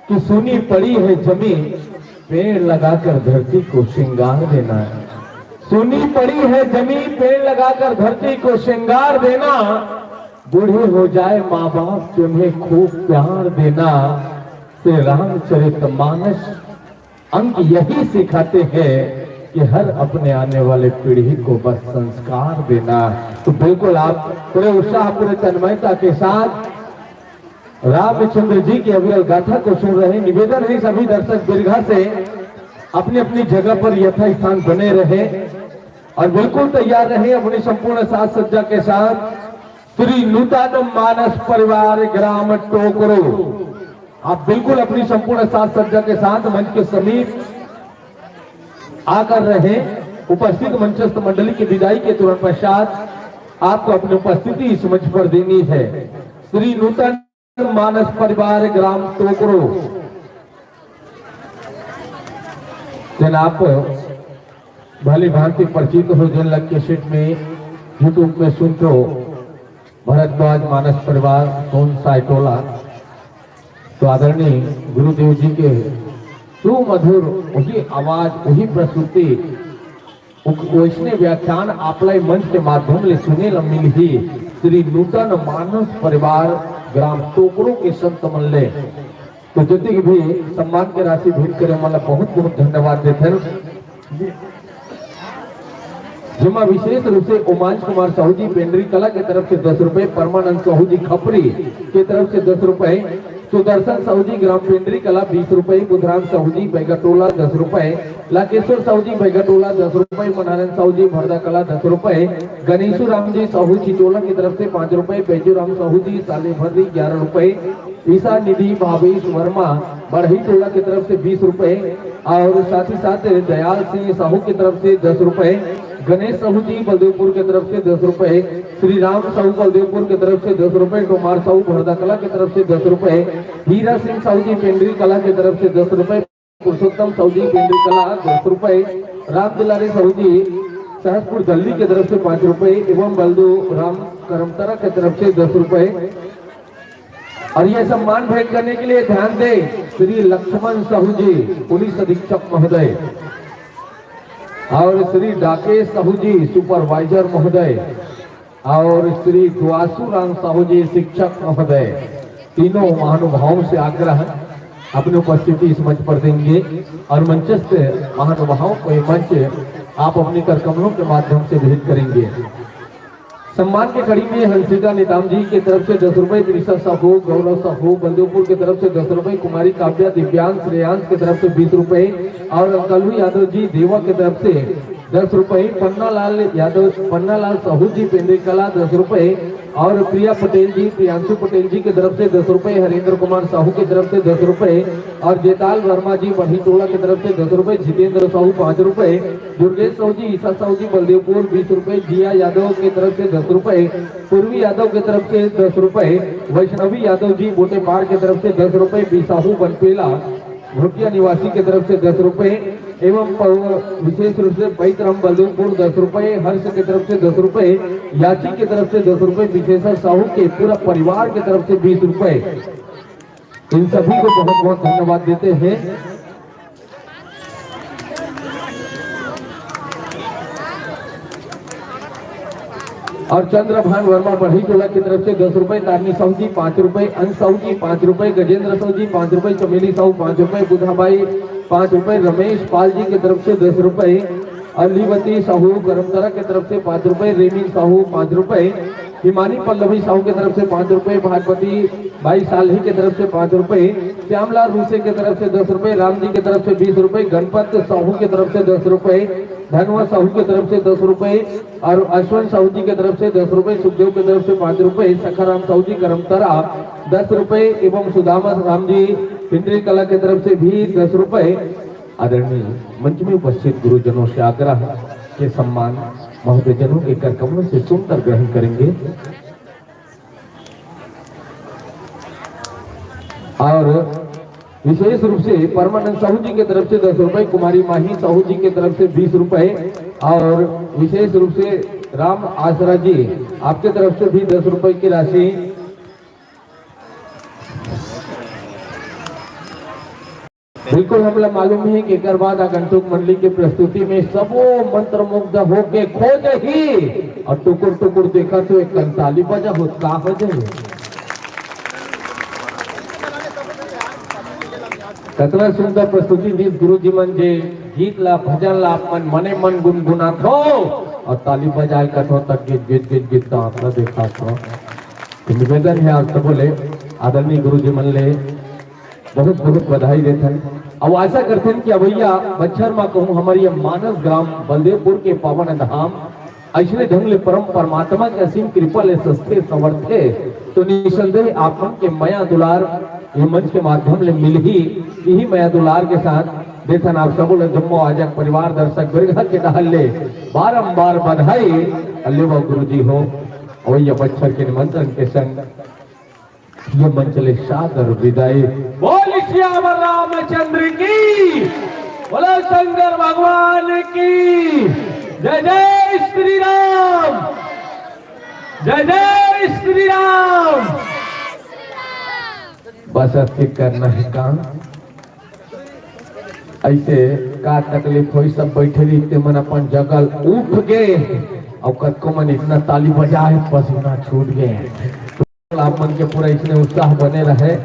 कि सूनी पड़ी है जमीन, पेड़ लगाकर धरती को श्रृंगार देना है। सूनी पड़ी है जमीन, पेड़ लगाकर धरती को श्रृंगार देना। बूढ़े हो जाए माँ बाप, तुम्हें खूब प्यार देना। श्री रामचरित मानस अंक यही सिखाते हैं कि हर अपने आने वाले पीढ़ी को बस संस्कार देना। तो बिल्कुल आप पूरे उत्साह, पूरे तन्मयता के साथ रामचंद्र जी की अविरल गाथा को सुन रहे। निवेदन है सभी दर्शक दीर्घा से अपनी अपनी जगह पर यथास्थान बने रहे और बिल्कुल तैयार रहे अपनी संपूर्ण साज सज्जा के साथ। श्री नूतन मानस परिवार ग्राम टोकरो, आप बिल्कुल अपनी संपूर्ण साज सज्जा के साथ मंच के समीप आकर रहे। उपस्थित मंचस्थ मंडली की विदाई के तुरंत पश्चात आपको अपनी उपस्थिति इस मंच पर देनी है। श्री नूतन मानस परिवार ग्राम टोकरो, जन आप भली भांति परिचित हो, जन लग कैसेट में, YouTube में सुनथो, भरद्वाज मानस परिवार सोन सायटोला। तो आदरणीय गुरुदेव जी के सुमधुर वही आवाज, वही प्रस्तुति, उ-, वैसने व्याख्यान आपला मंच के माध्यम ले सुने ल मिलही श्री नूतन मानस परिवार ग्राम टोकरो के संत मन ले। तो जतिक भी सम्मान के राशि भेंट करे मन ला बहुत बहुत धन्यवाद देथन। जेमा विशेष रूप से ओमांश कुमार साहू जी पेंड्री कला के तरफ से दस रुपए, परमानंद साहू जी खपरी के तरफ से दस रुपए, सुदर्शन साहू जी ग्राम पेंड्री कला बीस रुपए, बुधराम साहू जी बैगाटोला दस रुपए, लाकेश्वर साहू जी बैगाटोला दस रुपए, मनानंद साहू जी भरदा कला दस रुपए, गणेशू राम जी साहू चिचोला की तरफ से पाँच रुपए, बैजू राम साहू जी साले भर्री ग्यारह रुपए, ईशा निधि भावेश वर्मा बढ़ई टोला की तरफ से बीस रुपए और साथ ही साथ दयाल सिंह साहू की तरफ से दस रुपए, गणेश साहू जी बलदेवपुर की तरफ से दस रुपए, श्री राम साहू बलदेवपुर की तरफ से दस रुपए, कुमार साहू भरदा कला की तरफ से दस रुपए, हीरा सिंह साहू जी पेंड्री कला की तरफ से दस रुपए, पुरुषोत्तम साहू जी पेंड्री कला दस रुपए, राम दुलारी साहू जी सहसपुर दल्ली की तरफ से पाँच रुपए एवं बलदू राम करमतरा की तरफ से दस रुपए। और ये सम्मान भेंट करने के लिए ध्यान दें श्री लक्ष्मण साहू जी पुलिस अधीक्षक महोदय और श्री डाकेश साहू जी सुपरवाइजर महोदय और श्री दुआसू राम साहू जी शिक्षक महोदय, तीनों महानुभावों से आग्रह अपनी उपस्थिति इस मंच पर देंगे और मंचस्थ महानुभावों को ये मंच आप अपने कर कमलों के माध्यम से भेंट करेंगे। सम्मान के कड़ी में हंसिका नेताम जी के तरफ से दस रुपए, त्रिशा साहू, गौरव साहू, बलदेवपुर के तरफ से दस रुपए, कुमारी काव्या, दिव्यांश, श्रेयांश के तरफ से बीस रुपए और अंकलू यादव जी देवा के तरफ से दस रुपए, पन्नालाल यादव, पन्नालाल साहू जी पेंदे कला दस रुपए और प्रिया पटेल जी, प्रियांशु पटेल जी के तरफ से दस रुपए, हरेंद्र कुमार साहू के तरफ से दस रुपए और जेताल वर्मा जी बढ़ी टोला के तरफ से दस रुपए, जितेंद्र साहू पाँच रुपए, दुर्गेश साहू जी, ईशा साहू जी बलदेवपुर बीस रुपए, जिया यादव के तरफ से दस रुपए, पूर्वी यादव के तरफ से दस रुपए, वैष्णवी यादव जी बोटेपार के तरफ से दस रुपए, बिसाहू बनपेला भुटिया निवासी के तरफ से दस रुपए एवं प-, विशेष रूप से बैतराम बलदेवपुर दस रुपए, हर्ष के तरफ से दस रुपए, याची के तरफ से दस रुपए, विशेषर साहू के पूरा परिवार के तरफ से बीस रुपए। इन सभी को बहुत बहुत धन्यवाद देते हैं। और चंद्रभान वर्मा बढ़ी टोला की तरफ से दस रुपए, तारनी साहू जी पाँच रुपए, अंश साहू जी पाँच रुपए, गजेंद्र साहू जी पाँच रुपए, चमेली साहू पाँच रुपए, बुधाबाई पाँच रुपए, रमेश पाल जी की तरफ से दस रुपए, अलीवती साहू करमतरा की तरफ से पाँच रुपए, रेमिन साहू पाँच रुपए, हिमानी पल्लवी साहू की तरफ से पाँच रुपए, भागवती बाई सालही की तरफ से पाँच रुपए, श्यामलाल रूसे की तरफ से दस रुपए, राम जी की तरफ से बीस रुपए, गणपत साहू की तरफ से दस रुपए, धनवा साहू की तरफ से दस रुपए और अश्वंत साहू जी की तरफ से दस रुपए, सुखदेव की तरफ से पाँच रुपए, सखाराम साहू जी करमतरा दस रुपए एवं सुदामा राम जी पिंडरी कला की तरफ से भी दस रुपए। आदरणीय मंच में उपस्थित गुरुजनों से आग्रह के सम्मान महोदयजनों के कर कमलों से सुंदर ग्रहण करेंगे। और विशेष रूप से परमानंद साहू जी की तरफ से दस रुपए, कुमारी माही साहू जी की तरफ से बीस रुपए और विशेष रूप से राम आसरा जी आपके तरफ से भी दस रुपए की राशि। बिल्कुल हमला मालूम है कि एकर बाद आगंतुक मंडली के प्रस्तुति में सबो मंत्रमुग्ध होके खो जाही और टुकुर टुकुर देखा तो एक कंताली बजा होत का हो जाए। कतना सुंदर प्रस्तुति दीस गुरु जी मन, जे गीत ला, भजन ला आप मन मने मन गुनगुनात हो और ताली बजाए कथो तक गीत, गीत, गीत, गीत दांत ला देखा तो। तो निवेदन है आप सबो ले, आदरणीय गुरु जी मन ले बहुत बहुत बधाई देथन। अउ आशा करथन कि अवैया बच्छर मा कहूँ हमर ये मानस ग्राम बलदेवपुर के पावन धाम अइसने ढंग ले परम परमात्मा के असीम कृपा ले सजथे संवरथे, तो निसंदेह आप मन के मया दुलार, ये मंच के माध्यम ले मिलही। यही मया दुलार के साथ देथन आप सबो ल जम्मो आजक परिवार दर्शक बिरघा के डहर ले बारंबार बधाई। अल्ले वा गुरु जी हो, अवैया बच्छर के निमंत्रण के संग ये मंच ले सादर विदाई। बोल सियावर रामचंद्र की, बोलो शंकर भगवान की। जय जय श्री राम, जय जय श्री राम। बस अति करना है काम। ऐसे का तकलीफ होई, सब बैठे रही, ते मन अपन जगह उठ गए और कतको मन इतना ताली बजाए, पसीना छूट गए। आप मन के पूरा इसने उत्साह बने रहे।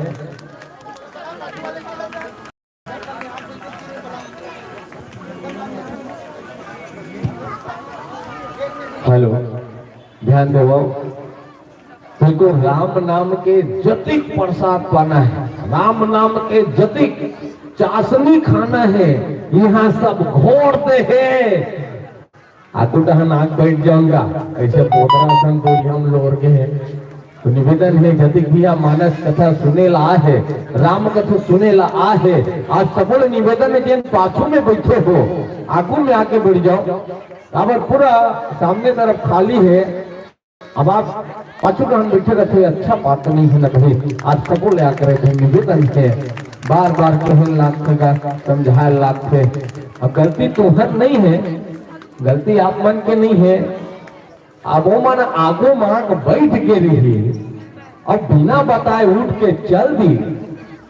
हेलो, ध्यान देवो, बिल्कुल राम नाम के जतिक प्रसाद पाना है, राम नाम के जतिक चाशनी खाना है, यहाँ सब घोर दे है। आगू डहन आग बैठ जाऊंगा, ऐसे पोतरा सन दूर हम लोर के हैं। तो निवेदन है, जतिक भी आप मानस कथा सुने ला आहे, राम कथा सुने ला आहे, आज सबल निवेदन है, जेन पाछू में बैठे हो, आगू में आके बैठ जाओ। अब पूरा सामने तरफ खाली है, अब आप पाछू डहन बैठे रहते, अच्छा बात नहीं है ना भाई। आज सबो ले आकर रहते निवेदन है, बार बार कहन लागथे, समझाए लागथे। अब गलती तुहर नहीं है, गलती आप मन के नहीं है। अब वो मन आगो माग बैठ के रही, अब बिना बताए उठ के चल दी,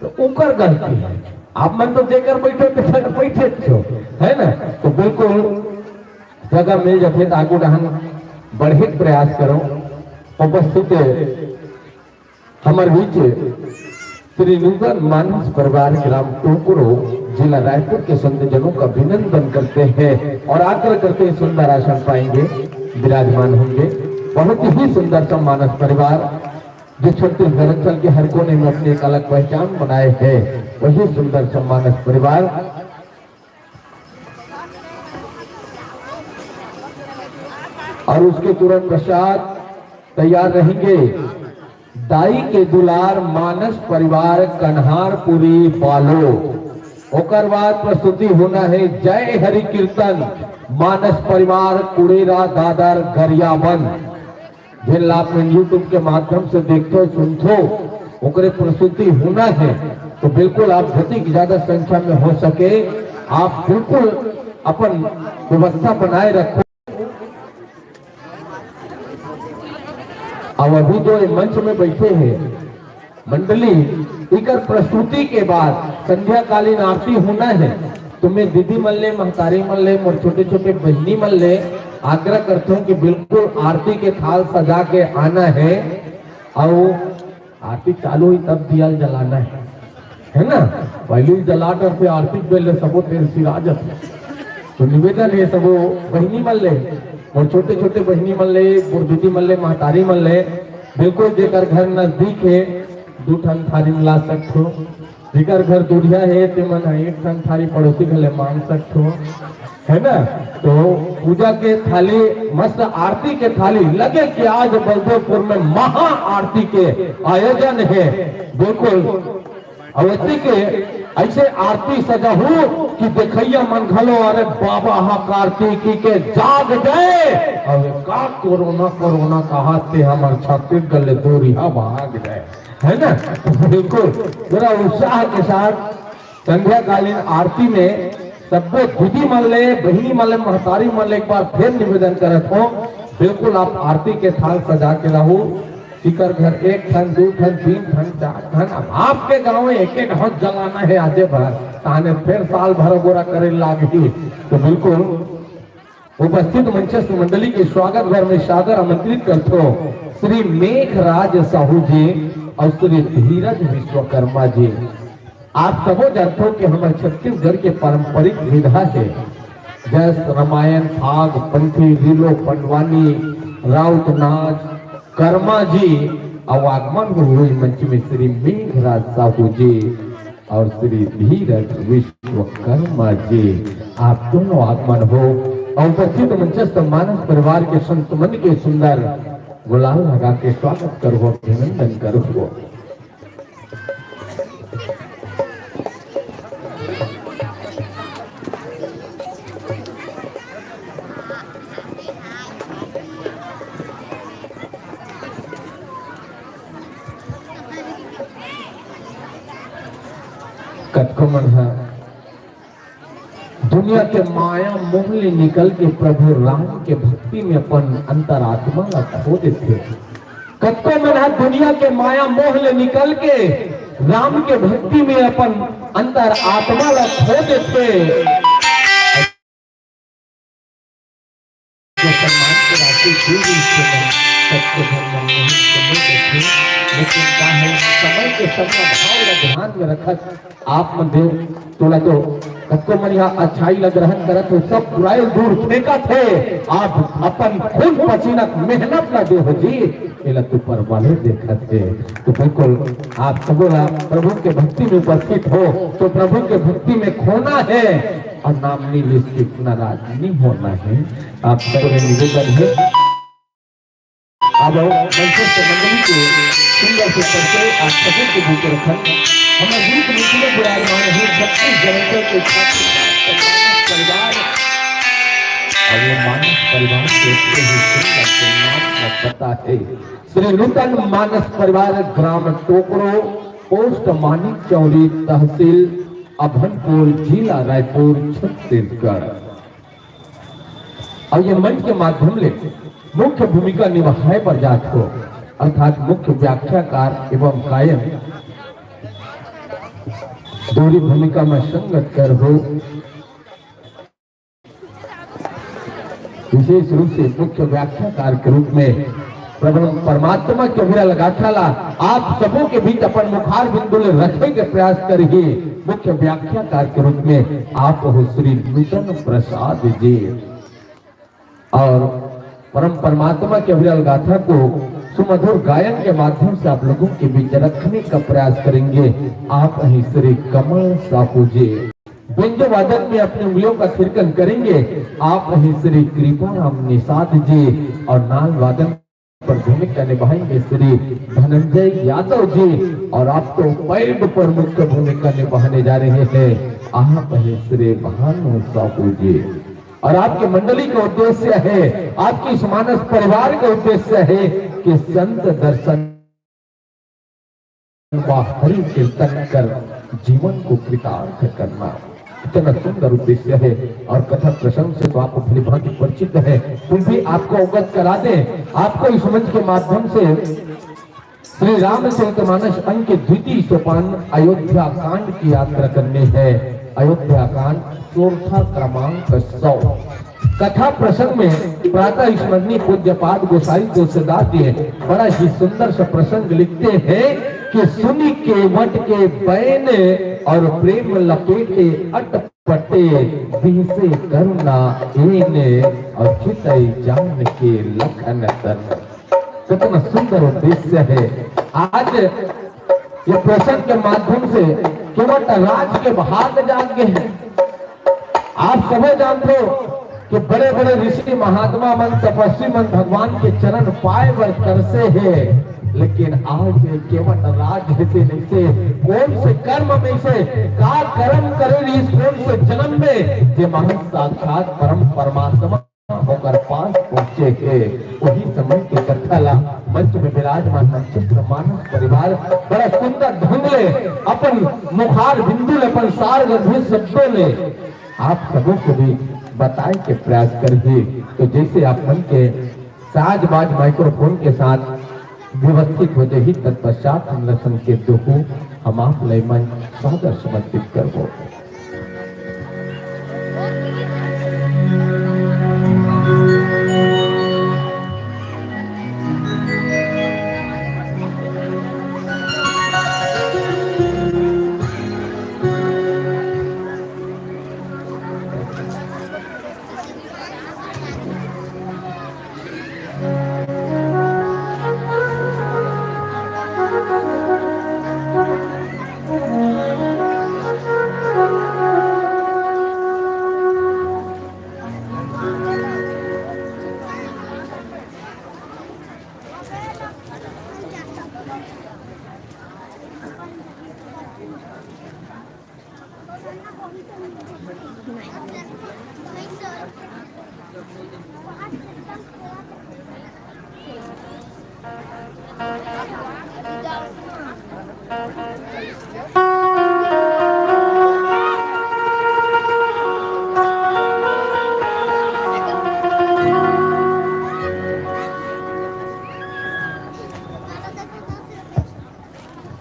तो ओकर गलती है। आप मन तो जेकर बैठे, तेकर बैठे छो, है ना? तो बिल्कुल जगह मिल जाथे त आगू डहन बढ़े के प्रयास करो। उपस्थित हमर बीच श्री नूतन मानस परिवार ग्राम टोकरो, जिला रायपुर के संत जनों का अभिनंदन करते हैं और आग्रह करते हैं सुंदर आसन पाएंगे, विराजमान होंगे। बहुत ही सुंदर सा मानस परिवार, जो छत्तीसगढ़ अंचल के हर कोने में अपनी एक अलग पहचान बनाए है, वही सुंदर सा मानस परिवार। और उसके तुरंत पश्चात तैयार रहेंगे दाई के दुलार मानस परिवार कन्हारपुरी बालो। ओकर बाद प्रस्तुति होना है जय हरि कीर्तन मानस परिवार कुड़ेरा दादर गरियाबंद। जेन ला आप मन YouTube के माध्यम से देखथो, सुनथो, ओकरे प्रस्तुति होना है, तो बिल्कुल आप जतिक ज्यादा संख्या में हो सके, आप बिल्कुल अपन व्यवस्था बनाए रखो। अब अभी जो ये मंच में बैठे हैं मंडली, इकर प्रस्तुति के बाद संध्याकालीन आरती होना है, तो मैं दीदी मन ले, महतारी मन ले, मोर छोटे छोटे बहिनी मन ले आग्रह करता हूँ कि बिल्कुल आरती के थाल सजा के आना है। और आरती चालू हुई तब दिया जलाना है, है ना? पहले ही जला कर फिर आरती के बेर ले सबो तेल सिरा जाथे। तो निवेदन है सबो बहिनी मन ले, मोर छोटे छोटे बहिनी मन ले, मोर दीदी मन ले, महतारी मन ले, बिल्कुल जेकर घर नजदीक है, दू ठन थारी ला सकथो। जेकर घर दूरिहा है, ते मन ह एक ठन थारी पड़ोसी घर ले मांग सकथो, है ना? तो पूजा के थाली, मस्त आरती के थाली लगे कि आज बलदेवपुर में महा आरती के आयोजन है। बिल्कुल अवश्य के ऐसे आरती सजाहू कि देखइया मन घलो, "अरे बाबा हा कार्तिकी के जाग जाए, अबे का कोरोना, कोरोना कहा ते हमर छत्तीसगढ़ ले दूरिहा भाग जाए।" है ना? बिल्कुल पूरा उत्साह के साथ संध्याकालीन आरती में सब्बो दीदी मन ले, बहिनी मन ले, महतारी मन ले एक बार फिर निवेदन करत हो, बिल्कुल आप आरती के थाल सजा के रहू। जेकर घर एक ठन, दू ठन, तीन ठन, चार ठन, अब आपके गांव में एक एक हाथ जलाना है आजे भर, ताने फिर साल भर गोरा करे लागही। तो बिल्कुल उपस्थित मंचस्थ मंडली के स्वागत भर में सादर आमंत्रित करथो श्री मेघराज साहू जी और श्री धीरज विश्वकर्मा जी। आप सबो जानथो कि हमर छत्तीसगढ़ के पारंपरिक विधा है, जस रामायण, फाग, पंथी, रीलो, पंडवानी, राउत नाच, कर्मा जी, अउ आगमन हुई मंच में श्री मेघराज साहू जी और श्री धीरज विश्वकर्मा जी। आप दोनों आगमन हो और उपस्थित मंचस्थ मानस परिवार के संत मन के सुंदर गुलाल लगा के स्वागत करहु, अभिनंदन करहु। कतको मन ह दुनिया के माया मोह ले निकल के प्रभु राम के भक्ति में अपन अंतरात्मा ला खो देथे। कतको मन ह दुनिया के माया मोह ले निकल के राम के भक्ति में अपन अंतरात्मा ला खो देथे। जो सम्मान के राशि दी गई थे, सबके घर में नहीं तो नहीं देखे, लेकिन का है, समय के सब भाव ला ध्यान में रखत आप मन देव तोला तो कतको मन यहाँ अच्छाई ला ग्रहण करत हो, सब बुराई दूर फेंकत हे। आप अपन खून पसीना मेहनत ला दे हो जी, एला तो ऊपर वाले देखत हे। तो बिल्कुल आप सबो ला प्रभु के भक्ति में उपस्थित हो, तो प्रभु के भक्ति में खोना है और नाम नी लिपस्टिक नाराज नहीं होना है। आप सबो ले निवेदन है। अब मंचस्थ मंडली के सुंदर से परिचय आप सबों के बीच रखन। हमर बीच में विराजमान है छत्तीस जनता के छात्र परिवार। अब ये मानस परिवार के उत्पत्ति ही सुंदर के नाम का पता है। श्री नूतन मानस परिवार, ग्राम टोकरो, पोस्ट मानिक चौरी, तहसील अभनपुर, जिला रायपुर, छत्तीसगढ़। अउ ये मंच के माध्यम ले मुख्य भूमिका निभाए बर जात हो, अर्थात मुख्य व्याख्याकार एवं गायन दूरी भूमिका में संगत कर हो। विशेष रूप से मुख्य व्याख्याकार के रूप में प्रभु परमात्मा के विरल गाथा ला आप सबों के बीच अपन मुखार बिंदु ले रखे के प्रयास करही। मुख्य व्याख्याकार के रूप में आप हो श्री नूतन प्रसाद जी। और परम परमात्मा के अविरल गाथा को सुमधुर गायन के माध्यम से आप लोगों के बीच रखने का प्रयास करेंगे। आप ही श्री कमल साहू जी। बेंजो वादन में अपनी उंगलियों का थिरकन करेंगे, आप ही श्री कृपाराम निषाद जी। और नाल वादन पर भूमिका निभाएंगे श्री धनंजय यादव जी। और आप तो पैड पर मुख्य भूमिका निभाने जा रहे हैं, आप ही श्री भानु साहू जी। और आपकी मंडली का उद्देश्य है, आपकी इस मानस परिवार का उद्देश्य है कि संत दर्शन व हरि कीर्तन कर जीवन को कृतार्थ करना। इतना सुंदर उद्देश्य है। और कथा प्रसंग से तो आपको भली भांति परिचित है, फिर भी आपको अवगत करा दें, आपको इस मंच के माध्यम से श्री रामचरितमानस अंक के द्वितीय सोपान अयोध्या कांड की यात्रा करनी है। अयोध्या कांड, सोरठा क्रमांक सौ। कथा प्रसंग में प्रातः स्मरणीय पूज्यपाद गोसाई तुलसीदास जी बड़ा ही सुंदर सा प्रसंग लिखते हैं कि सुनि केवट के बैन और प्रेम लपेटे अटपटे, बिहसे करुणा एन और चितई जान के लखन तन। कितना सुंदर उद्देश्य है। आज ये प्रसंग के माध्यम से केवट राज के भाग जाग गए हैं। आप सभी जानते हो कि बड़े बड़े ऋषि महात्मा मन, तपस्वी मन भगवान के चरण पाए बर तरसे हैं, लेकिन आज ये केवट राज हेते नहीं से, कौन से कर्म में से का कर्म करे रहिस, कौन से जन्म में, जे महान साक्षात परम परमात्मा ओकर पास पहुंचे हे। वही समय के कथा ला मंच में विराजमान मंचस्थ मानस परिवार बड़ा सुंदर ढंग ले अपन मुखार बिंदु ले, अपन सार गंभीर शब्दों ले आप सबों को भी बताए के प्रयास करही। तो जैसे आप मन के साज बाज माइक्रोफोन के साथ व्यवस्थित हो जाही, तत्पश्चात हम लसन के दोहू हम आप ले मन सादर समर्पित करबो।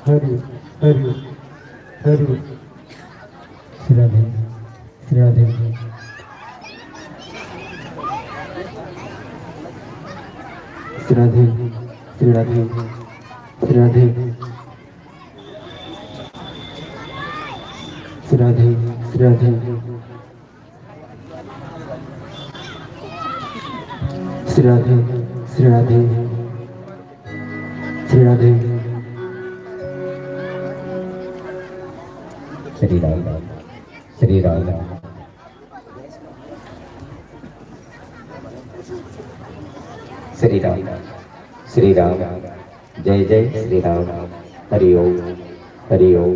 हरि, हरि, हरि। श्री राधे, श्री राधे। श्री राधे, श्री राधे, श्री राधे। श्री राधे, श्री राधे। श्री राधे, श्री राधे, श्री राधे। श्री राम, श्री राम, श्री राम, श्री राम। जय जय श्री राम। हरि ओम, हरि ओम।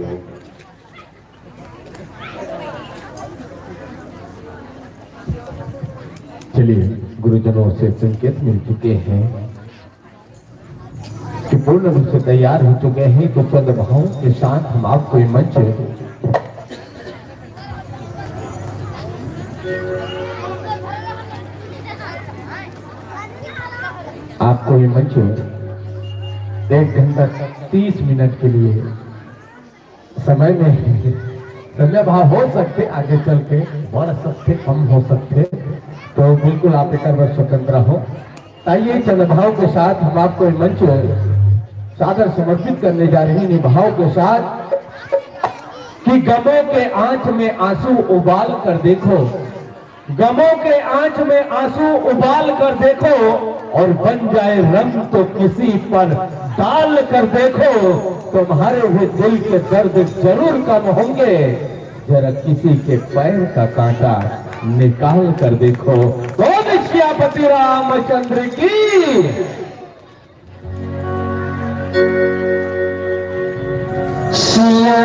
चलिए, गुरुजनों से संकेत मिल चुके हैं कि पूर्ण रूप से तैयार हो चुके हैं, तो चंद भावों के साथ हम आपको ये मंच, आपको ये मंच एक घंटा तीस मिनट के लिए समय में समय भाव हो सकते, आगे चल के बढ़ सकते, कम हो सकते, तो बिल्कुल आप एक बार स्वतंत्र हो। आइए, चंद भाव के साथ हम आपको ये मंच सादर समर्पित करने जा रहे हैं, निभाव के साथ कि गमों के आंच में आंसू उबाल कर देखो, गमों के आंच में आंसू उबाल कर देखो, और बन जाए रंग तो किसी पर डाल कर देखो। तुम्हारे भी दिल के दर्द जरूर कम होंगे, जरा किसी के पैर का कांटा निकाल कर देखो। बोल सियापति रामचंद्र की। सियावर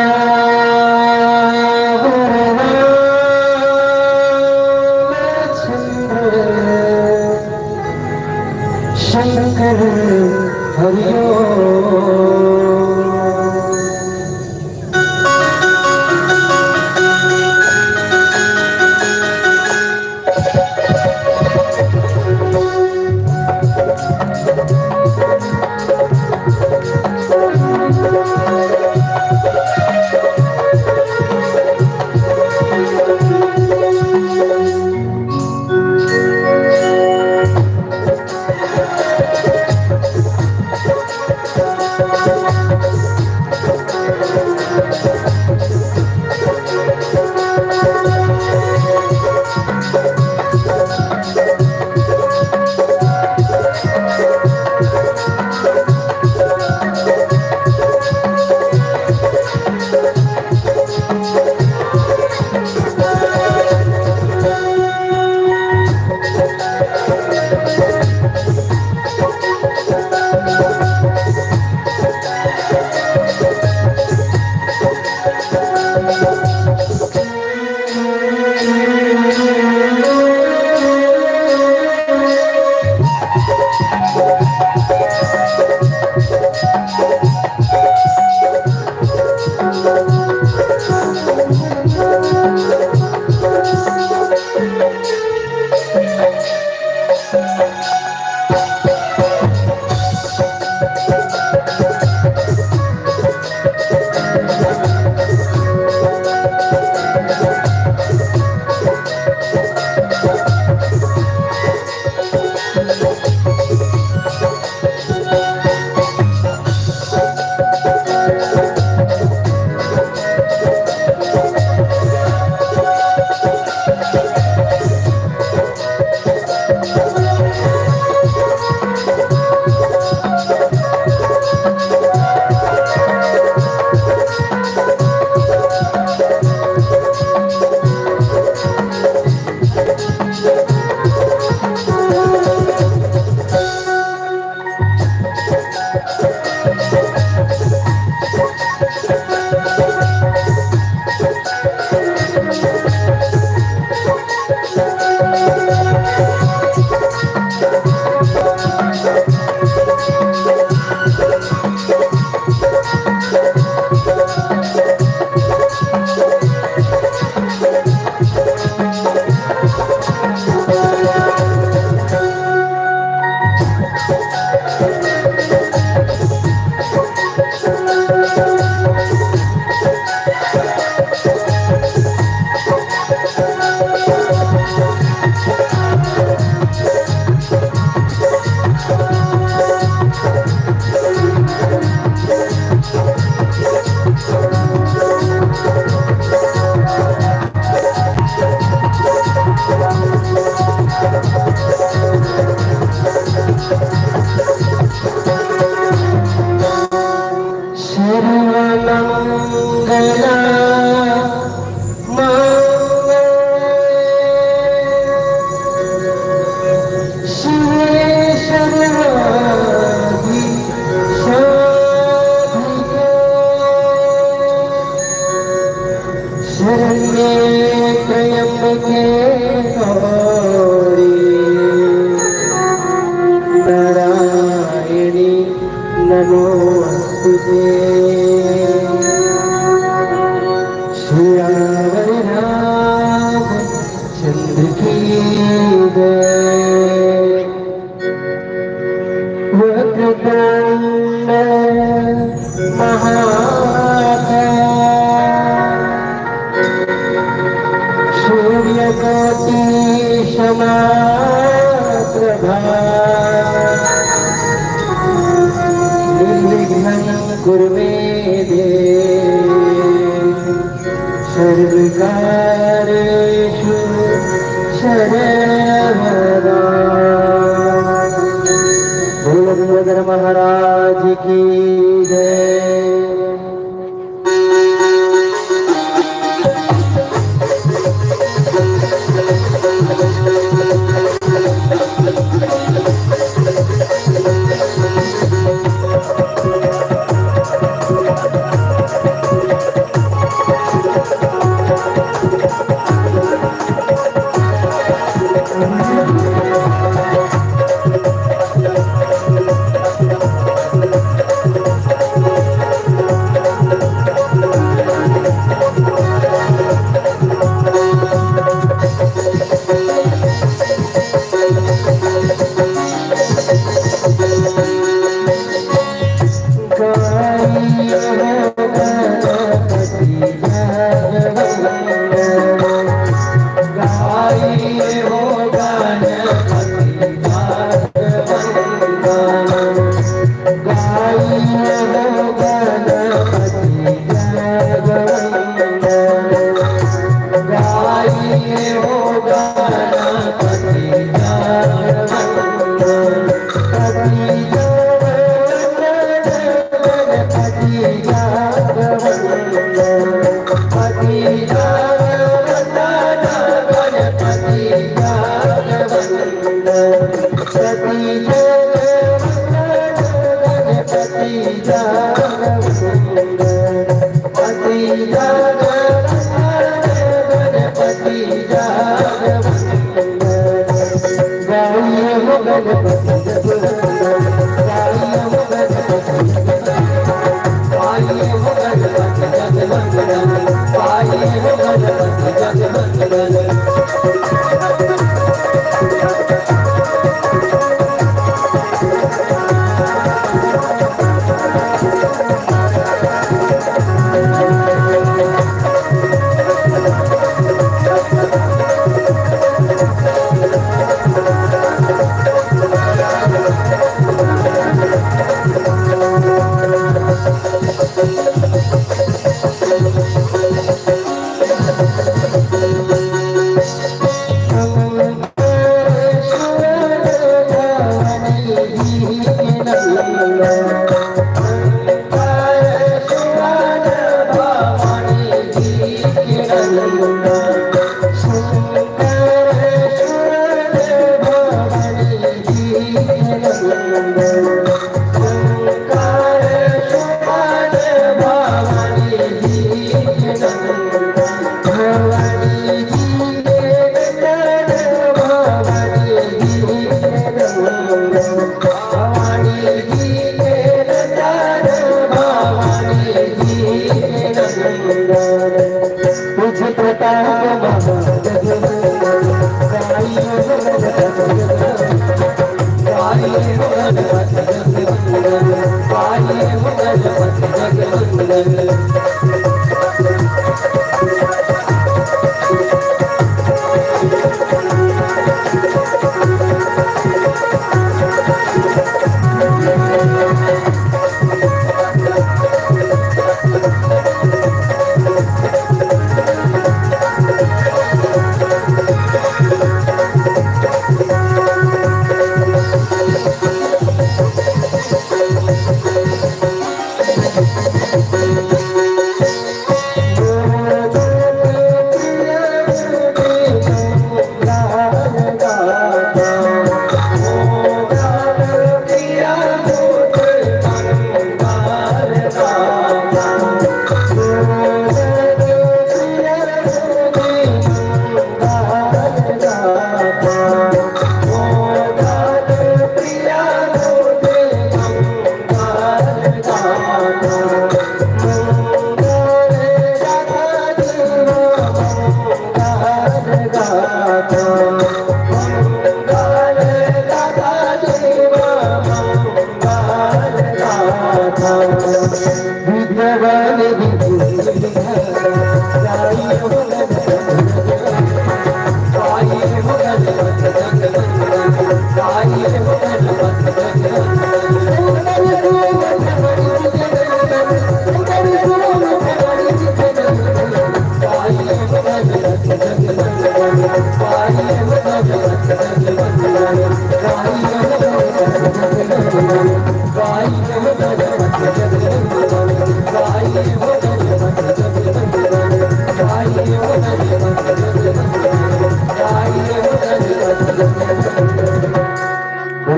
रामचंद्र शंकर हरिओम। सर्वमंगल मंगल शिवे सर्वादि साधिके शरण्ये त्र्यंबके गौरी नारायणी नमोस्तुते। सियावर रामचंद्र की जय। वक्रतुंड महाकाय सूर्यकोटि समाप्रभा निर्विघ्नं कुरु मे देव सर्वकार्येषु सर्वदा। बोल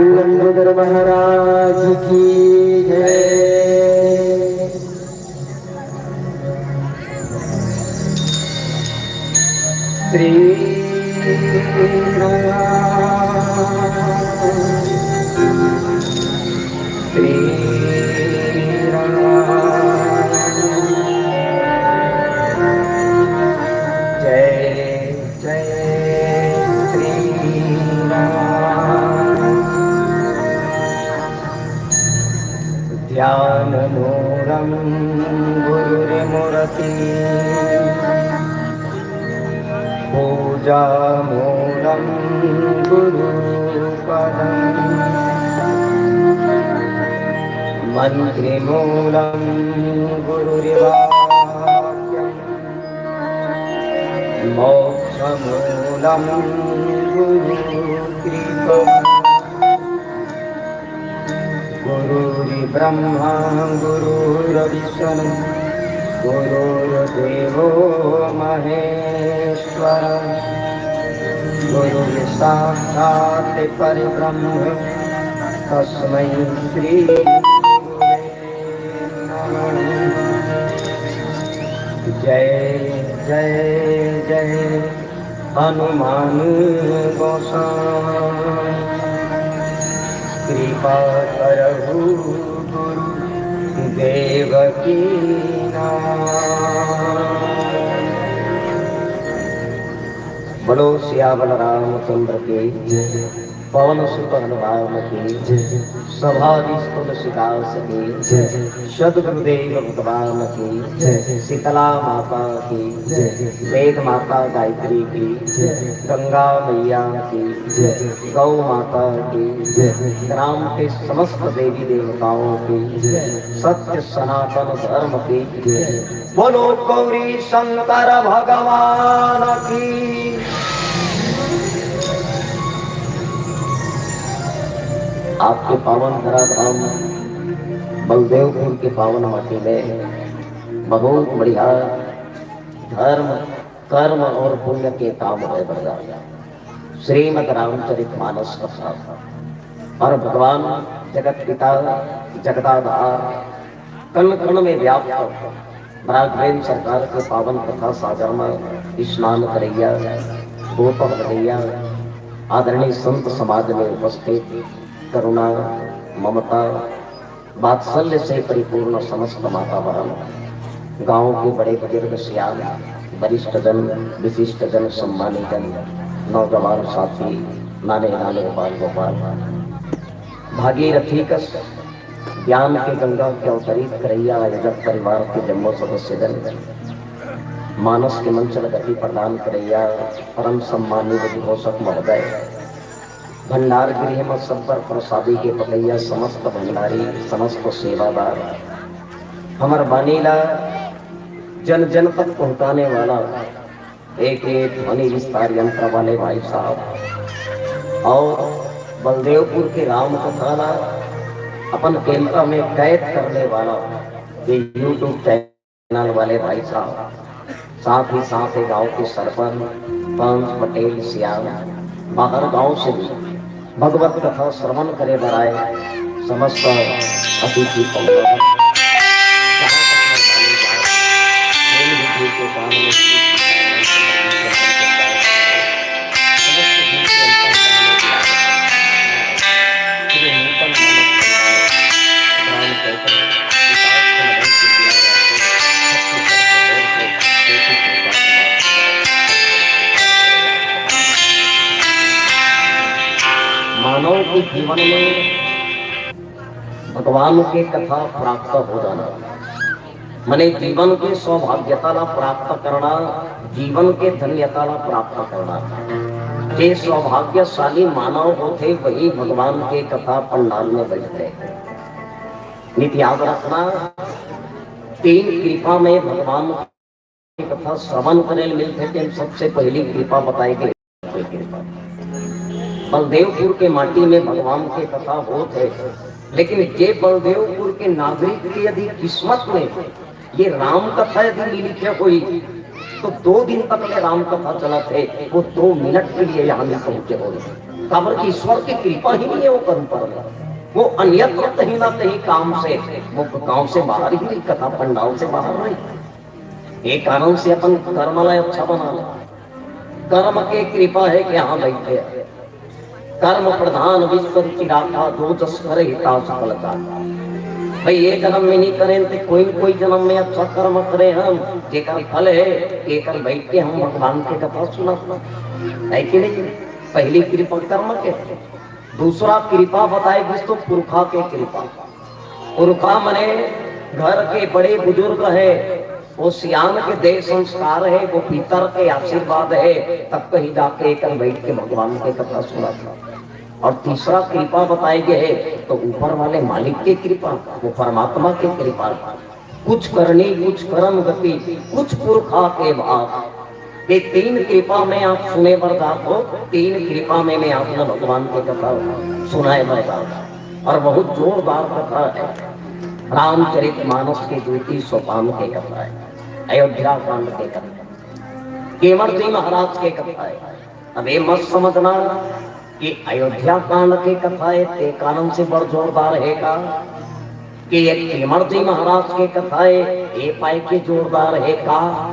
लंबोदर महाराज की जय। श्री राम, श्री राम। जय जय श्री राम। ध्यान मूलं गुरुर्मूर्ति, पूजा मूलं गुरुपदम्, मंत्र मूलं गुरुर्वाक्। मूलं गुरुकृपा। गुरुर्ब्रह्मा गुरुर्विष्णु गुरुर्देवो महेश्वर। गुरुर्साक्षात् परब्रह्म तस्मै श्री गुरुवे नमः। जय जय जय हनुमान गोसाई। कृपा करहु गुरु देव की नाई। बोलो सियावर रामचंद्र की जय। पवन सुत हनुमान की जय। सभाधीश तुलसीदास की जय। सदगुरुदेव भगवान की जय। शीतला माता की जय। वेद माता गायत्री की जय। गंगा मैया की जय। गौ माता की जय। ग्राम के समस्त देवी देवताओं की जय। सत्य सनातन धर्म की जय। बोलो गौरी शंकर भगवान की। आपके पावन धरा धाम बलदेवपुर के पावन माटी में बहुत बढ़िया धर्म, कर्म और पुण्य के काम होय बर जा। श्रीमद् रामचरित मानस कथा और भगवान जगत पिता, जगदाधार, कण कण में व्याप्त राघवेंद्र सरकार के पावन कथा सागर में स्नान करैया, गोपक लगैया, आदरणीय संत समाज में उपस्थित करुणा, ममता, वात्सल्य से परिपूर्ण समस्त माता बहन, गांव के बड़े बुजुर्ग, सियान, वरिष्ठ जन, विशिष्ट जन, सम्मानित जन, नौजवान साथी, नाने नाने बाल गोपाल, भागीरथी कस ज्ञान के गंगा के अवतरित करैया आयोजक परिवार के जम्मो सदस्य जन, मानस के मंच ल गति प्रदान करैया परम सम्मानित उद्घोषक महोदय, भंडार गृह म सब्बर प्रसादी के पकैया समस्त भंडारी, समस्त सेवादार, हमर बानी ला जन जन तक पहुंचाने वाला एक एक ध्वनि विस्तार यंत्र वाले भाई साहब और बलदेवपुर के राम कथा ला अपन केंद्र में कैद करने वाला ये YouTube चैनल वाले भाई साहब, साथ ही साथ ये गांव के सरपंच, पंच, पटेल, सियान, बाहर गांव से भी भगवत कथा श्रवण करे बर आए समस्त अतिथि पंगत, जहाँ तक मैं जाने जाए, प्रेम विधि के दान में श्री सीताराम चंद्र जी के नाम के पावन हो। समस्त भीम के अंतर्गत में श्री नूतन मानस के नाम राम चैतन्य विकास के मदन से दिया जाए। भक्ति कर के बोल के कोटि कृपा मानव के जीवन में भगवान के कथा प्राप्त हो जाना, मने जीवन के सौभाग्यता ला प्राप्त करना, जीवन के धन्यता ला प्राप्त करना। जे सौभाग्यशाली मानव होथे, वही भगवान के कथा पंडाल में बैठथे। नित याद रखना, तीन कृपा में भगवान कथा श्रवण करे ल मिलथे, तेन सबसे पहली कृपा बताए गे कृपा। बलदेवपुर के माटी में भगवान के कथा होत हे, लेकिन जे बलदेवपुर के नागरिक के यदि किस्मत में ये राम कथा यदि नइ लिखे होई, तो दो दिन तक ले राम कथा चलत हे, वो दो मिनट के लिए यहाँ नइ पहुंचे होई। काबर कि ईश्वर की कृपा ही नइ हे ओकर ऊपर में। वो अन्यत्र कहीं ना कहीं काम से, वो गांव से बाहर ही कथा पंडाल से बाहर नहीं। ये कारण से अपन कर्म ला अच्छा बना ले। कर्म के कृपा हे कि यहाँ बैठे। कर्म प्रधान विश्व रुचिराखा, जो जस करे हिता सकल का। भाई, ये जन्म में नइ करेन ते कोई न कोई जन्म में अच्छा कर्म करे हम, जेकर फल हे, एकर बैठ के हम भगवान के कथा सुनत हे कि नहीं? पहली कृपा कर्म के, दूसरा कृपा बताए गिस तो पुरखा के कृपा। पुरखा मने घर के बड़े बुजुर्ग हे, वो सियान के दे संस्कार हे, वो पितर के आशीर्वाद हे, तब कहीं जाके एकर बैठ के भगवान के कथा सुनत हे। और तीसरा कृपा बताए गे हे, तो ऊपर वाले मालिक के कृपा, वो परमात्मा के कृपा। कुछ करनी, कुछ करम गति, कुछ पुरखा के भाग। ये तीन कृपा में आप सुने बर जात हो, तीन कृपा में मैं आप ला भगवान के कथा सुनाए बर जात हूँ। और बहुत जोरदार कथा है, रामचरित मानस के द्वितीय सोपान के कथा है, अयोध्या कांड के कथा, केवट जी महाराज के कथा है। अब ये मत समझना कि अयोध्या कांड के कथा है, ते कारण से बड़ जोरदार है का, कि ये केवट जी महाराज के कथा है, ये पाए के जोरदार है का।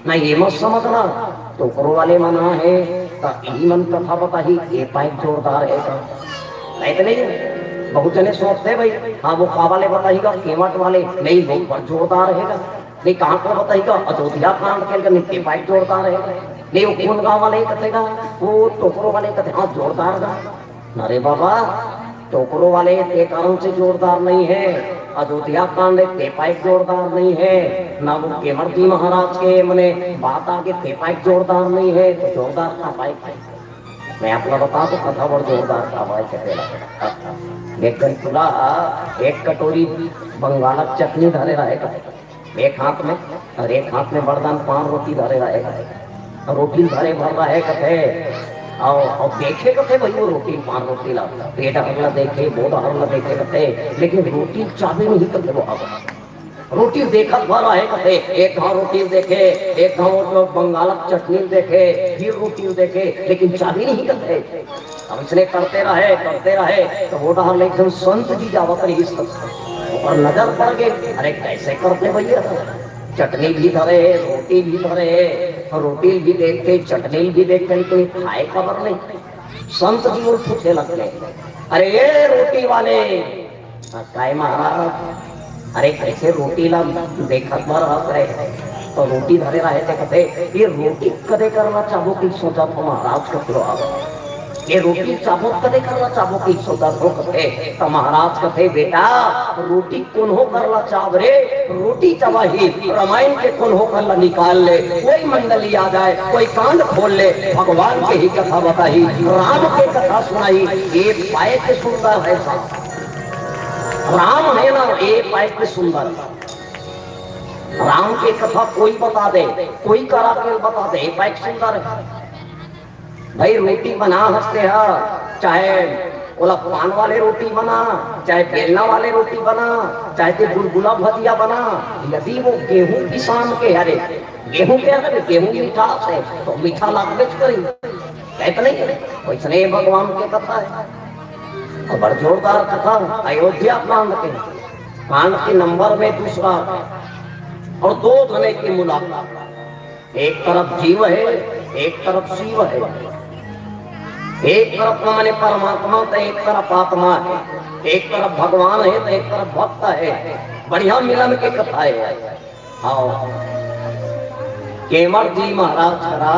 नहीं, ये मत समझना, टोकरो वाले मना है, तो इही मन कथा बताही, ये पाए जोरदार है का। नहीं तो नहीं, बहुत जने सोचते भाई, हाँ, वो का वाले बताही का, केवट वाले, नहीं, वो बड़ जोरदार है का। नहीं, कहाँ को बताही का, अयोध्या कांड के लिए, नहीं, ते पाए जोरदार है। नहीं, वो कौन गाँव वाले कथे का, वो टोकरो वाले कथे, हाँ, जोरदार गा। अरे बाबा, टोकरो वाले ते कारण से जोरदार नहीं है, अयोध्या कांड ते पाए जोरदार नहीं है, ना वो केवट जी महाराज के मने बात आगे ते पाए जोरदार नहीं है, तो जोरदार का पाए। मैं आप ला बता दूं, कथा बड़ जोरदार का पाए के तेरा। एक दिन खुला, एक कटोरी बंगालक चटनी धरे रहे, एक हाथ में, और एक हाथ में बड़दान पान रोटी धरे रहे। और रोटी धरे भर रहे कथे, और, और देखे कथे भाई वो रोटी पान रोटी ला, पेट हर ला देखे, बोध हर ला देखे कथे, लेकिन रोटी चाबे नहीं कथे वो अब। रोटी देखत भर रहे कथे, एक घाव रोटी देखे, एक घाव जो बंगालक चटनी देखे, फिर रोटी देखे, लेकिन चाबे नहीं कथे। अब इसने करते रहे, करते रहे, तो वो डहर ले एकदम संत जी जावत रहिस, ओकर नजर पड़ गे, "अरे, कैसे करथे भैया? चटनी भी धरे हे, रोटी भी धरे हे, रोटी भी देखथे, चटनी भी देखथे, लेकिन खाए काबर नहीं?" संत जी वो पूछे लग गे, "अरे, ये रोटी वाले, हाँ, काय महाराज, अरे, कैसे रोटी ला देखत भर रहत रहे?" तो रोटी धरे रहे ते कथे, "ये रोटी कदे करना चाहबो कि सोचत हों महाराज," कथे आप। "ये रोटी चाहबो कदे करना चाहबो कि सोचत हों," कथे। तो महाराज कथे, "बेटा, रोटी कोनो करला चाहब रे, रोटी चबाही, रामायण के कोनो करला निकाल ले, कोई मंडली आ जाए, कोई कांड खोल ले, भगवान के ही कथा बताही, राम के कथा सुनाही, ये पाए के सुंदर है साहब। राम है ना, ये पाए के सुंदर है। राम के कथा कोई बता दे, कोई करा के बता दे, ये पाए के सुंदर है।" भाई, रोटी बना हंसते ह, चाहे ओला पान वाले रोटी बना, चाहे बेलना वाले रोटी बना, चाहे ते गुलगुला भजिया बना, यदि वो गेहूं पिसान के हरे, गेहूं के हरे, गेहूं मीठा है, तो मीठा लागबे करी, है तो नहीं? वैसने भगवान के कथा है। और बड़ जोरदार कथा, अयोध्या कांड के, कांड के नंबर में दूसरा, और दो जने की मुलाकात। एक तरफ जीव है, एक तरफ शिव है। एक तरफ माने परमात्मा, तो एक तरफ आत्मा है, एक तरफ भगवान है, तो एक तरफ भक्त है। बढ़िया मिलन के कथा है। हाँ, केवट जी महाराज करा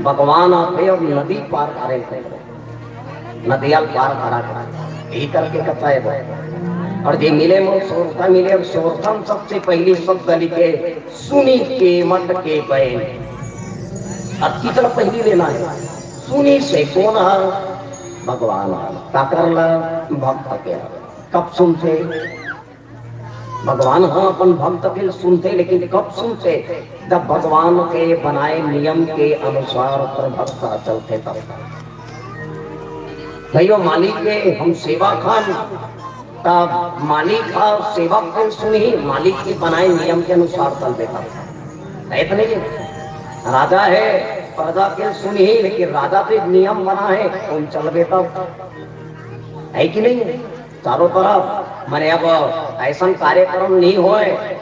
भगवान आथे और नदी पार करे थे। नदिया पार करा के, यही करके कथा है वो। और जे मिले मोर सोरठा मिले, और सोरठा म सबसे पहली शब्द लिखे, "सुनी केवट के बैन।" अब कितना पहली लेना है, सुनी से कौन है? भगवान है। काकर ला? भक्त के। कब सुनथे? भगवान ह अपन भक्त के सुनथे, लेकिन कब सुनथे? जब भगवान के बनाए नियम के अनुसार ओकर भक्त ह चलथे तब। भैया मालिक के हम सेवक हन, तब मालिक ह सेवक के सुनही, मालिक के बनाए नियम के अनुसार चलबे तब। है तो नहीं? राजा है, प्रजा के सुनही, लेकिन राजा के नियम बना है, तुम चलबे तब। है कि नहीं? चारों तरफ, माने अब ऐसा कार्यक्रम नहीं होए,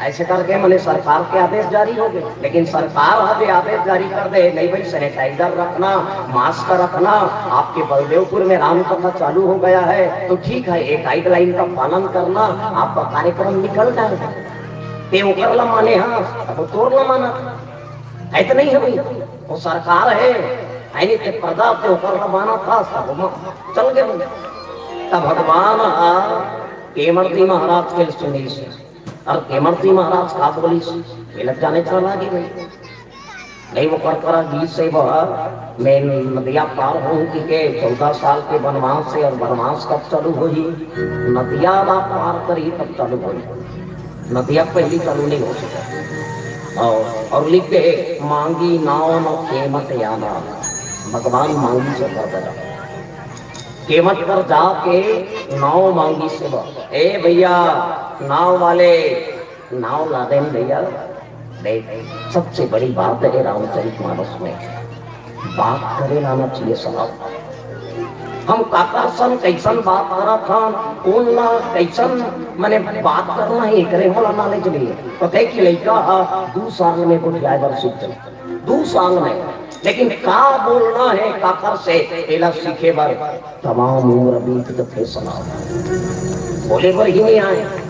ऐसे करके माने सरकार के आदेश जारी हो गए। लेकिन सरकार आज ये आदेश जारी कर दे, "नहीं भाई, सैनिटाइजर रखना, मास्क रखना, आपके बलदेवपुर में राम कथा चालू हो गया है, तो ठीक है, एक गाइडलाइन का पालन करना, आपका कार्यक्रम निकल जाएगा।" ते ओकर ला माने, हाँ, अब तोर ला माना। है तो नहीं है भाई? वो सरकार है, है नहीं ते प्रजा ते ओकर ला माना था, सब म-, चल गए। तब भगवान ह केवट जी महाराज के सुनीस, और केवट जी महाराज का बोलिस, मिलत जाने चला लागे भाई। नहीं, वो कर करा गीस से वह, मैं नदिया पार हूँ कि के चौदह साल के वनवास से, और वनवास कब चालू होही? नदिया ला पार करी तब चालू होही, नदिया पहली चालू नहीं हो सका। और, और लिख दे, मांगी नाव न केमट याना। भगवान मांगी से कर दे। केमट कर जाके नाव मांगी से ब-, ए भैया, नाव वाले, नाव ला देन भैया। देख, सबसे बड़ी बात है रामचरित मानस में, बात करे ला आना चाहिए साहब। हम काकर सन कैसन बात करत हन, कोन ला कैसन, मने, बात करना है, एकरे होला knowledge नहीं है। पता है कि लइका हा दू साल में गोठियाए बर सीख जाथे, दू साल में, लेकिन का बोलना है काकर से, एला सीखे बर तमाम उम्र बीत जथे सलाम। बोले बर ही नहीं आए।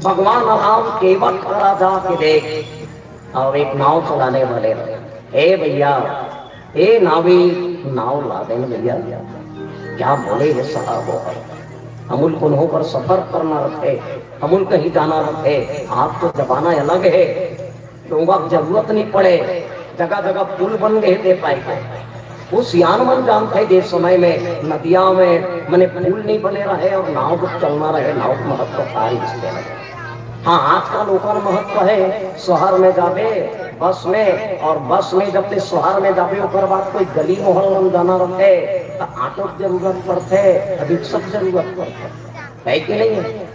भगवान राम केवट करा जाके देख, और एक नाव चलाने वाले, "ए भैया, ए नाविक, नाव ला देन भैया।" क्या बोले हे साहब, हमन ल कोनो कर सफर करना रथे, हमन ल कहीं जाना रथे। आज तो जमाना अलग है, डोंगा के जरूरत नहीं पड़े, जगह जगह पुल बन गए हे, ते पाए के। वो सियान मन जानथे, जे समय में नदिया में, मने, पुल नहीं बने रहे और नाव जब चलना रहे, नाव के महत्व का रिहिस तेला। हाँ, आजकल ओकर महत्व है, शहर में जाबे बस में, और बस में जब ते शहर में जाबे, ओकर बाद कोई गली मोहल्ला में जाना रथे, त ऑटो के जरूरत पड़थे, रिक्शा के जरूरत पड़थे, है कि नहीं है?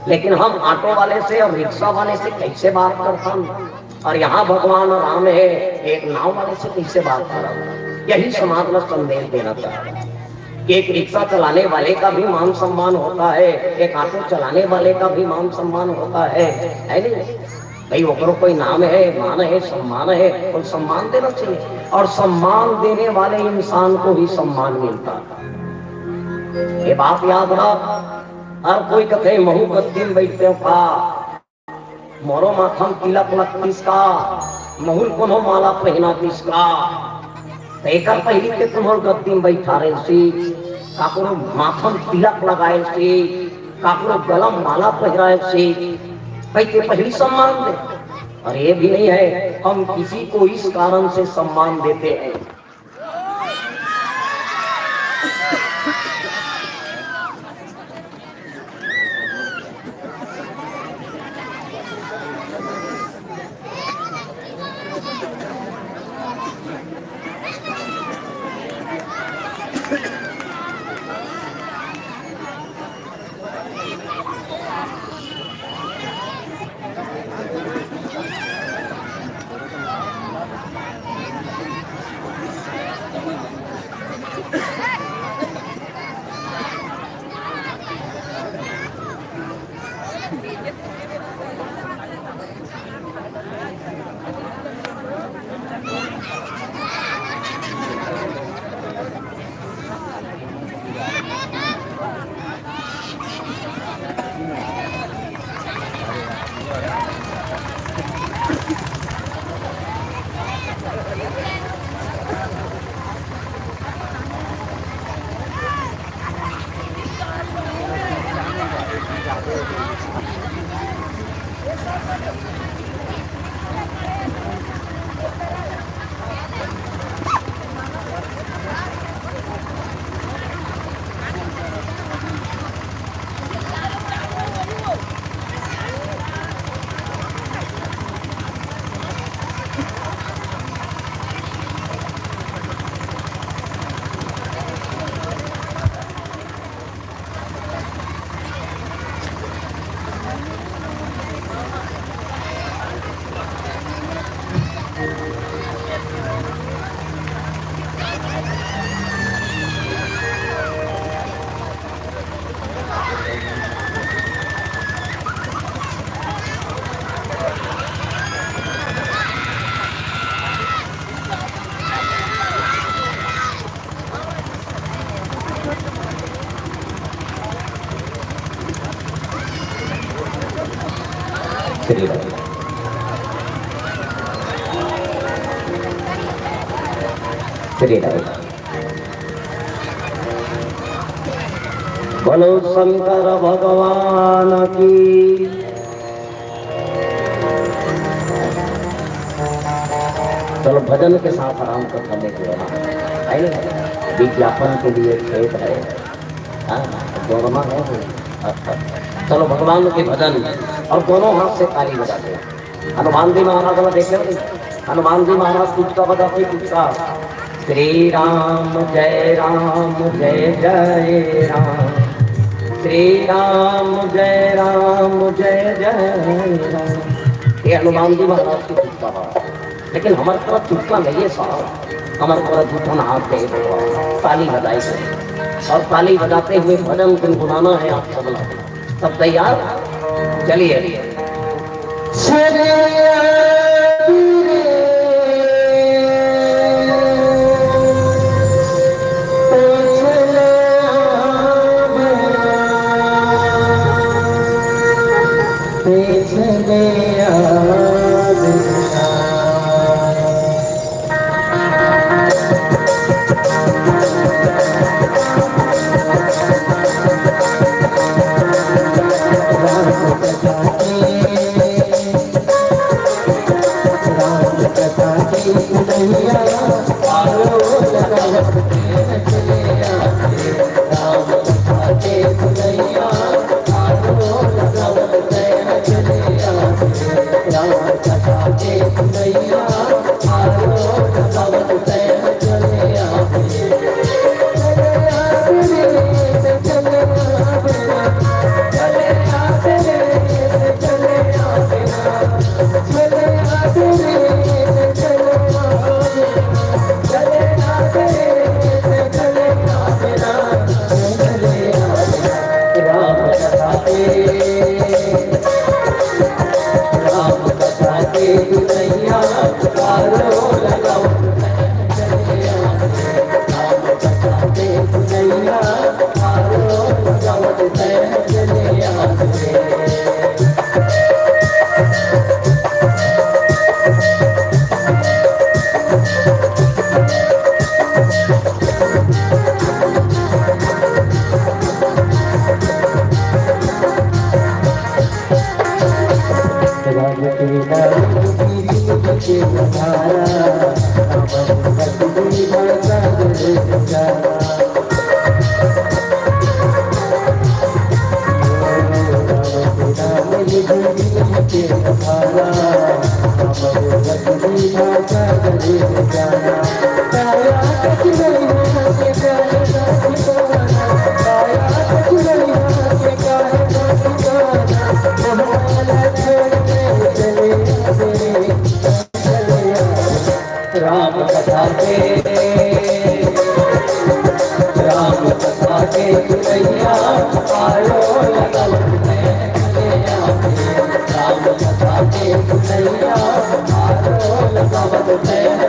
लेकिन हम ऑटो वाले से और रिक्शा वाले से कैसे बात करथन, और यहाँ भगवान राम है, एक नाव वाले से कैसे बात करब? यही समाज में संदेश देना चाहता हूँ कि एक रिक्शा चलाने वाले का भी मान सम्मान होता है, एक ऑटो चलाने वाले का भी मान सम्मान होता है, है नहीं? भाई, ओकरो कोई नाम है, मान है, सम्मान है, और सम्मान देना चाहिए। और सम्मान देने वाले इंसान को ही सम्मान मिलता है। ये बात याद रख। हर कोई कथे, "महू गद्दी म बइठतेंव का, मोरो माथा म तिलक लगतिस का, महू ल कोनो माला पहिना दिस का।" त एकर पहिली ते कोनो ल गद्दी म बइठारे रहिस, काकरो माथा म तिलक लगाए रहिस, काकरो गला म माला पहिराए रहिस, भाई, ते पहिली सम्मान दे। और ये भी नहीं है, हम किसी को इस कारण से सम्मान देते हैं। श्री राम। श्री राम। बोलो शंकर भगवान की। चलो, भजन के साथ आराम कर, करने की बना है ना? विज्ञापन के लिए खेत है, हाँ, दोनों है। चलो, भगवान के भजन, और दोनों हाथ से ताली बजा दे। हनुमान जी महाराज ला देखे हो? हनुमान जी महाराज टुटका बजाथे, टुटका। श्री राम जय राम जय जय राम, श्री राम जय राम जय जय राम। ये हनुमान जी महाराज के टुटका बा। लेकिन हमर तरफ टुटका नहीं है साहब, हमर तरफ दू ठन हाथ दे दो, ताली बजाई दे। और ताली बजाते हुए भजन गुनगुनाना है आप सबला। सब तैयार? चलिए। राम कथा के, राम कथा के सुनैया, आयो लगवत में चले आवे। राम कथा के सुनैया, आयो लगवत में चले आवे। राम कथा के, राम कथा के सुनैया, आयो लगवत में चले आवे। राम कथा के सुनैया, आयो लगवत में चले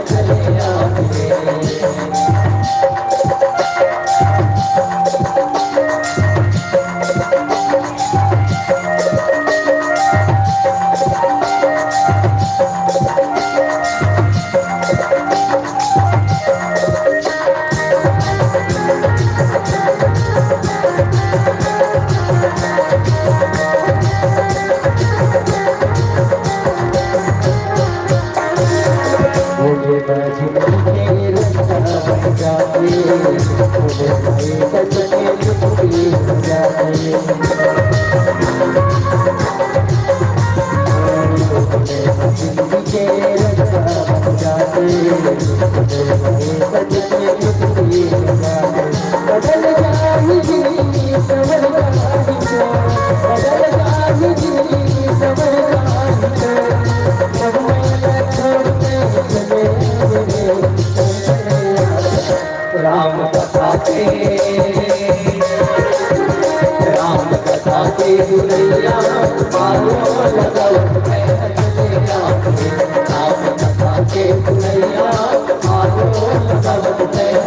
आवे।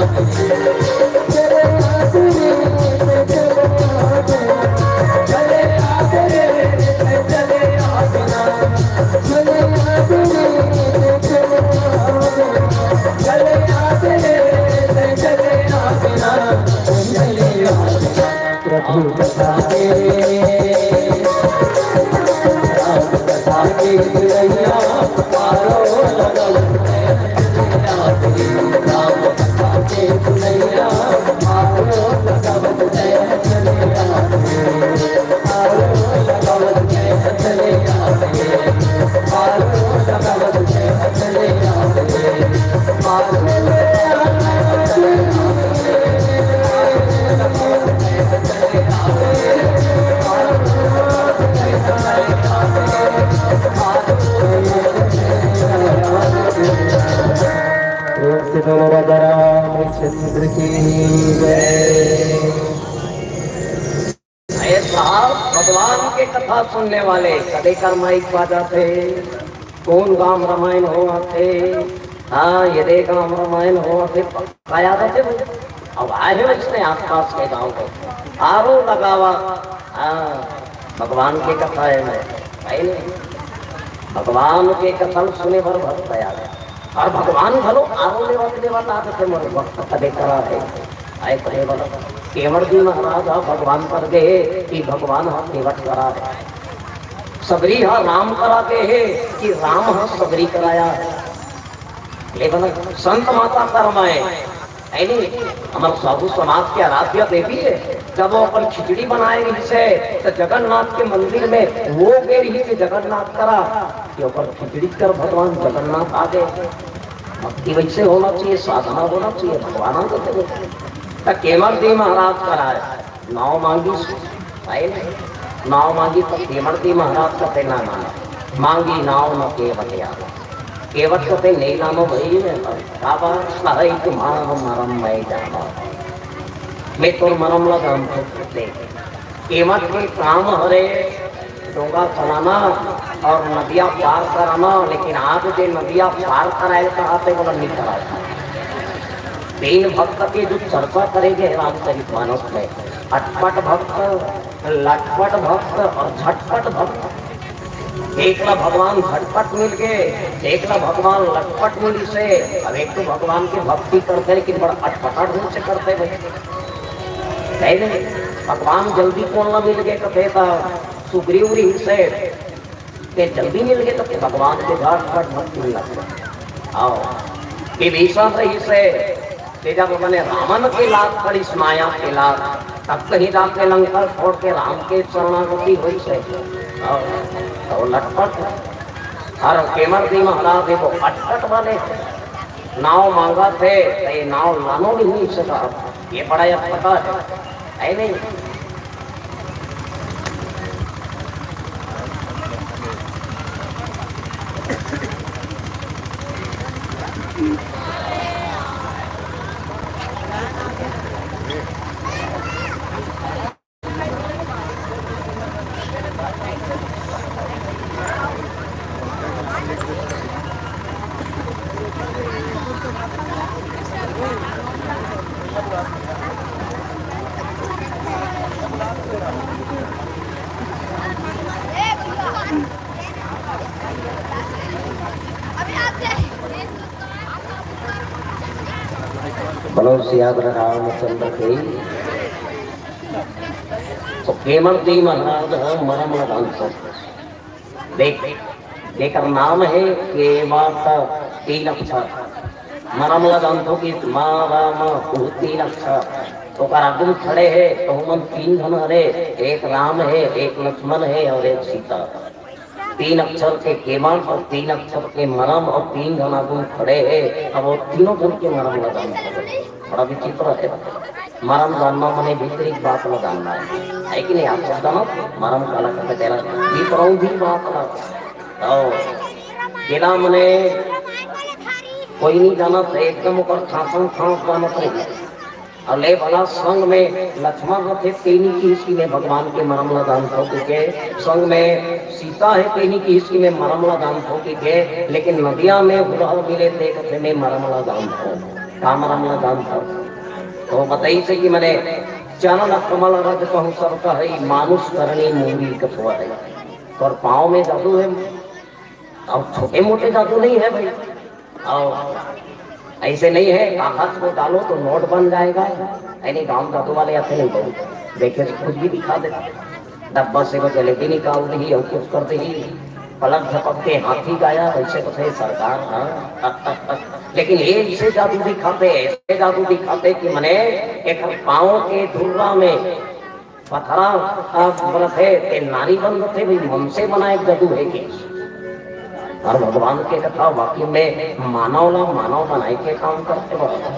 चले आवे रे, चले आवे। चले आवे रे, चले आवे ना। चले आवे रे, चले आवे। चले आवे रे, चले आवे ना। चले आवे ना। प्रभु कथा के, राम कथा के सुनैया, आयो लगवत में चले आवे। राम कथा के सुनैया, आयो लगवत में चले आवे। आयो लगवत में चले आवे। बोलो राजा रामचंद्र की जय। अरे साहब, भगवान के कथा सुनने वाले कदे कर माइक बाजाथे, कोन गांव रामायण होवथे, हाँ, ये दे गांव रामायण होवथे, पक्का याद आथे भाई। अब आए हैं इसने आसपास के गांव को, आरो लगावा, हाँ, भगवान के कथा हे मैं, भाई ने भगवान के कथा सुने बर भक्त आया है। और भगवान घलो आरो लेवत लेवत आथे मोर भक्त कदे करा है। आए कहे वाला केवट जी महाराज ह भगवान कर गे हे कि भगवान ह केवट करा है। सबरी ह राम करा गे हे कि राम ह सबरी कराया है। ले बना संत माता करमाए, है नहीं? हमर साधु समाज के आराध्य देवी है। जब वो अपन खिचड़ी बनाए रहिस हे, तो जगन्नाथ के मंदिर में वो गे रहिस हे जगन्नाथ करा कि ओकर खिचड़ी कर भगवान जगन्नाथ आ गए। भक्ति वैसे होना चाहिए, साधना होना चाहिए, भगवान आ गए। तो केवट जी महाराज करा है। नाव मांगिस, भाई ने नाव मांगिस त केवट जी महाराज कथे ना मांग, मांगी नाव न केवट आव। केवट कथे नहीं नानो भाई ने, काबर कहई तुम्हार मरम मैं जानो, मैं तोर मरम ला जानथों। केवट के काम हरे डोंगा चलाना और नदिया पार कराना, लेकिन आज जे नदिया पार कराए कहाथे, बोला नहीं कराए। तीन भक्त के जो चर्चा करे गे हे रामचरित मानस में, अटपट भक्त, लटपट भक्त और झटपट भक्त। एक ला भगवान झटपट मिल गे, एक ला भगवान लटपट मिलिस हे। अब एक तो भगवान के भक्ति करथे, लेकिन बड़ा अटपटा ढंग से करथे भाई, है नहीं? भगवान जल्दी कोन ला मिल गे कथे त सुग्रीव रहिस हे, ते जल्दी मिल गे तो भगवान के झटपट भक्ति लग गए। आओ, विभीषण रहिस हे, ते जब मने रावण के लात पड़िस, माया के लात, तब कहीं जाके लंका छोड़ के राम के शरणागति होइस हे। आओ, तो लटपट। और केवट जी महाराज एगो अटपट वाले नाव मांगथे, तो ये नाव लानो भी नहीं सका। ये बड़ा अटपटा है, है नहीं? बोलो सियावर रामचंद्र की। तो केवट जी महाराज ह मरम लगान तो देख, जेकर नाम हे केवट, तीन अक्षर। मरम लगान तो कि माँ राम उ तीन अक्षर। ओकर आगू में खड़े हे, कहूँ मन तीन झन हरे, एक राम हे, एक लक्ष्मण हे और एक सीता। तीन अक्षर के केवट और तीन अक्षर के मरम और तीन झन आगू में खड़े हे। अब वो तीनों झन के मरम लगान तो बड़ा विचित्र हे। मरम जानना मने भीतरी बात ला जानना हे, है कि नहीं? आप सब जानो मरम काला कथे तेला भीतरौंधी बात ला। तो जेला मने कोई नहीं जानत हे, एकदम ओकर खासन खास जानत रही। और ले भला संग में लक्ष्मण रथे, तेनी किहिस कि मैं भगवान के मरम ला जानथों के, संग में सीता हे, तेनी किहिस कि मैं मरम ला जानथों के, लेकिन नदिया में हुरहर मिले ते कथे मैं मरम ला जानथों। का मरम ला जानथों? तो बताइस हे कि मने चरण कमल रज कहु सब कहई, मानुष करनी मूरी कछुआई। तोर पाँव में जादू हे, अब छोटे मोटे जादू नहीं हे भाई। और ऐसे नहीं हे, कागज को डालो तो नोट बन जाएगा। यानी गांव जादू वाले आथे नहीं, बहुत देखे तो कुछ भी दिखा देथे। डब्बा से वो जलेबी निकाल दिही और कुछ कर दिही, पलक झपक के हाथी गाया, वैसे तो थे सरकार। हाँ। लेकिन ये ऐसे जादू दिखाथे, ऐसे जादू दिखाथे कि मने एक पाँव के धुर्रा में पथरा, आ, बरत हे, ते नारी बन रथे भाई, मन से बनाए जादू हे के। और भगवान के कथा वाकई में मानव ला मानव बनाए के काम करथे बाबा।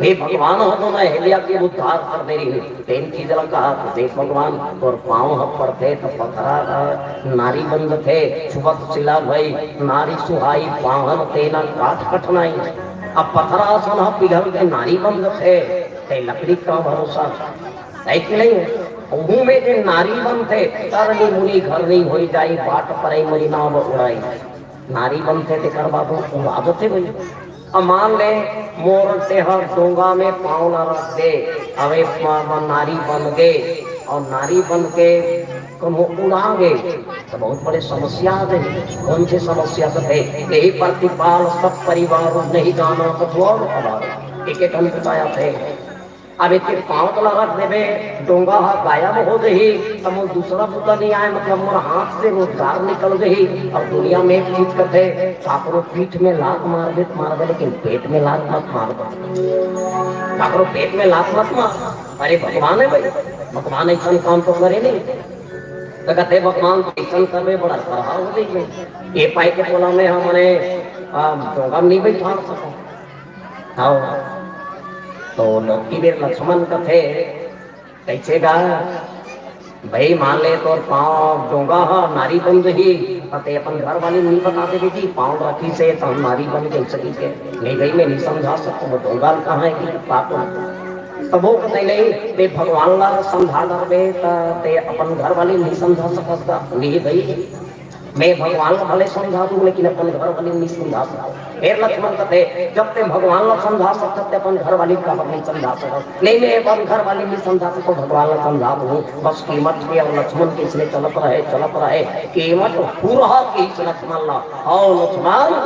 हे भगवान ह तो ना अहिल्या के उद्धार कर दे रही। तेन चीज ला कहा तो देख भगवान, तोर पाँव ह पड़थे त पथरा ह नारी बन जथे, छुवत सिला भई नारी सुहाई, पाहन तेना काठ कठिनाई। अब पथरा असन ह पिघल के नारी बन जथे, ते लकड़ी का भरोसा है कि नहीं? ओहू में जे नारी बनथे, तरनी मुनी घर नहीं होई जाई, बाट परई मरी नाव उड़ाई। नारी बनथे तेकर बाद वो उड़ा देथे भाई। अब मान ले मोर तेहर डोंगा में पाँव ला रख दे, अबे म-, म-, नारी बन गे और नारी बन के कोनो उड़ा गे तो बहुत बड़े समस्या आ जाही। कौन सी समस्या कथे? यही प्रतिपाल सब परिवार नहीं जाना कथुआ अभाव। एक एक अंत बताया थे। अब एके पाँव तला रख देबे, डोंगा ह गायब हो जही, त मोर दूसरा बुता नहीं आए, मतलब मोर हाथ से रोजगार निकल जही। और दुनिया में एक चीज कथे, काकरो पीठ में लात मार दे त मार दे, लेकिन पेट में लात मत मार दे। काकरो पेट में लात मत मार। अरे भगवान है भाई, भगवान ऐसा काम तो करे नहीं। तो कहते भगवान तो ऐसा करबे, बड़ा खराब हो जाएगी। ये पाई के बोला मैं हमने आ, डोंगा नहीं बैठा सको। हाँ, तो लौकी बेर लक्ष्मण कथे, "कैसे गा? भाई मान ले तोर पाँव डोंगा ह, नारी बन जही, त ते अपन घर वाली नहीं बता देबे जी, पाँव रखी से त हम नारी बन गई सकी के। नहीं भाई, मैं नहीं समझा सकता, वो डोंगा ल कहाँ है कि पाप।" तब वो कहते, "नहीं, ते भगवान ला समझा डरबे, त ते अपन घर वाली नहीं समझा सकता।" नहीं भाई, मैं भगवान ला भले समझा दूं, लेकिन अपन घर वाली नहीं समझा सकता। फिर लक्ष्मण कहते, "जब ते भगवान ला समझा सकता, ते अपन घर वाली का नहीं समझा सकता?" "नहीं, मैं अपन घर वाली नहीं समझा सकता, भगवान ला समझा दूं। बस कीमत के और लक्ष्मण के इसने चलत रहे, चलत रहे, कीमत पूरा की इस लक्ष्मण ला। आओ लक्ष्मण,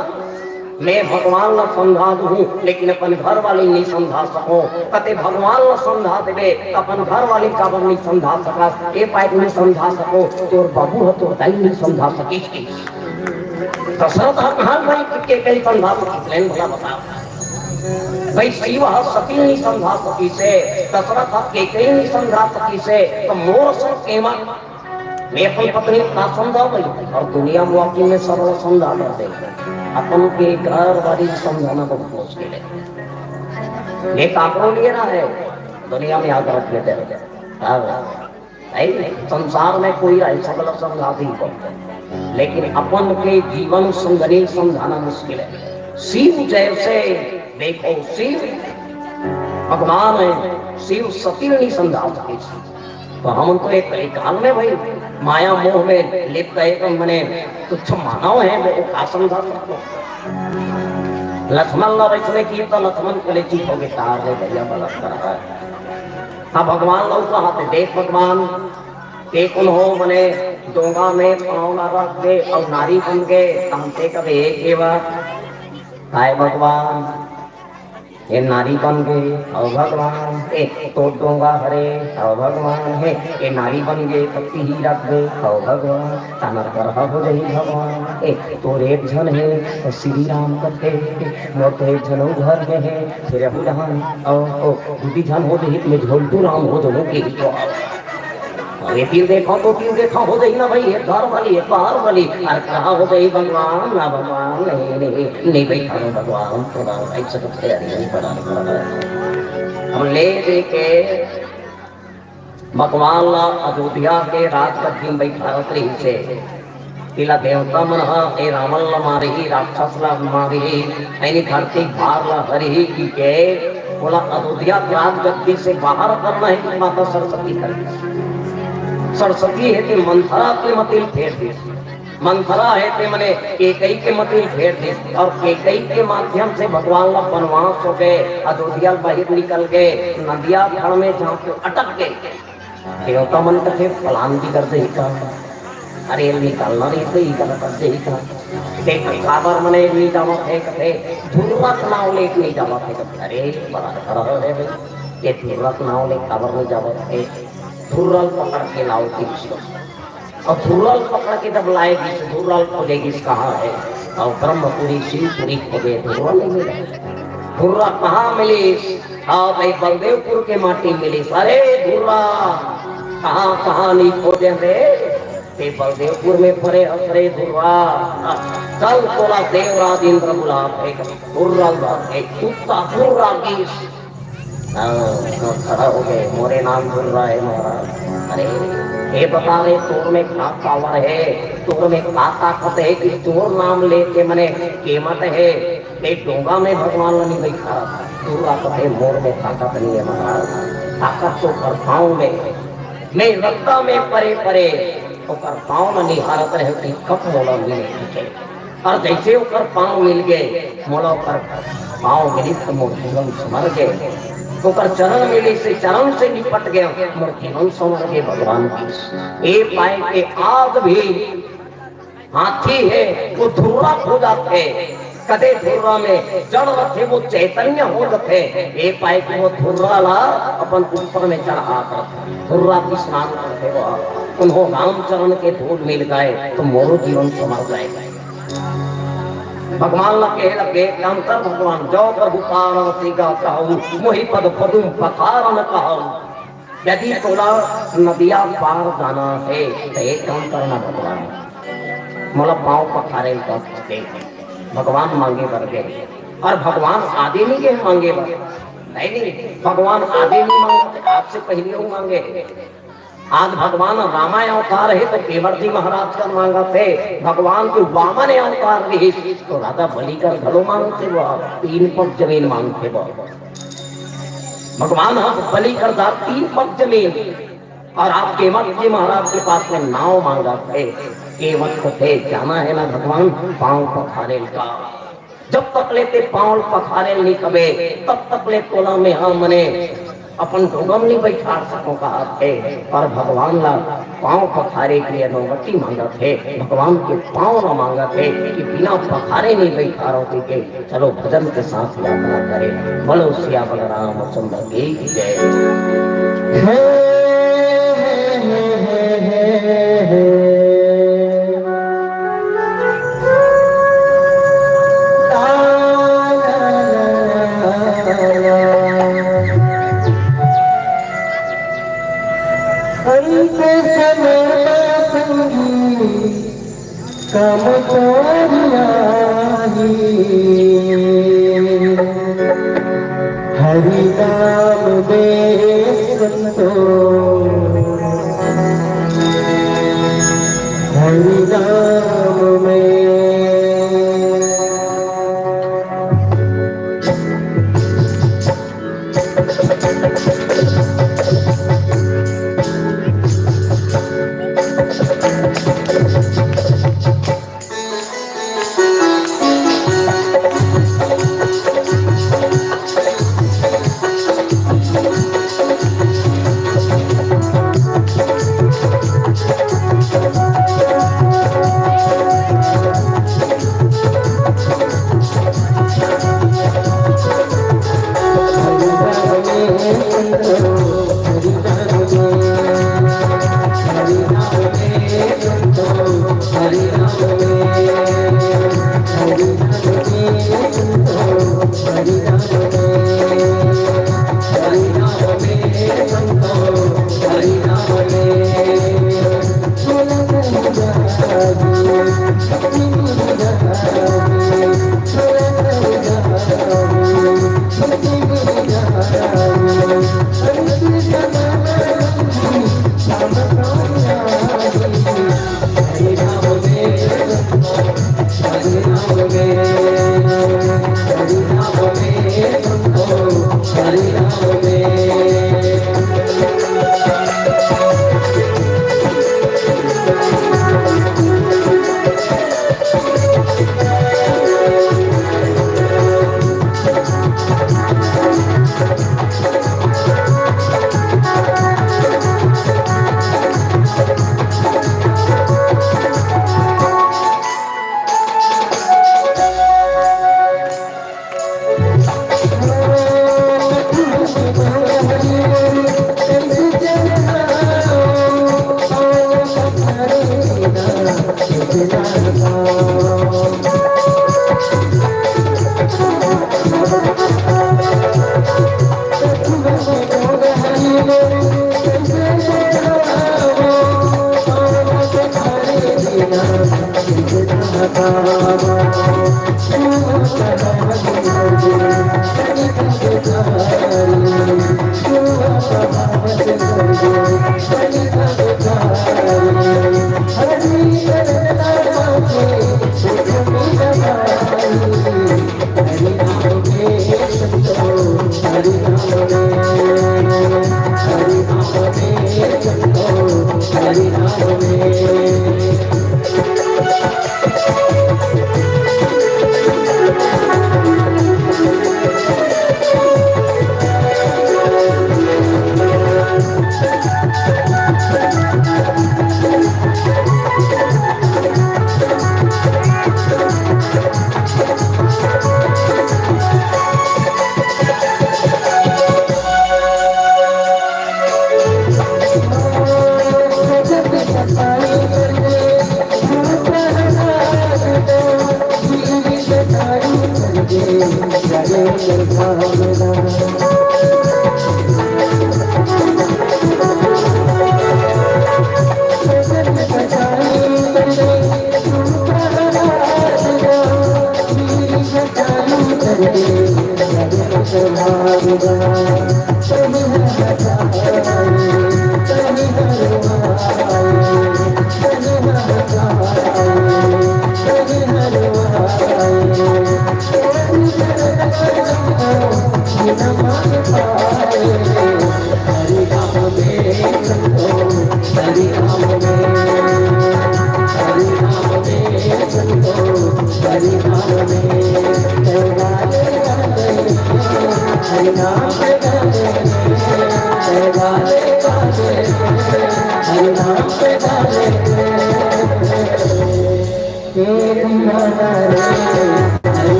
मैं भगवान ला समझा दूं, लेकिन अपन घर वाली नहीं समझा सको।" कहते, "भगवान ला समझा देबे, अपन घर वाली काबर नहीं समझा सकस? ए पाए नहीं समझा सको, तोर बाबू ह तोर दाई नहीं समझा सकिस।" दशरथ ह कहाँ भाई के कहीं समझा सकिस? लेन भला बता भाई, शिव ह सती नहीं समझा सकिस हे, दशरथ ह के कहीं नहीं समझा सकिस हे, तो मोर सब केमा मैं अपन पत्नी का समझा भाई, और दुनिया में वाकई में सरल समझा कर दे। अपन के घर वाली समझाना बहुत मुश्किल है। ये काकरो लिए ना है, दुनिया में याद रख लेते हैं। हाँ, है नहीं? संसार में कोई रहे, सब लोग समझा दी को, लेकिन अपन के जीवन संगनी समझाना मुश्किल है। शिव जैसे देखो, शिव भगवान है, शिव सती नहीं समझा सके। तो हम तो एक कलिकाल में भाई माया मोह में लिप्त है, तो मने तुच्छ मानव है, वो का समझा सकते? लक्ष्मण ला वैसने की तो लक्ष्मण के लिए चीज हो गई, तार ले भैया बलात्कार है। हाँ, भगवान ला कहा थे, "देख भगवान, के कौन हो मने डोंगा में पाँव ला रख दे और नारी बन गए, तमसे कबे एक ही बार।" हाय भगवान, ये नारी बन गए, हव भगवान, ए तो डोंगा हरे, हव भगवान, हे, ये नारी बन गए, पत्ती ही रख दे, हव भगवान, तानर कर हो जाही भगवान, ए तोर एक झन हे, तो श्री राम कथे, मोर तो एक झन घर में हे, फिर अहू डहान, ओ, ओ, दू दी झन हो जाही, मैं झोलटू राम हो जाऊँ, के तो। अरे तीर देखा तो तीर देखा हो जाही ना भाई, एक घर वाली, एक बाहर वाली, और कहा हो जाही भगवान, ना भगवान, नहीं, नहीं, नहीं भाई, थाने भगवान, तो ना भाई, सब तैयारी नहीं बना, बना, बना। हम ले दे के भगवान ला अयोध्या के राजगद्दी में बैठारत रही से, तिला देवता मन ह ए रावण ला मारही, राक्षस ला मारही, ऐनी धरती भार ला हरही की के बोला अयोध्या के राजगद्दी से बाहर करना है कि माता सरस्वती करे। सरस्वती हे ते मंथरा के मतिल फेर दे। मंथरा हे ते मने केकई के मतिल फेर दे और केकई के माध्यम से भगवान ला वनवास हो गए, अयोध्या बाहर निकल गए, नदिया खड़ में जहाँ पे अटक गए। देवता मन कथे फलान भी कर दे का, अरे निकालना नहीं तो इधर कर दे का। देख काबर मने नहीं जावत हे कथे, धुर्रा के नाव लेके नहीं जावत हे कथे। अरे बड़ा खड़ा है भाई, ये धुर्रा के नाव लेके काबर नहीं जावत हे? धुर्रा ल पकड़ के लाओ तीन सौ। और धुर्रा ल पकड़ के जब लाए गिस, धुर्रा ल खोजे गिस कहाँ है, और ब्रह्मपुरी शिवपुरी खोजे, धुर्रा नहीं मिला। धुर्रा कहाँ मिलिस? हाँ भाई, बलदेवपुर के माटी मिलिस। अरे धुर्रा, कहाँ कहाँ नहीं खोजे रे, ते बलदेवपुर में परे हस रे धुर्रा। चल तोला देवराज इंद्र बुलात हे, धुर्रा ल धर के कुत्ता धुर्रा गिस। हाँ, हाँ, खड़ा हो गए, मोरे नाम धुर्रा हे महाराज। अरे, ये बता रे, तोर में का पावर हे, तोर में का ताकत हे कि तोर नाम लेके मने केमत हे? ये डोंगा में भगवान ल नहीं बैठा, धुर्रा कथे मोर में ताकत नहीं हे महाराज, ताकत तो ओकर पाँव में, में रद्दा में परे परे, ओकर पाँव ल निहारत रहे कि कब मोला मिले। अउ जइसे ओकर पाँव मिल गे, मोला ओकर पाँव मिलिस त मोर जीवन संवर गे। ओकर चरण मिलिस, चरण से लिपट गे, मोर जीवन संवर गे भगवान कहिस। ए पाय के आज भी हाथी हे, वो धुर्रा खो जाथे। कदे धुर्रा में जड़ रथे, वो चैतन्य हो जाथे। ए पाय के वो धुर्रा ला अपन ऊपर में चढ़ा करथे। धुर्रा की स्नान करथे वो। उन्हों रामचरण के धूल मिल गए तो मोरो जीवन संवर जाए। भगवान ला कहे लगे, "काम कर भगवान, जो प्रभु पार्वती का कहू, मोहि पद पदुम पखारन कहू।" यदि तोला नदिया पार जाना हे, त एक काम करना भगवान, मोला पाँव पखारे ल कह दे। भगवान मांगे बर गे, अउ भगवान आदि नहीं गे मांगे बर। नहीं, नहीं, भगवान आदि नहीं मांगे, आपसे पहले वो मांगे। आज भगवान रामाय अवतार हे त केवट जी महाराज कर मांगत हे, भगवान के वामन अवतार रिहिस त राजा बलि कर घलो मांगथे वो, तीन पग जमीन मांगथे वो। भगवान ह बलि कर दार तीन पग जमीन, अउ आप केवट जी महाराज के पास में नाव मांगत हे। केवट कथे, "जाना हे ना भगवान, पाँव पखारे ल का।" जब तक ले ते पाँव पखारे ल नहीं कबे, तब तक ले तोला में हा मने अपन डोंगा म नहीं बैठार सकों कहत हे। अउ भगवान ला पाँव पखारे के लिए अनोगति मांगत हे, भगवान के पाँव ला मांगत हे कि बिना पखारे नहीं बैठारो कहिके। चलो भजन के साथ यात्रा करें। बोलो सियावर रामचंद्र की जय। हे, हे, हे, हे, हे, हे। अंत समय संगी काम तोर आही। हरि नाम में संतोष, हरि नाम में।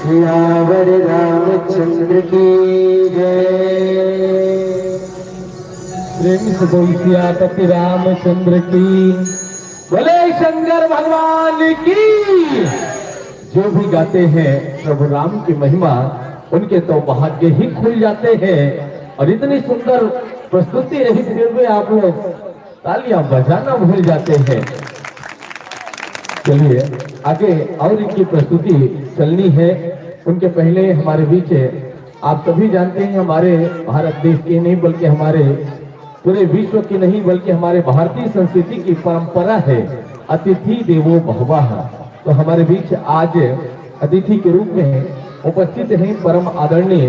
सियावर रामचंद्र की जय। प्रेम से बोल सियापति रामचंद्र की। बोले शंकर भगवान की। जो भी गाते हैं प्रभु राम की महिमा, उनके तो भाग्य ही खुल जाते हैं। और इतनी सुंदर प्रस्तुति रही, फिर भी आप लोग तालियां बजाना भूल जाते हैं। चलिए, आगे और इनकी प्रस्तुति चलनी है। उनके पहले हमारे बीच, आप सभी जानते हैं, हमारे भारत देश के नहीं बल्कि हमारे पूरे विश्व की नहीं बल्कि हमारे भारतीय संस्कृति की परंपरा है, अतिथि देवो भवः। तो हमारे बीच आज अतिथि के रूप में उपस्थित हैं परम आदरणीय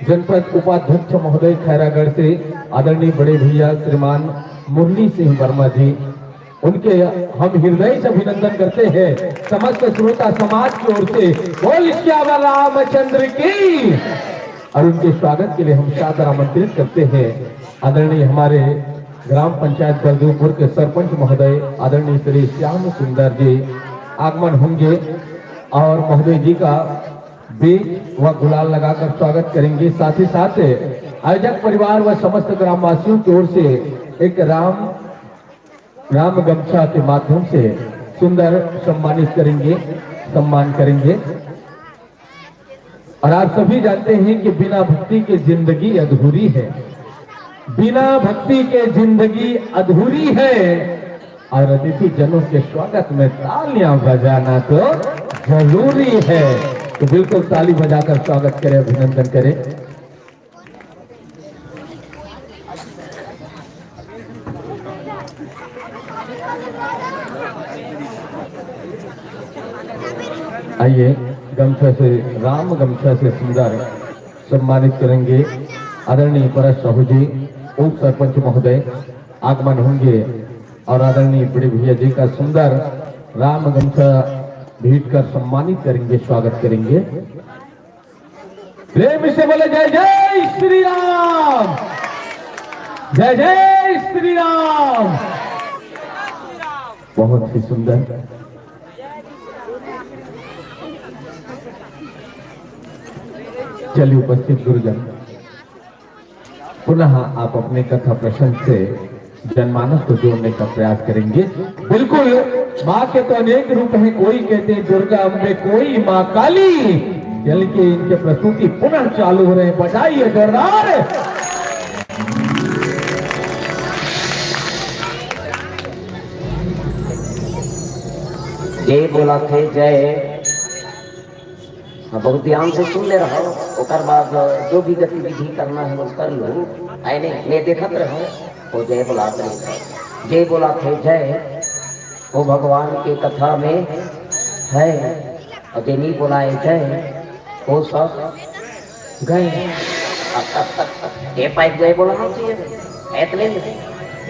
जनपद उपाध्यक्ष महोदय खैरागढ़ से, आदरणीय बड़े भैया श्रीमान मुरली सिंह वर्मा जी। उनके हम हृदय से अभिनंदन करते हैं समस्त श्रोता समाज की ओर से। बोल सियावर रामचंद्र की। और उनके स्वागत के लिए हम सादर आमंत्रित करते हैं आदरणीय हमारे ग्राम पंचायत बलदेवपुर के सरपंच महोदय आदरणीय श्री श्याम सुंदर जी आगमन होंगे और महोदय जी का बीज व गुलाल लगाकर स्वागत करेंगे। साथ ही साथ आयोजक परिवार व समस्त ग्रामवासियों की ओर से एक राम, राम गमछा के माध्यम से सुंदर सम्मानित करेंगे, सम्मान करेंगे। और आप सभी जानते हैं कि बिना भक्ति के जिंदगी अधूरी है, बिना भक्ति के जिंदगी अधूरी है। और अतिथि जनों के स्वागत में तालियां बजाना तो जरूरी है। तो बिल्कुल ताली बजाकर स्वागत करें, अभिनंदन करें। आइए, गमछा से, राम गमछा से सुंदर सम्मानित करेंगे आदरणीय परस साहू जी, उप सरपंच महोदय आगमन होंगे और आदरणीय बड़े भैया जी का सुंदर राम गमछा भेंट कर सम्मानित करेंगे, स्वागत करेंगे। प्रेम से बोले जय जय श्री राम, जय जय श्री राम। बहुत ही सुंदर। चलिए उपस्थित गुरुजन, पुनः आप अपने कथा प्रसंग से जनमानस को जोड़ने का प्रयास करेंगे। बिल्कुल, माँ के तो अनेक रूप हैं, कोई कहते हैं दुर्गा अम्बे, कोई माँ काली। चलिए इनके प्रस्तुति पुनः चालू हो रहे हैं, बजाइए जोरदार। जय बोला थे जय। हाँ, बहुत ध्यान से सुन ले रहो, ओकर बाद जो भी गतिविधि करना है वो कर लो। आए नहीं, मैं देखत रहो, हो जय बोला थे जय। जय बोला थे जय। वो भगवान के कथा में है, अउ जे नइ बोलाए गए, वो सब गए। ए पाए गए बोलना चाहिए, है तो नहीं?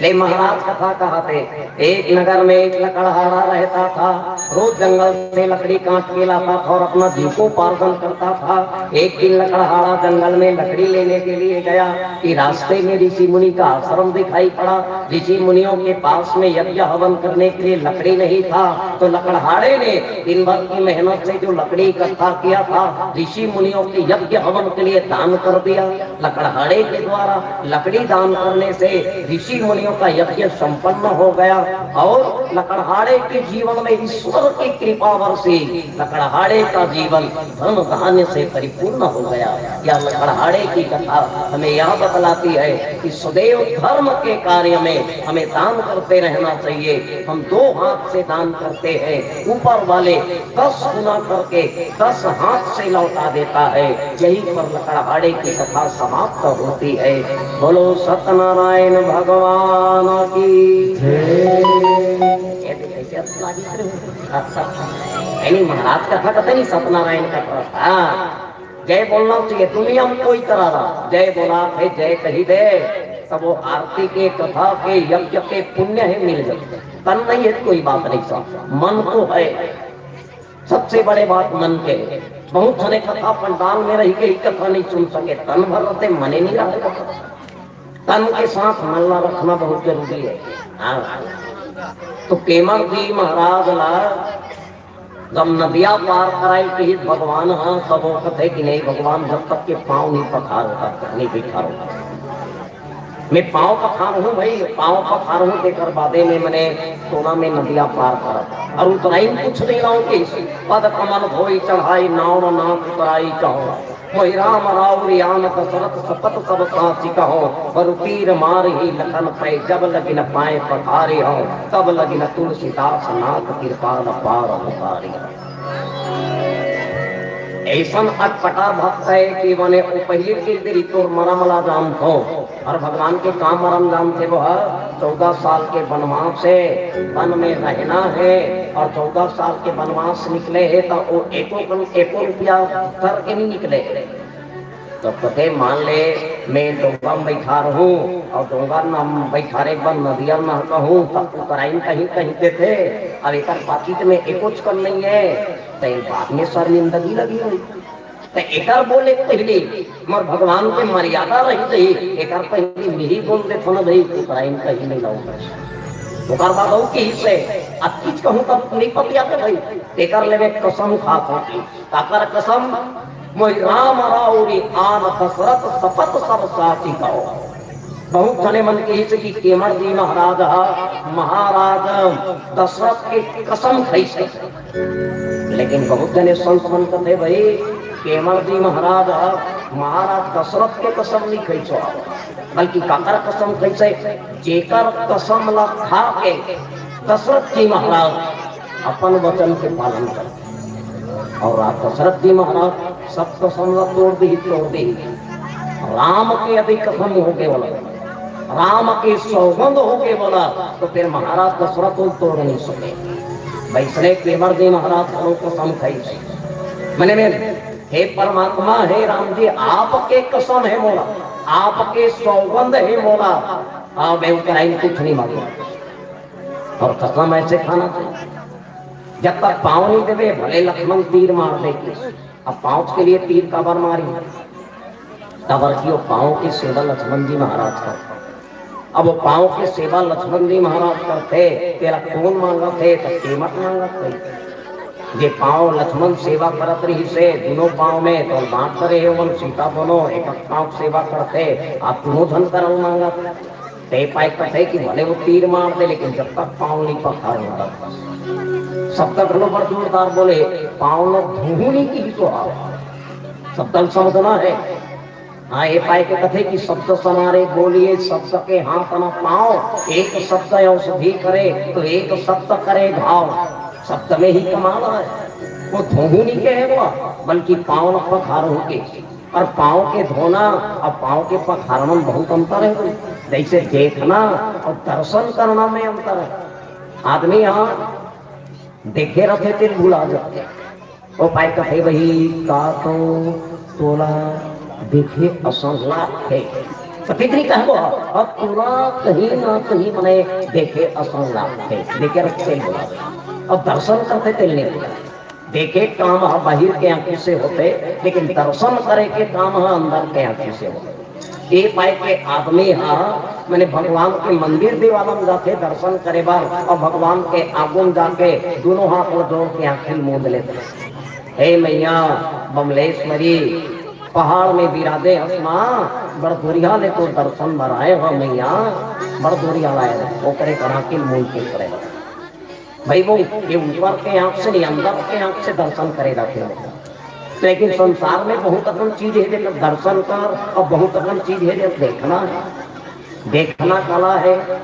ले महाराज कथा कहाथे, एक नगर में एक लकड़हारा रहता था। रोज जंगल से लकड़ी काट के लाता था और अपना जीविकोपार्जन करता था। एक दिन लकड़हारा जंगल में लकड़ी लेने के लिए गया कि रास्ते में ऋषि मुनि का आश्रम दिखाई पड़ा। ऋषि मुनियों के पास में यज्ञ हवन करने के लिए लकड़ी नहीं था, तो लकड़हारे ने दिन भर की मेहनत से जो लकड़ी इकट्ठा किया था, ऋषि मुनियों के यज्ञ हवन के लिए दान कर दिया। लकड़हारे के द्वारा लकड़ी दान करने से ऋषि मुनियों का यज्ञ संपन्न हो गया और लकड़हारे के जीवन में ईश्वर की कृपा बरसी। लकड़हारे का जीवन धन धान्य से परिपूर्ण हो गया। यह लकड़हारे की कथा हमें यह बतलाती है कि सदैव धर्म के कार्य में हमें दान करते रहना चाहिए। हम दो हाथ से दान करते हैं, ऊपर वाले दस गुना करके दस हाथ से लौटा देता है। यहीं पर लकड़हारे की कथा समाप्त होती है। बोलो सत्यनारायण भगवान की जय। ये तो कैसे अच्छा लगी। अच्छा, यानी महाराज कथा कथा नहीं, सत्यनारायण कथा। हाँ, जय बोलना चाहिए, दुनिया में कोई करा रहा, जय बोला थे, जय कही दे, तब वो आरती के, कथा के, यज्ञ के पुण्य है, मिल जाते। तन नहीं है, कोई बात नहीं, सब मन को है। सबसे बड़े बात मन के। बहुत सारे कथा पंडाल में रह के ही कथा नहीं सुन सके, तन भर रहते, मने नहीं रहते। तन के साथ मन ला रखना बहुत जरूरी है। हाँ। तो केमर जी महाराज ला जब नदिया पार कराई कही भगवान ह, तब वो कथे कि नहीं भगवान, जब तक के पाँव नहीं पखारो, तब तक नहीं पखारो। मैं पाँव पखार हूँ भाई, पाँव पखार हूँ, तेकर बादे में मने सोना में नदिया पार करब। और उतराई में कुछ नहीं लाऊं कि पद कमल धोई चढ़ाई, नाव न नाथ उतराई कहो। वही राम राउर आन दशरथ सपत सब साची कहो, बरु तीर मार ही लखन पै जब लगिन पाए पखारी हो, तब लगिन तुलसीदास नाथ कृपाल पार उतारी। ऐसन अटपटा भक्त है कि मने वो पहली के दरी तोर मरम ला जानथो, और भगवान के का मरम जानथे वो ह? चौदह साल के वनवास से वन में रहना है, और चौदह साल के वनवास निकले है तो वो एको कन-, एको रुपया धर के नहीं निकले। तो कथे, मान ले, मैं डोंगा में बैठा रहूं और डोंगा न बैठारे के बाद नदिया नहका हूं, तब उतराइन कहीं कहीं देथे, अब एकर पाकिट में एको कन नहीं है, तो ये बाद में शर्मिंदगी लगी हुई। तो एकर बोले पहले मोर भगवान के मर्यादा रही, रही, एकर पहले मिही बोल देथो ना भाई, उतराइन कहीं नहीं लाऊं। ओकर बाद अउ कही से, अब किछ कहूं तब नहीं पतिया के भाई, एकर लेवे कसम खा खा के। काकर कसम? मोहि राम राउरी आन दशरथ सपत सब साची कहो। बहुत जने मन कहिस कि केमर जी महाराज ह महाराज दशरथ के कसम खइसे, लेकिन बहुत जने संत मन कथे, भाई, केमर जी महाराज ह महाराज दशरथ के कसम नहीं खइसो, बल्कि काकर कसम खइसे? जेकर कसम ला खा के दशरथ जी महाराज अपन वचन के पालन करथे। और राजा दशरथ जी महाराज सब कसम ला तोड़ दी, तोड़ दी। राम के यदि कसम होके वाला, राम के सौगंध होके वाला, तो फिर महाराज दशरथ को तोड़ नहीं सके। वैसने केमर जी महाराज को कसम खाई। मने में, हे परमात्मा, हे राम जी, आपके कसम है मोला, आपके सौगंध है मोला, आ, मैं उतराइन कुछ नहीं मांगू। और कसम ऐसे खाना चाहिए, जब तक पाँव नहीं देवे, भले लक्ष्मण तीर मार दे के। अब पाँव के लिए तीर काबर मारी? काबर कि वो पाँव के सेवा लक्ष्मण जी महाराज करथे। अब वो पाँव के सेवा लक्ष्मण जी महाराज करथे, तेला कौन मांगत हे? तो केमर मांगत हे। जे पाँव लक्ष्मण सेवा करत रहिसे, दोनों पाँव में, तो बांट करे हे, वो सीता दोनों एक पाँव सेवा करथे, आप दोनों झन करल मांगत। ते पाए कथे कि भले वो तीर मार दे, लेकिन जब तक पाँव नहीं पखारो, तब तक। शब्द घलो बड़ जोरदार बोले, पाँव न धोहू नहीं की तो आओ। शब्द समझना है। हाँ, ये पाए के कथे कि शब्द समारे बोलिए, शब्द के हाथ न पाँव, एक शब्द औषधि करे, तो एक शब्द करे घाव। शब्द में ही कमाल है। वो धोहू नहीं कहे वो, बल्कि पाँव न पखारो के। और पाँव के धोना और पाँव के पखारना में बहुत अंतर है। जैसे देखना और दर्शन करना में अंतर है। आदमी ह देखे रथे तेल भुला जाथे। ओ पाय कथे, "भई का तो तोला देखे असन लागथे।" त कितनी कहबो, अब तोला कहीं ना कहीं मने देखे असन लागथे, देखे रथे तेल भुला जाथे। अब दर्शन करथे तेल नहीं भुला। देखे काम ह बाहिर के आंखी से होथे, लेकिन दर्शन करे के काम ह अंदर के आंखी से होथे। ए पाय के आदमी ह मने भगवान के मंदिर देवाला म जाथे दर्शन करे बर, अउ भगवान के आगू म जाके दोनों हाथ ल जोड़ के आंखी ल मूंद लेथे। "हे मैया बमलेश्वरी, पहाड़ में बिराजे हस माँ, बड़ दुरिहा ले तोर दर्शन बर आए हो मैया, बड़ दुरिहा लाए हो।" ओकरे कर आंखी ल मूंद के खड़े हो। भाई वो ये ऊपर के आंख से नहीं, अंदर के आंख से दर्शन करे जाते हैं। लेकिन संसार में बहुत अकन चीज है, जेकर दर्शन कर, और बहुत अकन चीज है, जो देखना है। देखना कला है,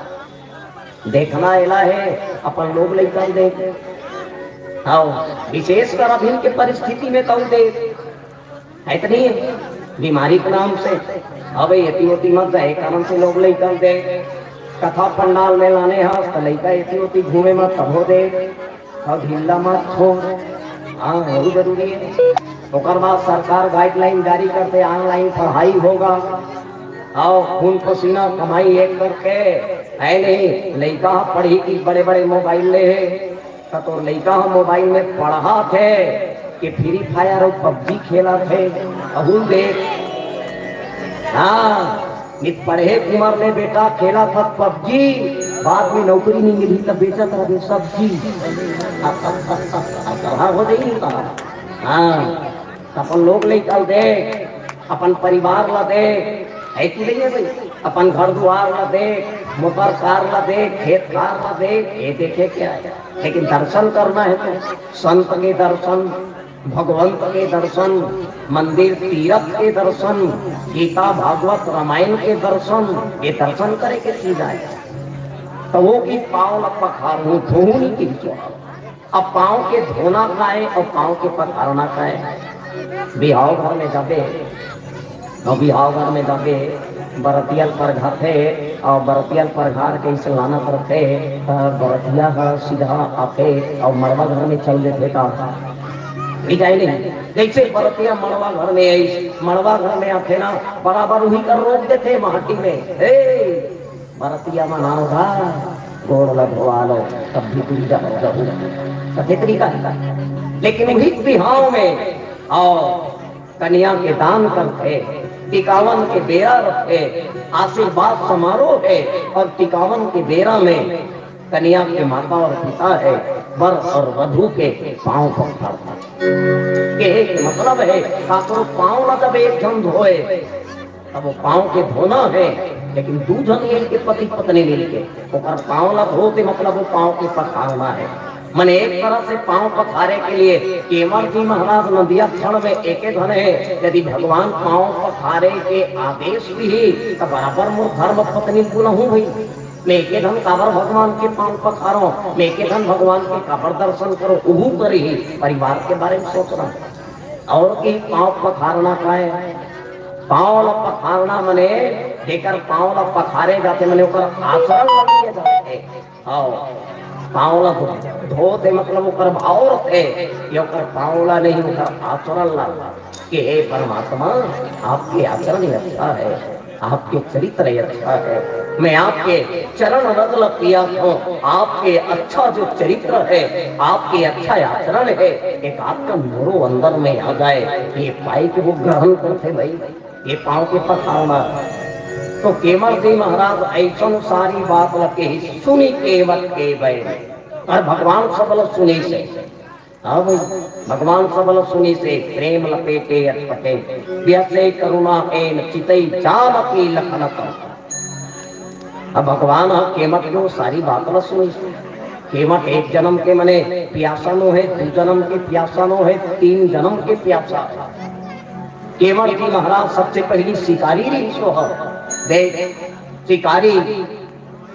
देखना एला है, अपन लोग लइका ल देख। हाँ, विशेषकर अभी के परिस्थिति में कहूँ देख, है त नहीं? बीमारी के नाम से। अब एती ओती मत जाए, कारण से लोग लइका ल दे। कथा पंडाल में लाने हस, त लइका एती ओती घूमे मत, तभो दे। अउ ढीला मत हो। हाँ, वही जरूरी है। ओकर बाद सरकार गाइडलाइन जारी करथे, ऑनलाइन पढ़ाई होगा। अउ खून पसीना कमाई एक करके, है नहीं? लइका पढ़ही कि बड़े-बड़े मोबाइल ले हे। त तोर लइका ह मोबाइल में पढ़त हे कि फ्री फायर अउ पबजी खेलत हे? अहू ल देख। हाँ, नित पढ़े के उमर में बेटा खेलत हस पबजी, बाद में नौकरी नहीं मिलही त बेचत रहे सब्जी। अब, अब, अब, अब, अब कहाँ हो जाही त? हाँ, त अपन लोग लइका ल देख, अपन परिवार ल देख, है कि नहीं है भाई? अपन घर दुआर ल देख, मोटर कार ल देख, खेत खार ल देख, ये देखे क्या है? लेकिन दर्शन करना है तो संत के दर्शन, भगवंत के दर्शन, मंदिर तीरथ के दर्शन, गीता भागवत रामायण के दर्शन, ये दर्शन करे के चीज आय। त वो कि पाँव ल पखारहूँ, धोहूँ नहीं कहिस। अब पाँव के धोना काय अउ पाँव के पखारना काय? बिहाव घर में जाबे, अउ बिहाव घर में जाबे, बरतिया ल परघाथे, अउ बरतिया ल परघार के अइसे लानत रथे, त बरतिया ह सीधा आथे अउ मड़वा घर में चल देथे त भी जाय नहीं। जइसे बरतिया मड़वा घर में आइस, मड़वा घर में आथे ना, बराबर उही कर रोक देथे माटी में, "हे, बरतिया मन आव गा, गोड़ ल धोवा लो, तब भी तुम जाओ, जाओ।" कथे तरीका है। लेकिन उही बिहाव में अउ कन्या के दान करथे, टिकावन के बेरा रथे, आशीर्वाद समारोह हे अउ टिकावन के बेरा में कन्या के माता अउ पिता हे, वर अउ वधू के पाँव पखारथे। कहे के मतलब हे, काकरो पाँव ला जब एक झन धोए, तब वो पाँव के धोना हे, लेकिन दू झन मिल के, पति पत्नी मिल के ओकर पाँव ला धोते, मतलब वो पाँव के पखारना हे। मने एक तरह से पाँव पखारे के लिए केंवर जी महाराज नदिया क्षण में एके झन हे। यदि भगवान पाँव पखारे के आदेश दिही, त बराबर मोर धर्म पत्नी ल बुलाहूँ भई। मैं एके झन काबर भगवान के पाँव पखारों, मैं एके झन भगवान के काबर दर्शन करों, उहू करही। परिवार के बारे में सोचना। अउ कि पाँव पखारना काय? पाँव ल पखारना मने जेकर पाँव ल पखारे जाथे, मने ओकर आचरण ल लिए जाथे। हाँ, पाँव ल धो-, धोथे, मतलब ओकर भाव रथे, ये ओकर पाँव ल नहीं, ओकर आचरण ल। कि हे परमात्मा, आपके आचरण ही अच्छा है, आपके चरित्र ही अच्छा है, मैं आपके चरण रज ल पियत हूँ, आपके अच्छा जो चरित्र है, आपके अच्छा आचरण है, एक आध कन मोरो अंदर में आ जाए, ये पाय के वो ग्रहण करथे भई, ये पाँव के पखारना। तो केंवर जी महाराज अइसन सारी बात ल कहिस, सुनि केंवट के बैर, अउ भगवान सब ल सुनिस। हाँ भई, भगवान सब ल सुनिस, प्रेम लपेटे अटपटे, बिहसे करुणा एन चितई जानकी लखन तन। अब भगवान ह केंवट के वो सारी बात ल सुनिस। केंवट एक जनम के मने पियासा नो हे, दू जनम के पियासा नो हे, तीन जनम के पियासा हे। केंवट जी महाराज सबसे पहिली शिकारी रिहिस हे। देख, शिकारी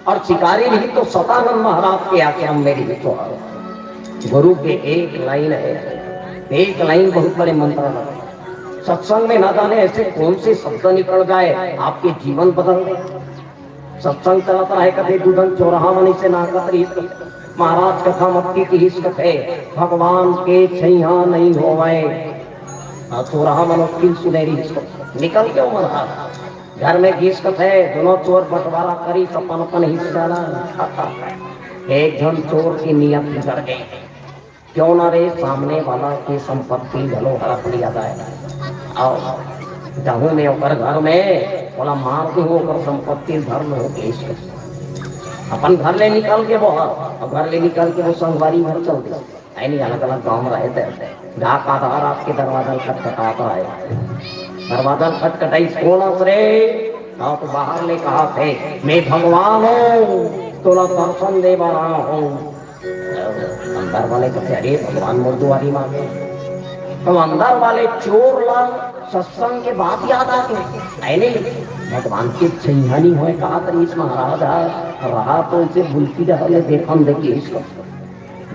अउ शिकारी रिहिस तो सतानंद महाराज के आश्रम में रिहिस हे। गुरु के एक लाइन हे, एक लाइन बहुत बड़े मंत्र हे। सत्संग में ना जाने ऐसे कौन से शब्द निकल जाए, आपके जीवन बदल दे। सत्संग चलत रहे, कभी दू झन चोरहा मन से नाकत रिहिस, महाराज कथा मत की किहिस कथे, भगवान के छइहां नहीं होवय। हाँ, तो रहा मनोज की सुनेरी इसको। निकल के वो महाराज घर में घिस कथे, दोनों चोर बंटवारा करिस अपन अपन हिस्सा ला। एक झन चोर की नियत बिगड़ गई। क्यों ना रे, सामने वाला की संपत्ति घलो हड़प लिया जाए। आओ, जाहूं मैं ओकर घर में, ओला मार दूं, ओकर संपत्ति धर लूं, केस कर। अपन घर ले निकल के वो, अब घर ले निकल के वो संगवारी घर चल दे। ऐ नहीं, अलग-अलग गांव में रहे थे। डाक आधा रात के दरवाजा खटखटात रहे। दरवाजा खटखटाइस, "कोन अस रे?" हाँ, तो बाहर ले कहा थे, "मैं भगवान हूँ, तोला दर्शन दे बर आया हूँ।" अंदर वाले कहते, "अरे, भगवान मोर दुआरी मांगे।" तो अंदर वाले चोर ला सत्संग के बात याद आ गए। ऐ नहीं, भगवान के छइहां नहीं होय कहा तो इस महाराज हा, रहा तो इसे बुलती डहर ले देखन देखिए इसको।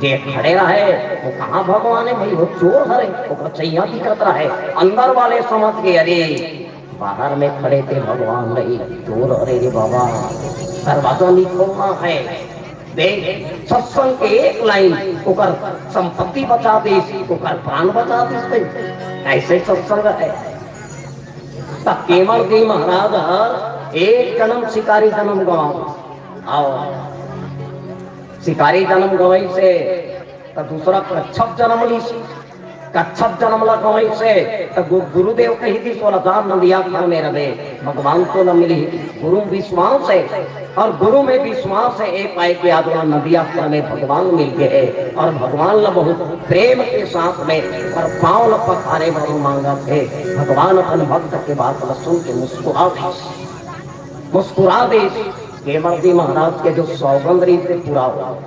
जे खड़े रहे, वो कहाँ भगवान है भाई, वो चोर हरे, ओकर छइहां दिखत रहे। अंदर वाले समझ गए, "अरे, बाहर में खड़े थे भगवान नहीं, चोर हरे रे बाबा, दरवाजा नहीं खोलना है।" देख, सत्संग के एक लाइन ओकर संपत्ति बचा दीस, ओकर प्राण बचा दीस भाई। ऐसे सत्संग है। त केवल जी महाराज ह एक जन्म शिकारी जन्म गंवाए। आओ, शिकारी जन्म गंवाइस हे, त दूसरा कच्छप जन्म लीस। कच्छप जन्म ला गंवाइस हे, त गु-, गुरुदेव कहि दीस, "तोला जा नदिया खार में रहे, भगवान तोला मिलही।" गुरु विश्वास हे, अउ गुरु में विश्वास हे, ए पाए के आज ओला नदिया खार में भगवान मिल गे हे, अउ भगवान ला बहुत प्रेम के साथ में अउ पाँव ला पखारे बर मांगत हे। भगवान अपन भक्त के बात ला सुन के मुस्कुरा दीस, मुस्कुरा दीस। केवल जी महाराज के जो सौगंध रहिस हे पूरा हो।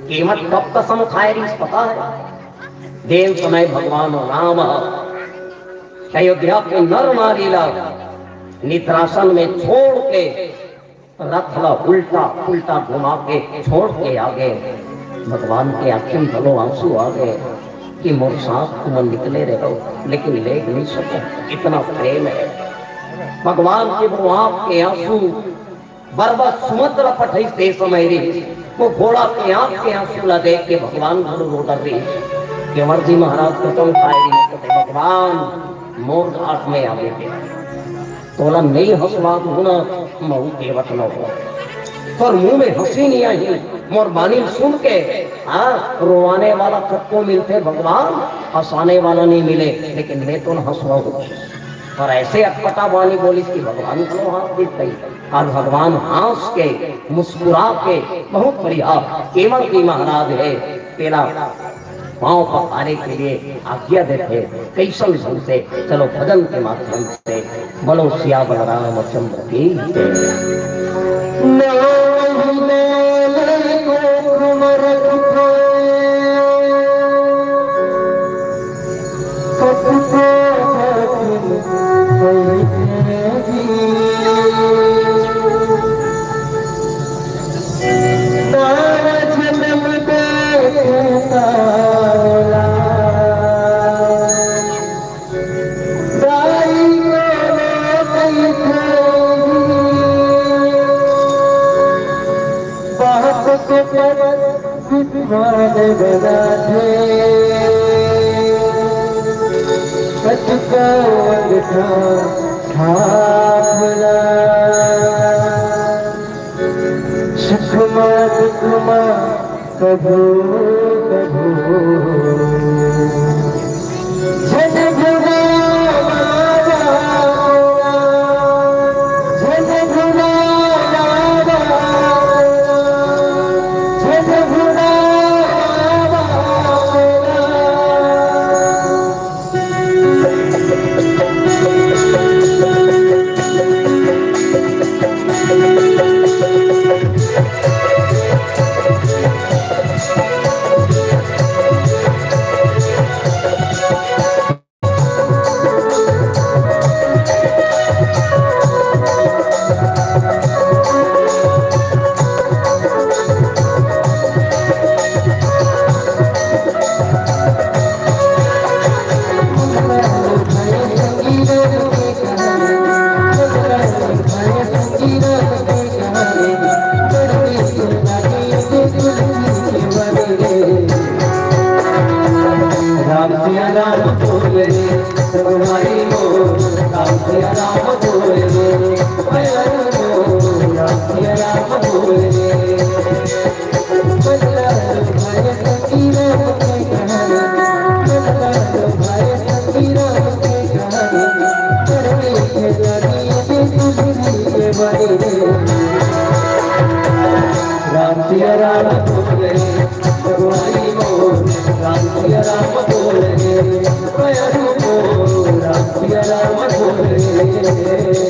कीमत कब कसम खाए रहिस पता हे? जेन समय भगवान राम ह अयोध्या के नर नारी ला निद्रासन में छोड़ के रथ ला उल्टा पुल्टा घुमा के छोड़ के आ गे। भगवान के आँखी में घलो आंसू आ गे कि मोर साथ तुमन निकले रहो, लेकिन ले नहीं सके। इतना प्रेम हे भगवान के, वो आँख के आंसू बरबस सुमंत ला पठइस ते समय रे, वो घोड़ा के आँख के आंसू ला देख के भगवान घलो रो डर रहिस। केवल जी महाराज कसम खाए रहिस, कहते, "भगवान, मोर घाट में आगे के तोला नहीं हंसवा दूं ना, महू केवत न हो। तोर मुंह में हंसी नहीं आई, मोर बानी सुन के, हाँ, रोवाने वाला कतको मिलथे भगवान, हंसाने वाला नहीं मिले, लेकिन मैं तो न हंसवा हूँ।" अउ ऐसे अटपटा बानी बोलिस कि भगवान घलो हांस दिस भाई। अउ भगवान हांस के, मुस्कुरा के, बहुत बढ़िया, केवल जी महाराज हे, तेला पाँव पखारे के लिए आज्ञा देथे। कइसन ढंग से, चलो भजन के माध्यम से। बोलो सियावर रामचंद्र की जय। नौ महीने ले कोख में रख के कतको कठिन सही जी। बारह जन्म देखे तावला, दाई को कइथे जी। बाप के पद विद्वान बनाथे, कतको अंगठा छापला। सुख मा दुख मा कभू कभू झन भुलावा, झन भुलावा, झन भुलावा। सिया राम बोल रे, भगवानी मोर, राम सिया राम बोल रे, भयारू मोर, राम सिया राम बोल रे।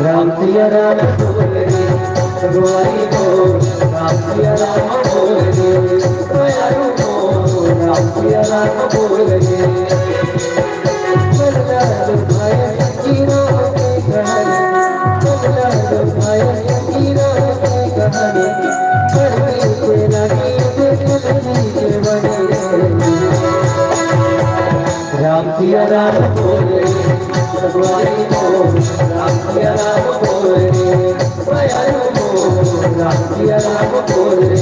राम सिया राम बोल रे, भगवानी मोर, राम सिया राम बोल रे, भयारू मोर, राम सिया राम बोल रे। राम सिया राम बोल रे, भगवानी मोर, राम सिया राम बोल रे, भयारू मोर, राम सिया राम बोल रे।